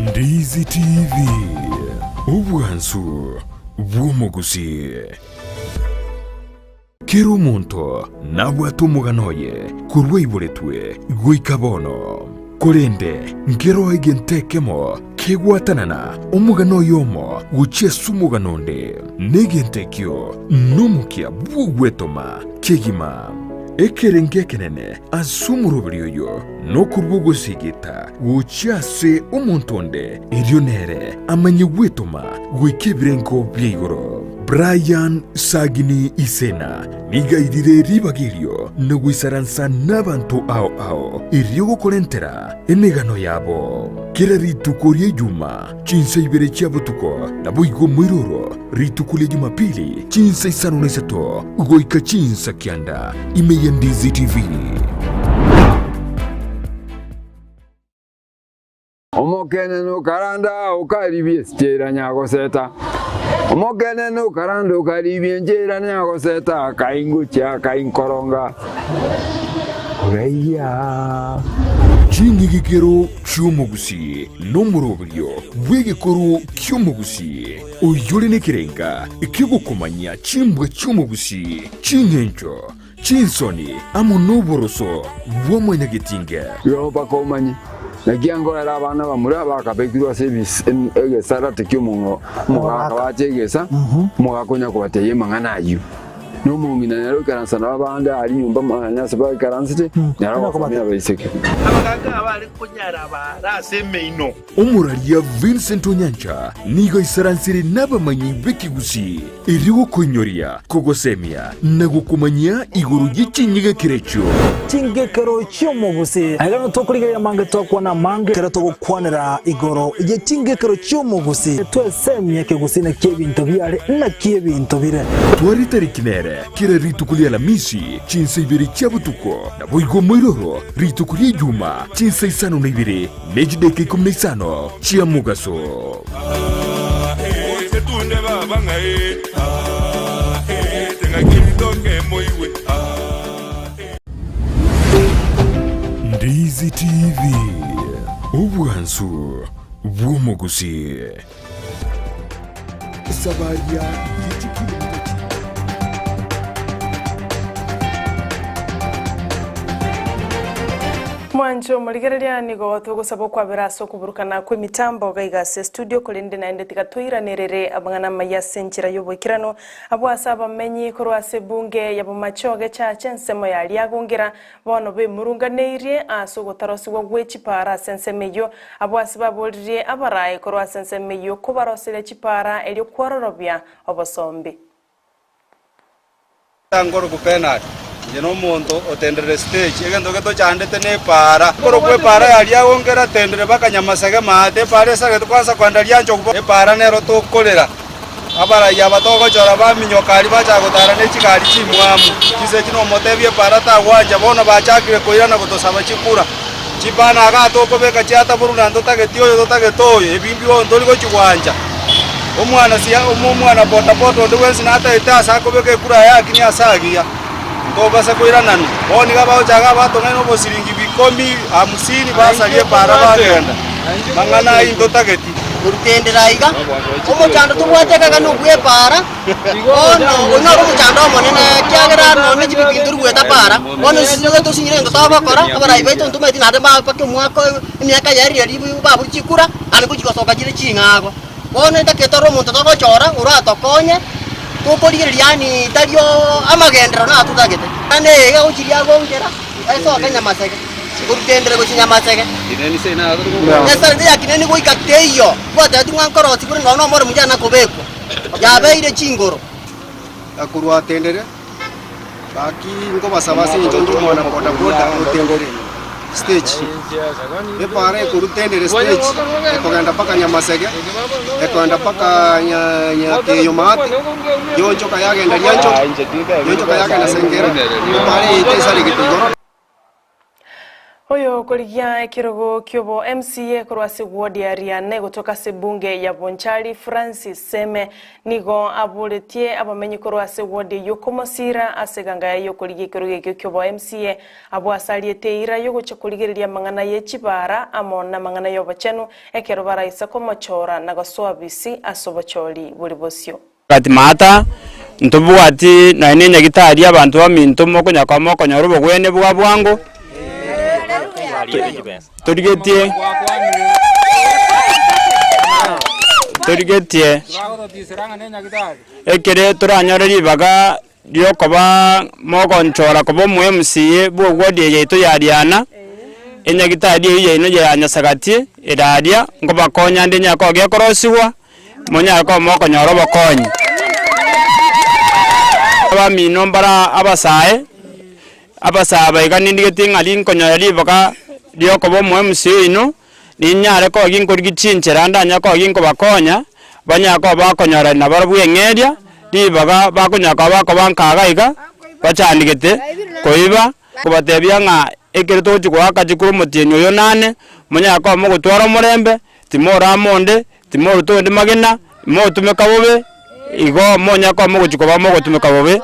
Ndizi TV, obwansu bw'omogusii. Kera omonto nabwate omogano oye korwa aiboretwe goika bono. Korende nkeroo egento ekemo kegwatanana omogano oyomo gochia ase omogano onde, na egento ekio nomokia bw'ogwetoma kegima. Ekerengo ekenene ase omoroberi oyo nokorua ogosigita gochia ase omonto onde, erio nere amanye gwetoma goika ebirengo bia igoro. Brian Sagini Isena nigo airire ribaga erio na goisaransa nabanto ao ao erio gokorentera emegano yabo. Kera rituko ria Ijuma chinsa ibere chia botuko, naboigo moiroro rituko ria Jumapili chinsa isano na isato goika chinsa kianda ime ya Ndizi TV. Omokenene okaranda okaribia enchera nyagoseta, Omokenene okaranda okaribia enchera nyagoseta, akaingochia akainkoronga koraiya. Ching'igikero chi'omogusii nomoroberio bw'egekoro ki'omogusii, oyore nekerenga ki'ogokomanyia chimbwa chi'omogusii, ching'encho, Chinsoni amo noboroso bwa mwanyagetinge. Igo mpaka omanye, naki angoera abana bamura bakabekirwe ase egesarate ki'omogaka bache egesa, omogaka onya kobatebia amang'ana ayio. Na omong'ina nere oikaransa nabo abande aria nyomba manya ase baikaransete, nere ogosomia abaiseke. Abagaaka abare konyara abaare ase emeino. Omoraria Vincent Onyancha nigo aisaransire nabamanyi b'ekegusii erio gokoinyoria, kogosemia na gokomanyia igoro ye chinyigekero echio. Chingekero chi'omogusi. Aiga nigo tokorigereria amange twakwana amange ekero togokwanera igoro ye chingekero chi'omogusi. Twesemie ekegusii naki ebinto biare naki ebinto bire. Tware tariki nere kera rituko ria Alamisi chinsa ibere chia botuko, naboigo moiroro rituko ria Ijuma chinsa isano na ibere Ne chidaeka ikomi na isano chia mogaso. Ndizi TV, obwansu bw'omogusii. Esabaria ye chikilomita chi. Mwanche omorigereria nigo togosaba okwabera ase okoburukana kw'emitambo gaiga ase estudio korende naende tiga toiranerere amang'ana amaya ase enchera y'oboikeranu abwo ase abamenyi korwa ase ebunge ya Bomachoge Church ensemo ya Riagongera Bono bemurunganeirie ase ogotarosigwa gwe chipaara ase ensemo eyio, abwo ase baboririe abaraai korwa ase ensemo eyio kobaroseria chipaara erio kwororobia obosombi. Nkorokwa Bernard, inche nomonto otenderere stage, egento getochandete nepaara. Nkorokwa epaara ya Riagongera tendere mpaka Nyamasege maate, epaara esagete kwansa kogenda Rianchogu, epaara nero tokorera. Abarai aba togochora baminyoka aria bachaka gotara ne chigari chimwamu, chinse echi nomotebie epaara tagwancha, bono bachakire koirana gotosaba chikura. Chibana igaa tokobeka chiataborwa na ntotageti oyo totagete oyo, ebi mbio ntori gochigwancha. Omwana sia omwana bodaboda onde bwensi natagete ase akobeka ekura yaye akinie ase agiya, ntobasa koirananwa. Bono nigo abagochaka abatong'aini obosiringi bikomi, hamsini, basaria epaara bagenda. Mang'ana ayio ntotageti. Korutendera aiga, omochando tobwate ekegena obw'epaara, bono oyio noro omochando omonene ekiagera nonye chipikipiki ntori goeta paara, bono intwe tosinyire egento togokora, abarai baito ntomaeti naende mpaka omwaka oyo emiaka yaerire ribu baburi chikura, naende ngochi gosoka chire ching'ago. Bono etagete tore omonto togochora oratokonye, tokorigereria yaani tari oo amagenderero natotagete, naende iga gochiria agongera, esoke nyamasege. Korutendere gochia Nyamasege. Esarende ya Kineni goika teiyo, gwatebetigwe ng'a nkorosi kore nonya nomoro omuya nakobekwa, yabeire chingoro. Korwa atendere, gaki nkobasaba ase eng'encho onde omwana boda boda otendere stage. Epaara ekorwa tendere stage ekogenda mpaka Nyamasege, ekogenda mpaka Nyakeyo maate, yonchoka yagenda Rianchoka, yonchoka yagenda Sengera, epaara eye tesaregete igoro. Oyo okorigia ekerogo kiobo MCA korwa ase ward ya Riane gotoka ase ebunge ya Bonchari Francis Seme nigo aboretie abamenyi korwa ase ward eyio komosira ase eganga yaye yokorigia ekerogo ekio kiobo MCA abwo ase ariete eira yogochia korigereria amang'ana ye chibara amo namang'ana yobochenu ekero baraisa komochora na gosoa bisi ase obochori bore bosio. Gati maata, ntobwati nonya ne nyagitari abanto baminto mokonya koba mokonyora obogwenia bwa bwango, torigetie torigetie ekere toranyore ribaga riokoba mogonchora koba omo MCA bwa eward eye yaito ya Riana, enyagitari eyio yaino ya Nyasagati ere aria, nkobakonya nde nyare koba gekorosiwa. monyare koba mokonyora obokonyi. Abamino mbare abasae, abasae aba iga nindigeti ng'a rinkonyora ribaga riokoba omo MC oino, ninyare koba ginkorigia chinchera ndanyare koba ginkobakonya, banyare koba bakonyora nabarabwo eng'eria, ribaga bakonyara koba bakoba nka iga iga, bachandegete koiba, kobatebia ng'a ekero togochia goaka chikura omotienyi oyo nane, monyare koba mogotwara omorembe, timorama onde, timoruta onde magena, motumeka bobe, igo monyare koba mogochia koba mogotumeka bobe.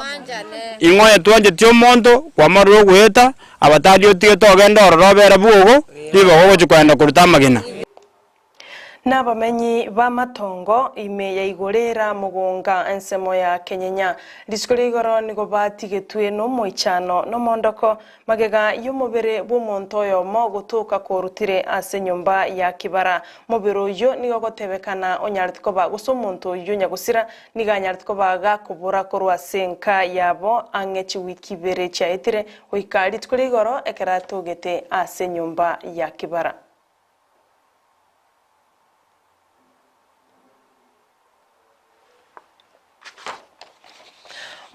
Ing'o onye twancheti omonto, kwamarure ogoeta, abatari otigete ogende ororo obere bwogo, ribaga ogochia kogenda koruta amagena. Nabamenyi b'amatongo ime ya igoro era mogonga ensemo ya kenyenya. Rituko ria igoro nigo batigetwe nomoichano nomoondoko, magega y'omobere bw'omonto oyomo gotoka korutire ase enyomba ya kibara. Mobere oyio nigo ogotebekana onyarete koba gose omonto oyio nyagosira nigo anyarete koba gakobora korwa ase enka yabo ang'e chiwiki ibere chiaetire goika rituko ria igoro ekero atogete ase enyomba ya kibara.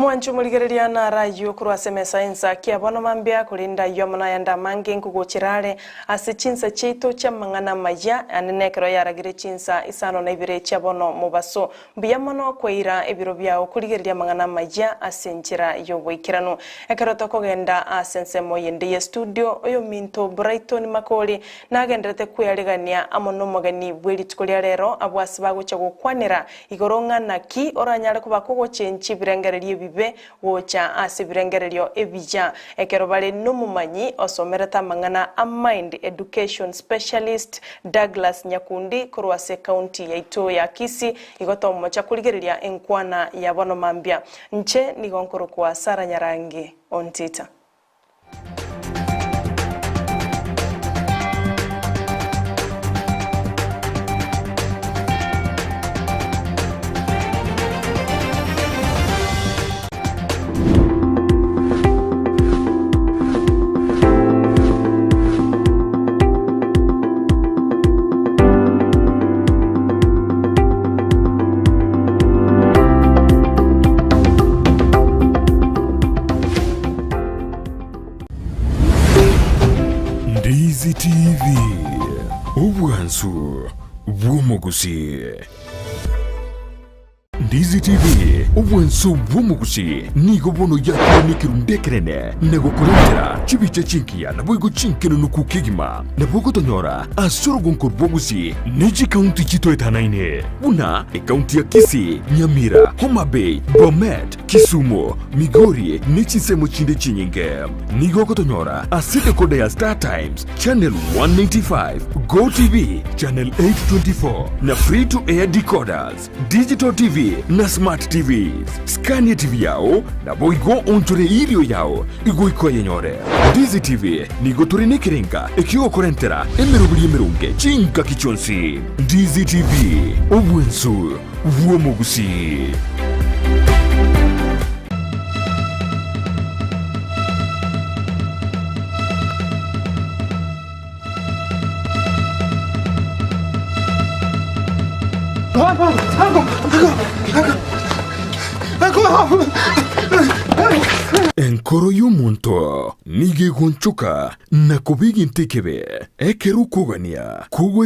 Mwanche omorigereria naro ayio korwa ase emesa y'ensa kia bono mambia, korende ayio amo nayande amange nkogochera are ase chinsa chiaito chi'amang'ana amaya, ande nekero yaragire chinsa isano na ibere chia bono mobaso. Mbuya mono kweira ebiro biao korigereria amang'ana amaya ase enchera y'oboikeranu. Ekero tokogenda ase ensemo yende ye studio, oyominto Brighton Makori nagenderete kwearegania amo nomogeni bwe rituko ria rero abwo ase bagochia gokwanera igoro ng'a naki oranyare koba kogochenchia ebirengererio ebibe gocha ase ebirengererio ebiya ekero bare nomomanyi osomerete amang'ana a Mind Education Specialist Douglas Nyakundi korwa ase ekaunti yaito ya Kisii igo tomocha korigereria enkwana ya bono mambia. Nche nigo nkorokwa Sarah Nyarangi Ontita. Ndizi TV, obwansu bw'omogusii. Ndizi TV, obwansu bw'omogusii nigo bono yakire nekerundu ekenene na gokorentera chibicha chingiya naboigo chinkenunuku kegima. Nabo ogotonyora ase orogonko rw'Ogusii ne chikaunti chitoetanaine buna ekaunti ya Kisii, Nyamira, Homa Bay, Bomet, Kisumu, Migori ne chinsemo chinde chinyinge. Nigo ogotonyora ase decoder ya Star Times, Channel 195, Go TV, Channel 824 na Free to Air decoders, Digital TV na Smart TVs. Skania TV yao naboigo onchore erio yao igoika oyenyore. Ndizi TV nigo tore nekerenga ekiogokorentera emeroberi emeronge chingaki chionsi. Ndizi TV, obwensu bw'omogusii. Enkoro y'omonto nigo egonchoka na koba egento ekebe, ekero okogania kogoika.